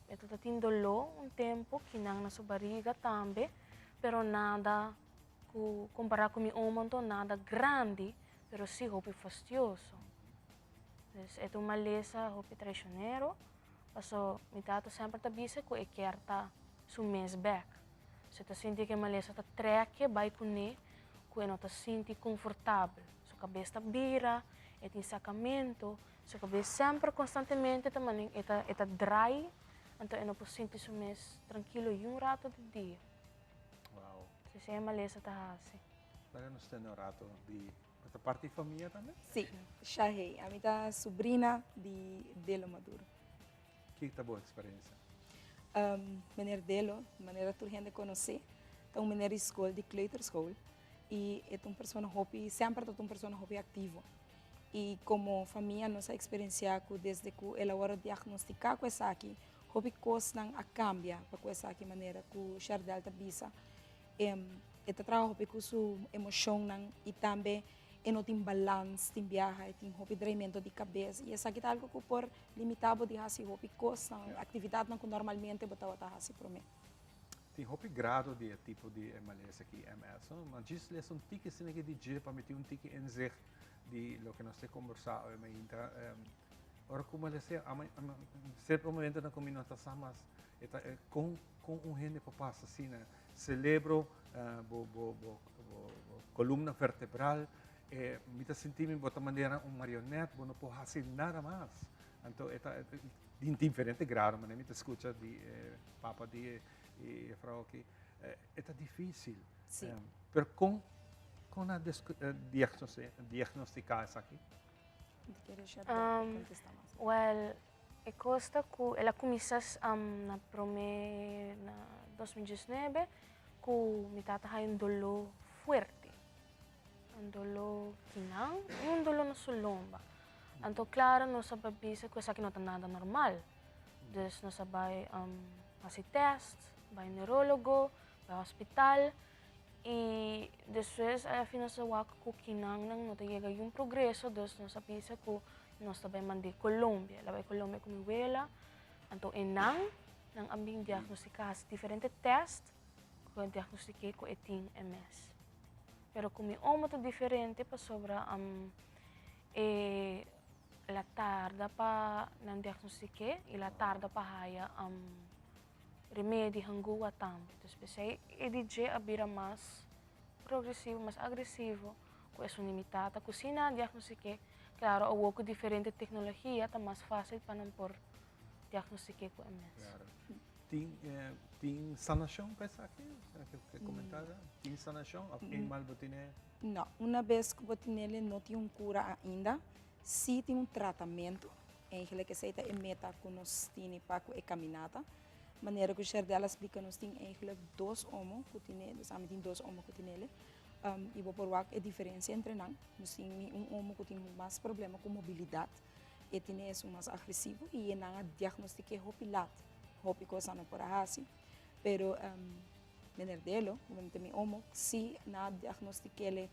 e ta tin doló un tempu, kinan na su bariga tambe, pero nada ku kompará ku mi omo anto nada grandi, pero sí hopi fastioso. Dus e ta un malesa hopi traishonero, paso mi tata semper ta bisa ku e kier ta su mes bèk. Si e ta sinti ku e malesa ta trèk'e bai kuné, ku e no ta sinti konfortabel. Su kabes ta bira, e tin sakamentu, su kabes semper konstantemente ta mane e ta e ta drai, anto e no por sinti su mes trankilo yun rato di dia. Wow. Esei e malesa ta hasi. Laga nos tende un rato di Bo ta parti di famia tambe? Sí, Shahey. Ami ta subrina di Delo Maduro. Ki ta bo experiencia? Meneer Delo, manera tur hende conoce, ta un meneer di school, di kleuterschool, y e ta un persona hopi, semper ta un persona hopi activo. Y como famia nos a experiencia cu desde cu el a worde diagnostica cu esaki, hopi cosnan a cambia pa cu esaki, manera cu Shardel ta bisa. E ta traha hopi ku su emoshonnan i tambe e no tin balans, tin biaha, e tin hopi dreimento di kabes i esaki ta algu ku por limitá bo di hasi hopi kosnan, aktividatnan ku normalmente bo tabata hasi promé. Tin hopi grado di e tipo di e malesa aki, MS, no? Ma djis lesa un tiki asina aki di dje pa mi tin un tiki inzicht di loke nos ta kombersá awe mainta. Ora ku malesa, sierto momentonan ku mi no ta sa mas e ta kon kon un hende por pasa asina. Celebro, bo bo bo bo columna vertebral, e mi ta sinti mi bo ta manera un marionet, bo no por haci nada mas. Anto e ta di diferente grado, manera mi ta scucha di e papa di e e vrouw aki, e ta dificil. Sí. Pero con con a diagnostica esaki? Well, E kos ta ku el a kuminsá na promé na 2019 ku mi tata haña un doló fuerte, un doló kinan i un doló na su lomba. Anto klaro nos a bai bisa ku esaki no ta nada normal. Dus nos a bai hasi tèst, bai neurólogo, bai hospital i despues a fin nos a wak ku kinannan no ta yega yun progreso, dus nos a bisa ku Nos ta bai mand'é Colombia. El a bai Colombia ku mi wela. Anto einan nan a bin diagnostiká, hasi diferente tèst ku a diagnostik'é ku e tin MS. Pero ku mi omo ta diferente pasobra e el a tarda pa nan diagnostik'é i el a tarda pa haya remedi hangua tambe. Entonces p'esei e di dje a bira mas progresivo, mas agresivo ku esun di mi tata ku si nan a diagnostik'é. Claro, awor cu diferente tecnologia ta mas facil pa nan por diagnostique cu MS. Claro. Tin, eh, tin sanacion pa esaki? Sera que ke comentar? Tin sanacion of eenmaal bo tine? No, una bes cu bo tinele no tin un cura ainda. Si tin un tratamento. Eigenlijk esey ta e meta cu nos tini pa cu e caminata. Manera cu Sherdel a splica nos tin eigenlijk dos omo cu tine, dus ami tin dos omo cu tinele. I bo por wak e diferensia entre nan. Nos tin mi un omo ku tin mas problema ku mobilidat, e tine esun mas agresivo i e nan a diagnostik'é hopi lat, hopi kos nan no por a hasi. Pero meneer Delo, ku ta mi omo, si nan a diagnostik'é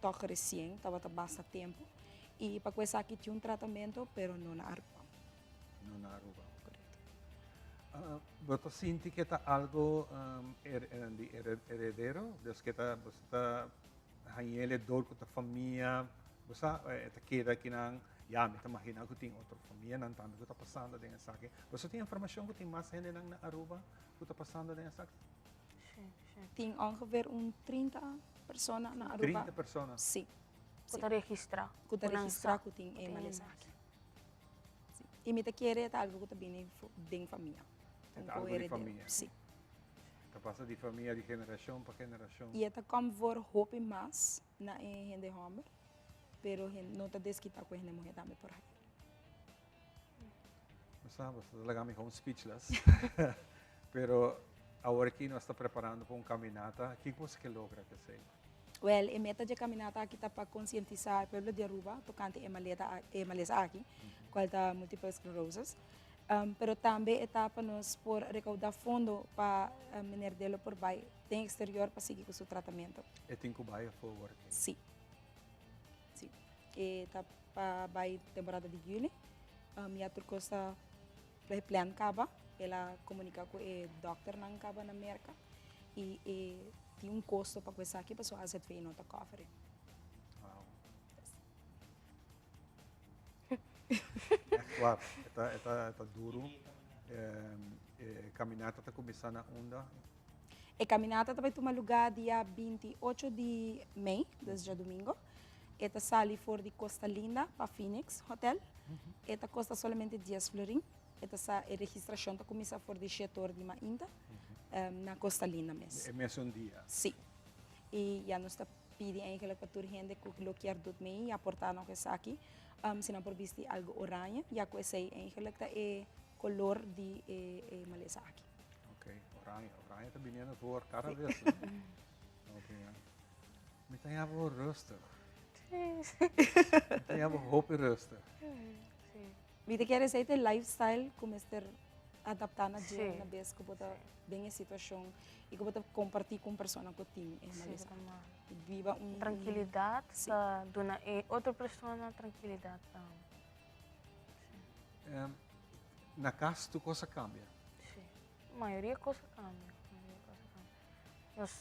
tòg resien, tabata basta tempu. I pa ku esaki tin un tratamento, pero no na Aruba. No na Aruba. Correcto. Bo ta sinti ke ta algo di heredero? Dus ke ta bo ta hañ'el e dor ku ta famia, bo sa e ta keda kinan, ya mi ta magina ku tin otro famianan tambe ku ta pasando den esaki. Boso tin informashon ku tin mas hendenan na Aruba ku ta pasando den esaki? Sí, sí. Tin ongeveer un 30 persona na Aruba. 30 persona? Sí. Ku ta registrá. Ku ta registrá ku tin e malesa aki. I mi ta kere e ta algu ku ta bini den famia. E ta algu di famia. Sí. Ta pasa di famia di generashon pa generashon. I e ta kom voor hopi mas na e hende hòmber, pero no ta deskitá ku e hende muhé tambe por haña. Bo sa, bo ta laga mi gewoon speechless. Pero awor aki nos ta preparando pa un kaminata. Kiko boso ke logra ku esei? Wèl, e meta dje kaminata aki ta pa konsientisá e pueblo di Aruba tokante e maleta e malesa aki, kual ta multiple sclerosis. Pero tambe e ta pa nos por rekaudá fondo pa meneer Delo por bai den eksterior pa sigui ku su tratamentu. E tin ku bai afó awor aki? Sí. Sí. E ta. pa bai temporada di juli. Ya tur kos ta plan kaba. El a komunika ku e dòkternan kaba na Merka i e tin un kosto pa ku esaki pasobra AZV no ta cover e. Wow. Echt waar, e ta, e ta, e ta duru. E kaminata ta kuminsá na unda? E kaminata ta bai tuma lugá dia 28 di mei, dus djadumingo. E ta sali for di Costa Linda pa Phoenix Hotel. E ta kosta solamente dies florin. E ta sa, e registrashon ta kuminsá for di shete or di mainta na Costa Linda mes. E mesun dia? Sí. I ya nos ta pidi eigenlijk pa tur hende ku lo kier dut mee i aportá nos esaki, si nan por bisti algu oranje, ya ku esei eigenlijk ta e kolor di e malesa aki. Ok, oranje. Oranje ta biniendo voor kada bes, no? Ok, ya. Mi ta haña bo rustig. Mi ta haña bo hopi rustig. Mi ta kere esei ta e lifestyle ku mester adaptá na dje una bes ku bo ta den e situashon i ku bo ta kompartí ku un persona ku tin e malesa. Biba un. Trankilidat ta duna e otro persona trankilidat tambe. Na kas tur kos a kambia? Sí, mayoria kos a kambia. Nos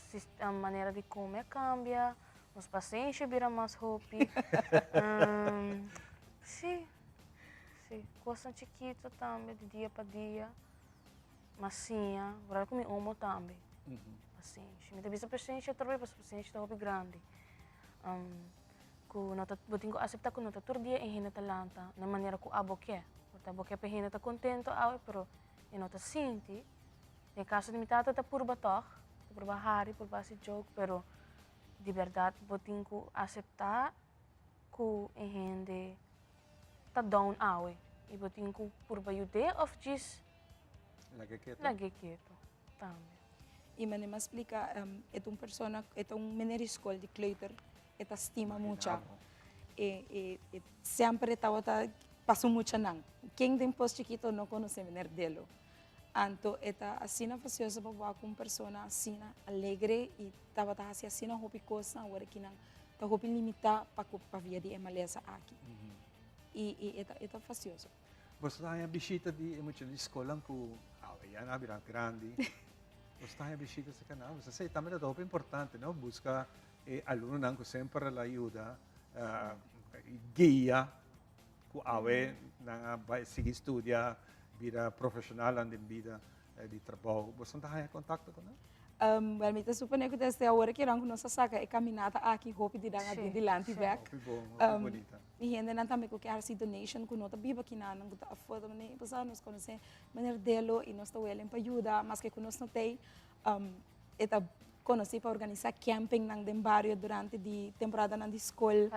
manera di kome a kambia, nos pasenshi a bira mas hopi. Sí, sí, kosnan chikitu tambe di dia pa dia, m'a siña, vooral ku mi omo tambe, pasenshi. Mi ta bisa pasenshi atrobe pasobra pasenshi ta hopi grandi. Ku no ta, bo tin ku aseptá ku no ta tur dia e hende ta lanta na e manera ku abo ke. Por ta abo ke pa e hende ta kontento awe, pero e no ta sinti. Den kaso di mi tata ta purba tòg, ta purba hari, purba hasi joke, pero di bèrdat bo tin ku aseptá ku e hende ta down awe i bo tin ku purba yud'é òf djis Lag'é ketu. Lag'é ketu tambe. I manera mi a splika, e ta un persona, e ta un meneer di skol di kleuter, e ta stima mucha. E, e, e semper e tabata pa su muchanan. Ken den Pos Chikito no konosé meneer Delo? Anto e ta asina fasioso pa wak un persona asina alegre i tabata hasi asina hopi kosnan awor aki nan ta hopi limitá pa ku pa via di e malesa aki. I i e ta e ta fasioso. Boso ta haña bishita di e muchanan di skolnan ku awe ya nan a bira grandi. Boso ta haña bishita serka nan? Boso sa tambe ta hopi importante no buska e alumnonan ku semper a yuda guia ku awe nan a bai sigui studia bira profeshonalnan den bida di trabou. Boso ta haña kontakto ku nan? Wèl mi ta suponé ku desde awor e kiran ku nos a saka e kaminata aki hopi di nan a bin dilanti bèk. Hopi bon, hopi bunita. I hendenan tambe ku ke hasi donation ku no ta biba kinan ku ta afó ta manera pasá nos konosé meneer Delo i nos ta welen pa yuda maske ku nos no t'ei. E ta konosí pa organisá campingnan den bario durante di temporadanan di skol,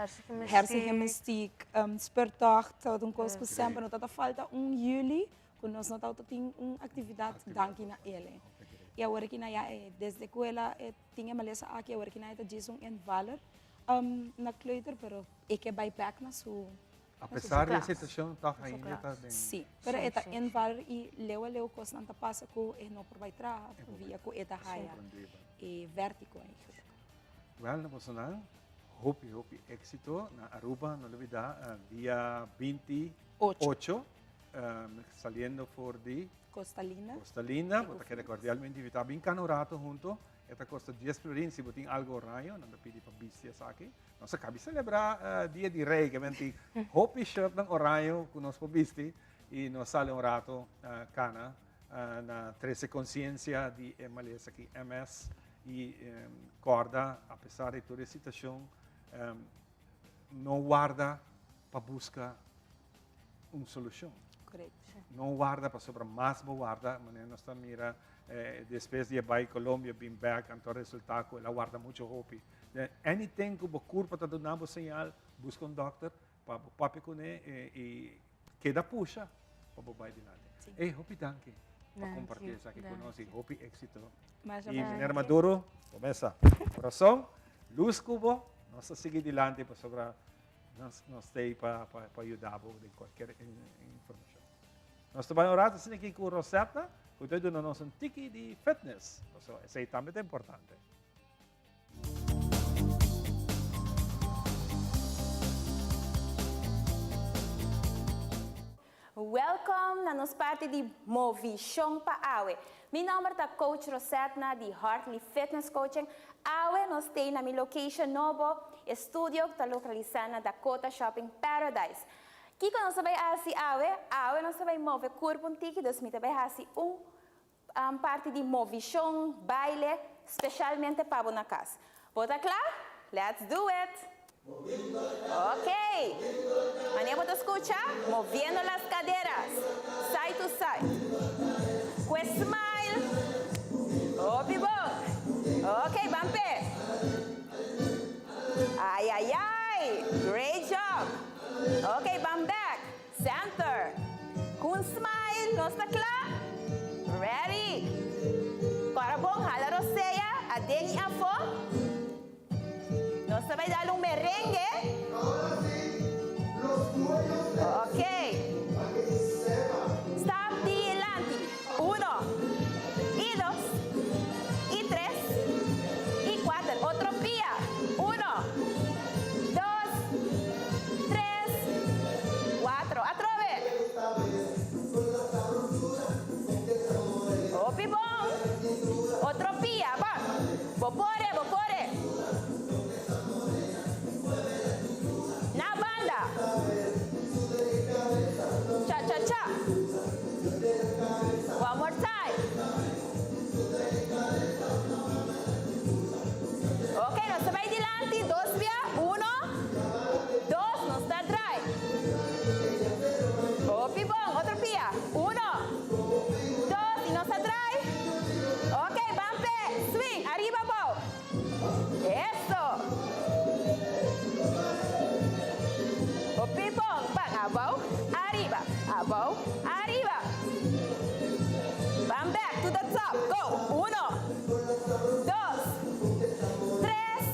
hersengemestiek, speurtocht, tabata un kos ku semper no tabata falta un yüli ku nos no tabata tin un aktividat danki na el. I awor aki na ya desde ku el a tin e malesa aki awor aki na e ta djis un invaller na kleuter pero e ke bai bèk na su A pesar di e situacion tog ainda ta den. Sí, pero e ta invaler y leu a leu cosnan ta pasa cu e no por bay traha via cu e ta haya e vertigo eigenlijk. Wel, na bosonan hopi hopi exito na Aruba, no lubida dia 28 saliendo for di Costa Linda. Costa Linda, bo ta keda cordialmente invita bin cana un rato hunto, e ta costa dies florin si bo tin algo oraño, nan ta pidi pa bisti esaki. Nos a kabi selebrá Dia di Rei, ke men tin hopi shirtnan oraño ku nos por bisti i nos sali un rato kana na trese konsiensia di e malesa aki, MS, i kòrda apesar di tur e situashon no warda pa buska un solushon. No warda pasobra mas bo warda, manera nos ta mira despues di e bai Colombia bin bek anto a resulta ku el a warda mucho hopi. Anything ku bo kurpa ta duna bo señal, buska un dòkter pa bo papia kuné i keda pusha pa bo bai dilanti. Ey, hopi danki pa komparti esaki ku nos i hopi éksito. I meneer Maduro, bo mesa kurason, lus ku bo, nos ta sigui dilanti pasobra Nos nos ta ei pa pa yuda bo den cualkier informacion. Nos ta bai un rato asina aki cu Rosetta, cu ta duna nos un tiki di fitness. Pasobra esei tambe ta importante. Welkom na nos parti di Movishon pa Awe. Mi nomber ta Coach Rosetna di Hartley Fitness Coaching. Awe nos t'ei na mi location nobo, e studio ku ta lokalisá na Dakota Shopping Paradise. Kiko nos ta bai hasi awe? Awe nos ta bai move kurp un tiki, dus mi ta bai hasi un parti di movishon, baile, speshalmente pa bo na kas. Bo ta kla? Let's do it! Ok! Manera bo ta skucha? Moviendo las caderas, side to side. Ku e smile. Hopi bon! Ok, ban p'e! Ai ai ai! Great job! Ok, ban bek. Center. Ku un smile, nos ta kla? Ready! Kora bon, hala rosea aden i afó. Nos ta bai dal un merengue. Ok. Stap dilanti. Uno, i dos, i tres, i kuater. Otro pia. Uno, dos, tres, cuatro. Atrobe. Hopi bon. Otro pia, ba. Bo pore, bo pore. Na banda. Cha cha cha. One more time. Ok, nos ta bai dilanti, dos bia, uno, dos, nos ta draai. Hopi bon, otro pia, uno, dos, y nos ta draai. Ok, ban pe, swing, ariba abou. Eso. Hopi bon, ban abou, ariba, abou, ariba. Ban back to the top, go, uno, dos, tres,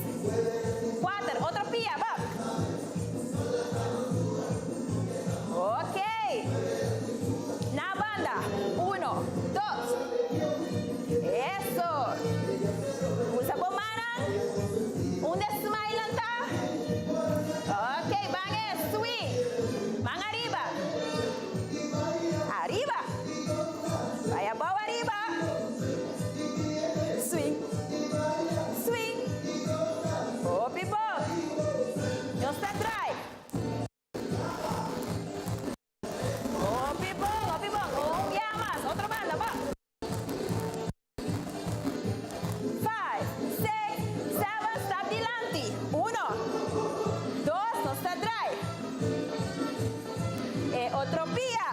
kuater, otro pia, ba. Ok. Na banda, uno, dos. Eso. Usa bo mannan. Unda e smilenan ta? Ok, ban e swing. Man ariba. Ariba. Bai abou ariba. Swing. Swing. Hopi bon. Nos ta draai. Hopi bon, hopi bon. Un bia mas. Otro banda, ba. Five, six, seven, stap dilanti. Uno, dos, nos ta draai. E otro pia.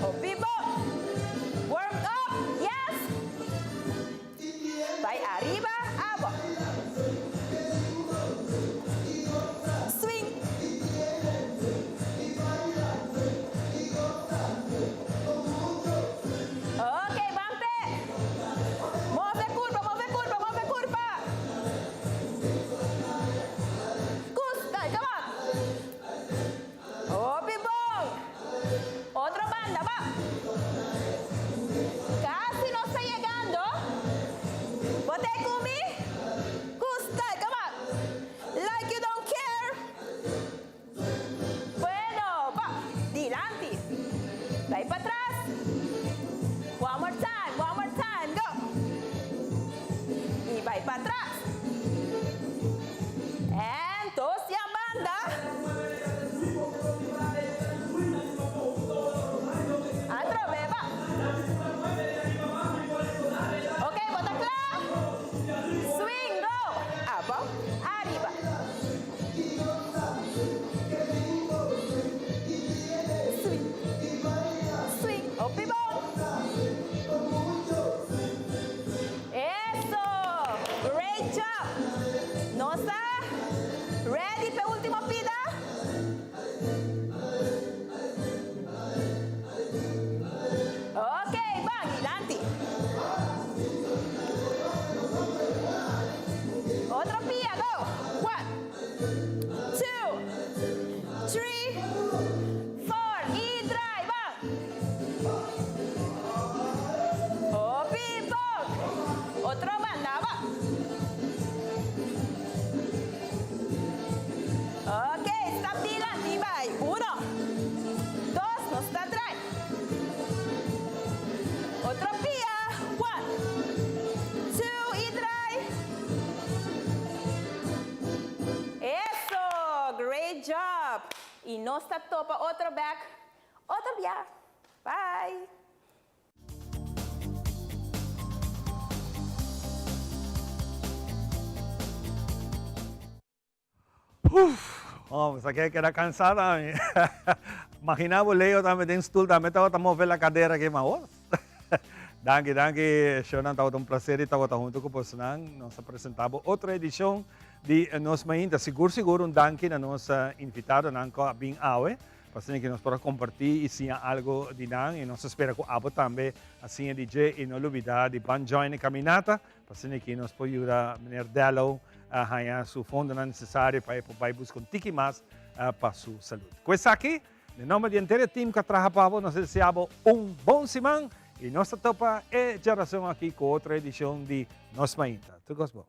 Hopi bon. Warmed up, yes. Bai ariba, abo. Swing. Y nos ta topa otro bek otro bia. Bye! Uf! Oh, sa ke keda kansa tambe. Imagina bo Leo tambe den stoel tambe tabata move la cadera ke ma os. Danki, danki shownan tabata un placer di tabata hunto ku bosnan. Nos a presenta bo otro edicion di Nos Mainta. Sigur sigur un danki na nos invitadonan ku a bin awe pa asina ke nos por a comparti y siña algo di nan y nos ta spera ku abo tambe a siña di dje y no lubida di ban join e caminata Pa asina aki nos por yuda meneer Dello a haña su fondonan necesario pa e por bai busca un tiki mas pa su salud. Cu esaki, den nomber di henter e team cu a traha pa bo, nos ta desea bo un bon siman y nos ta topa e djarason aki cu otro edicion di Nos Mainta. Tur cos bon.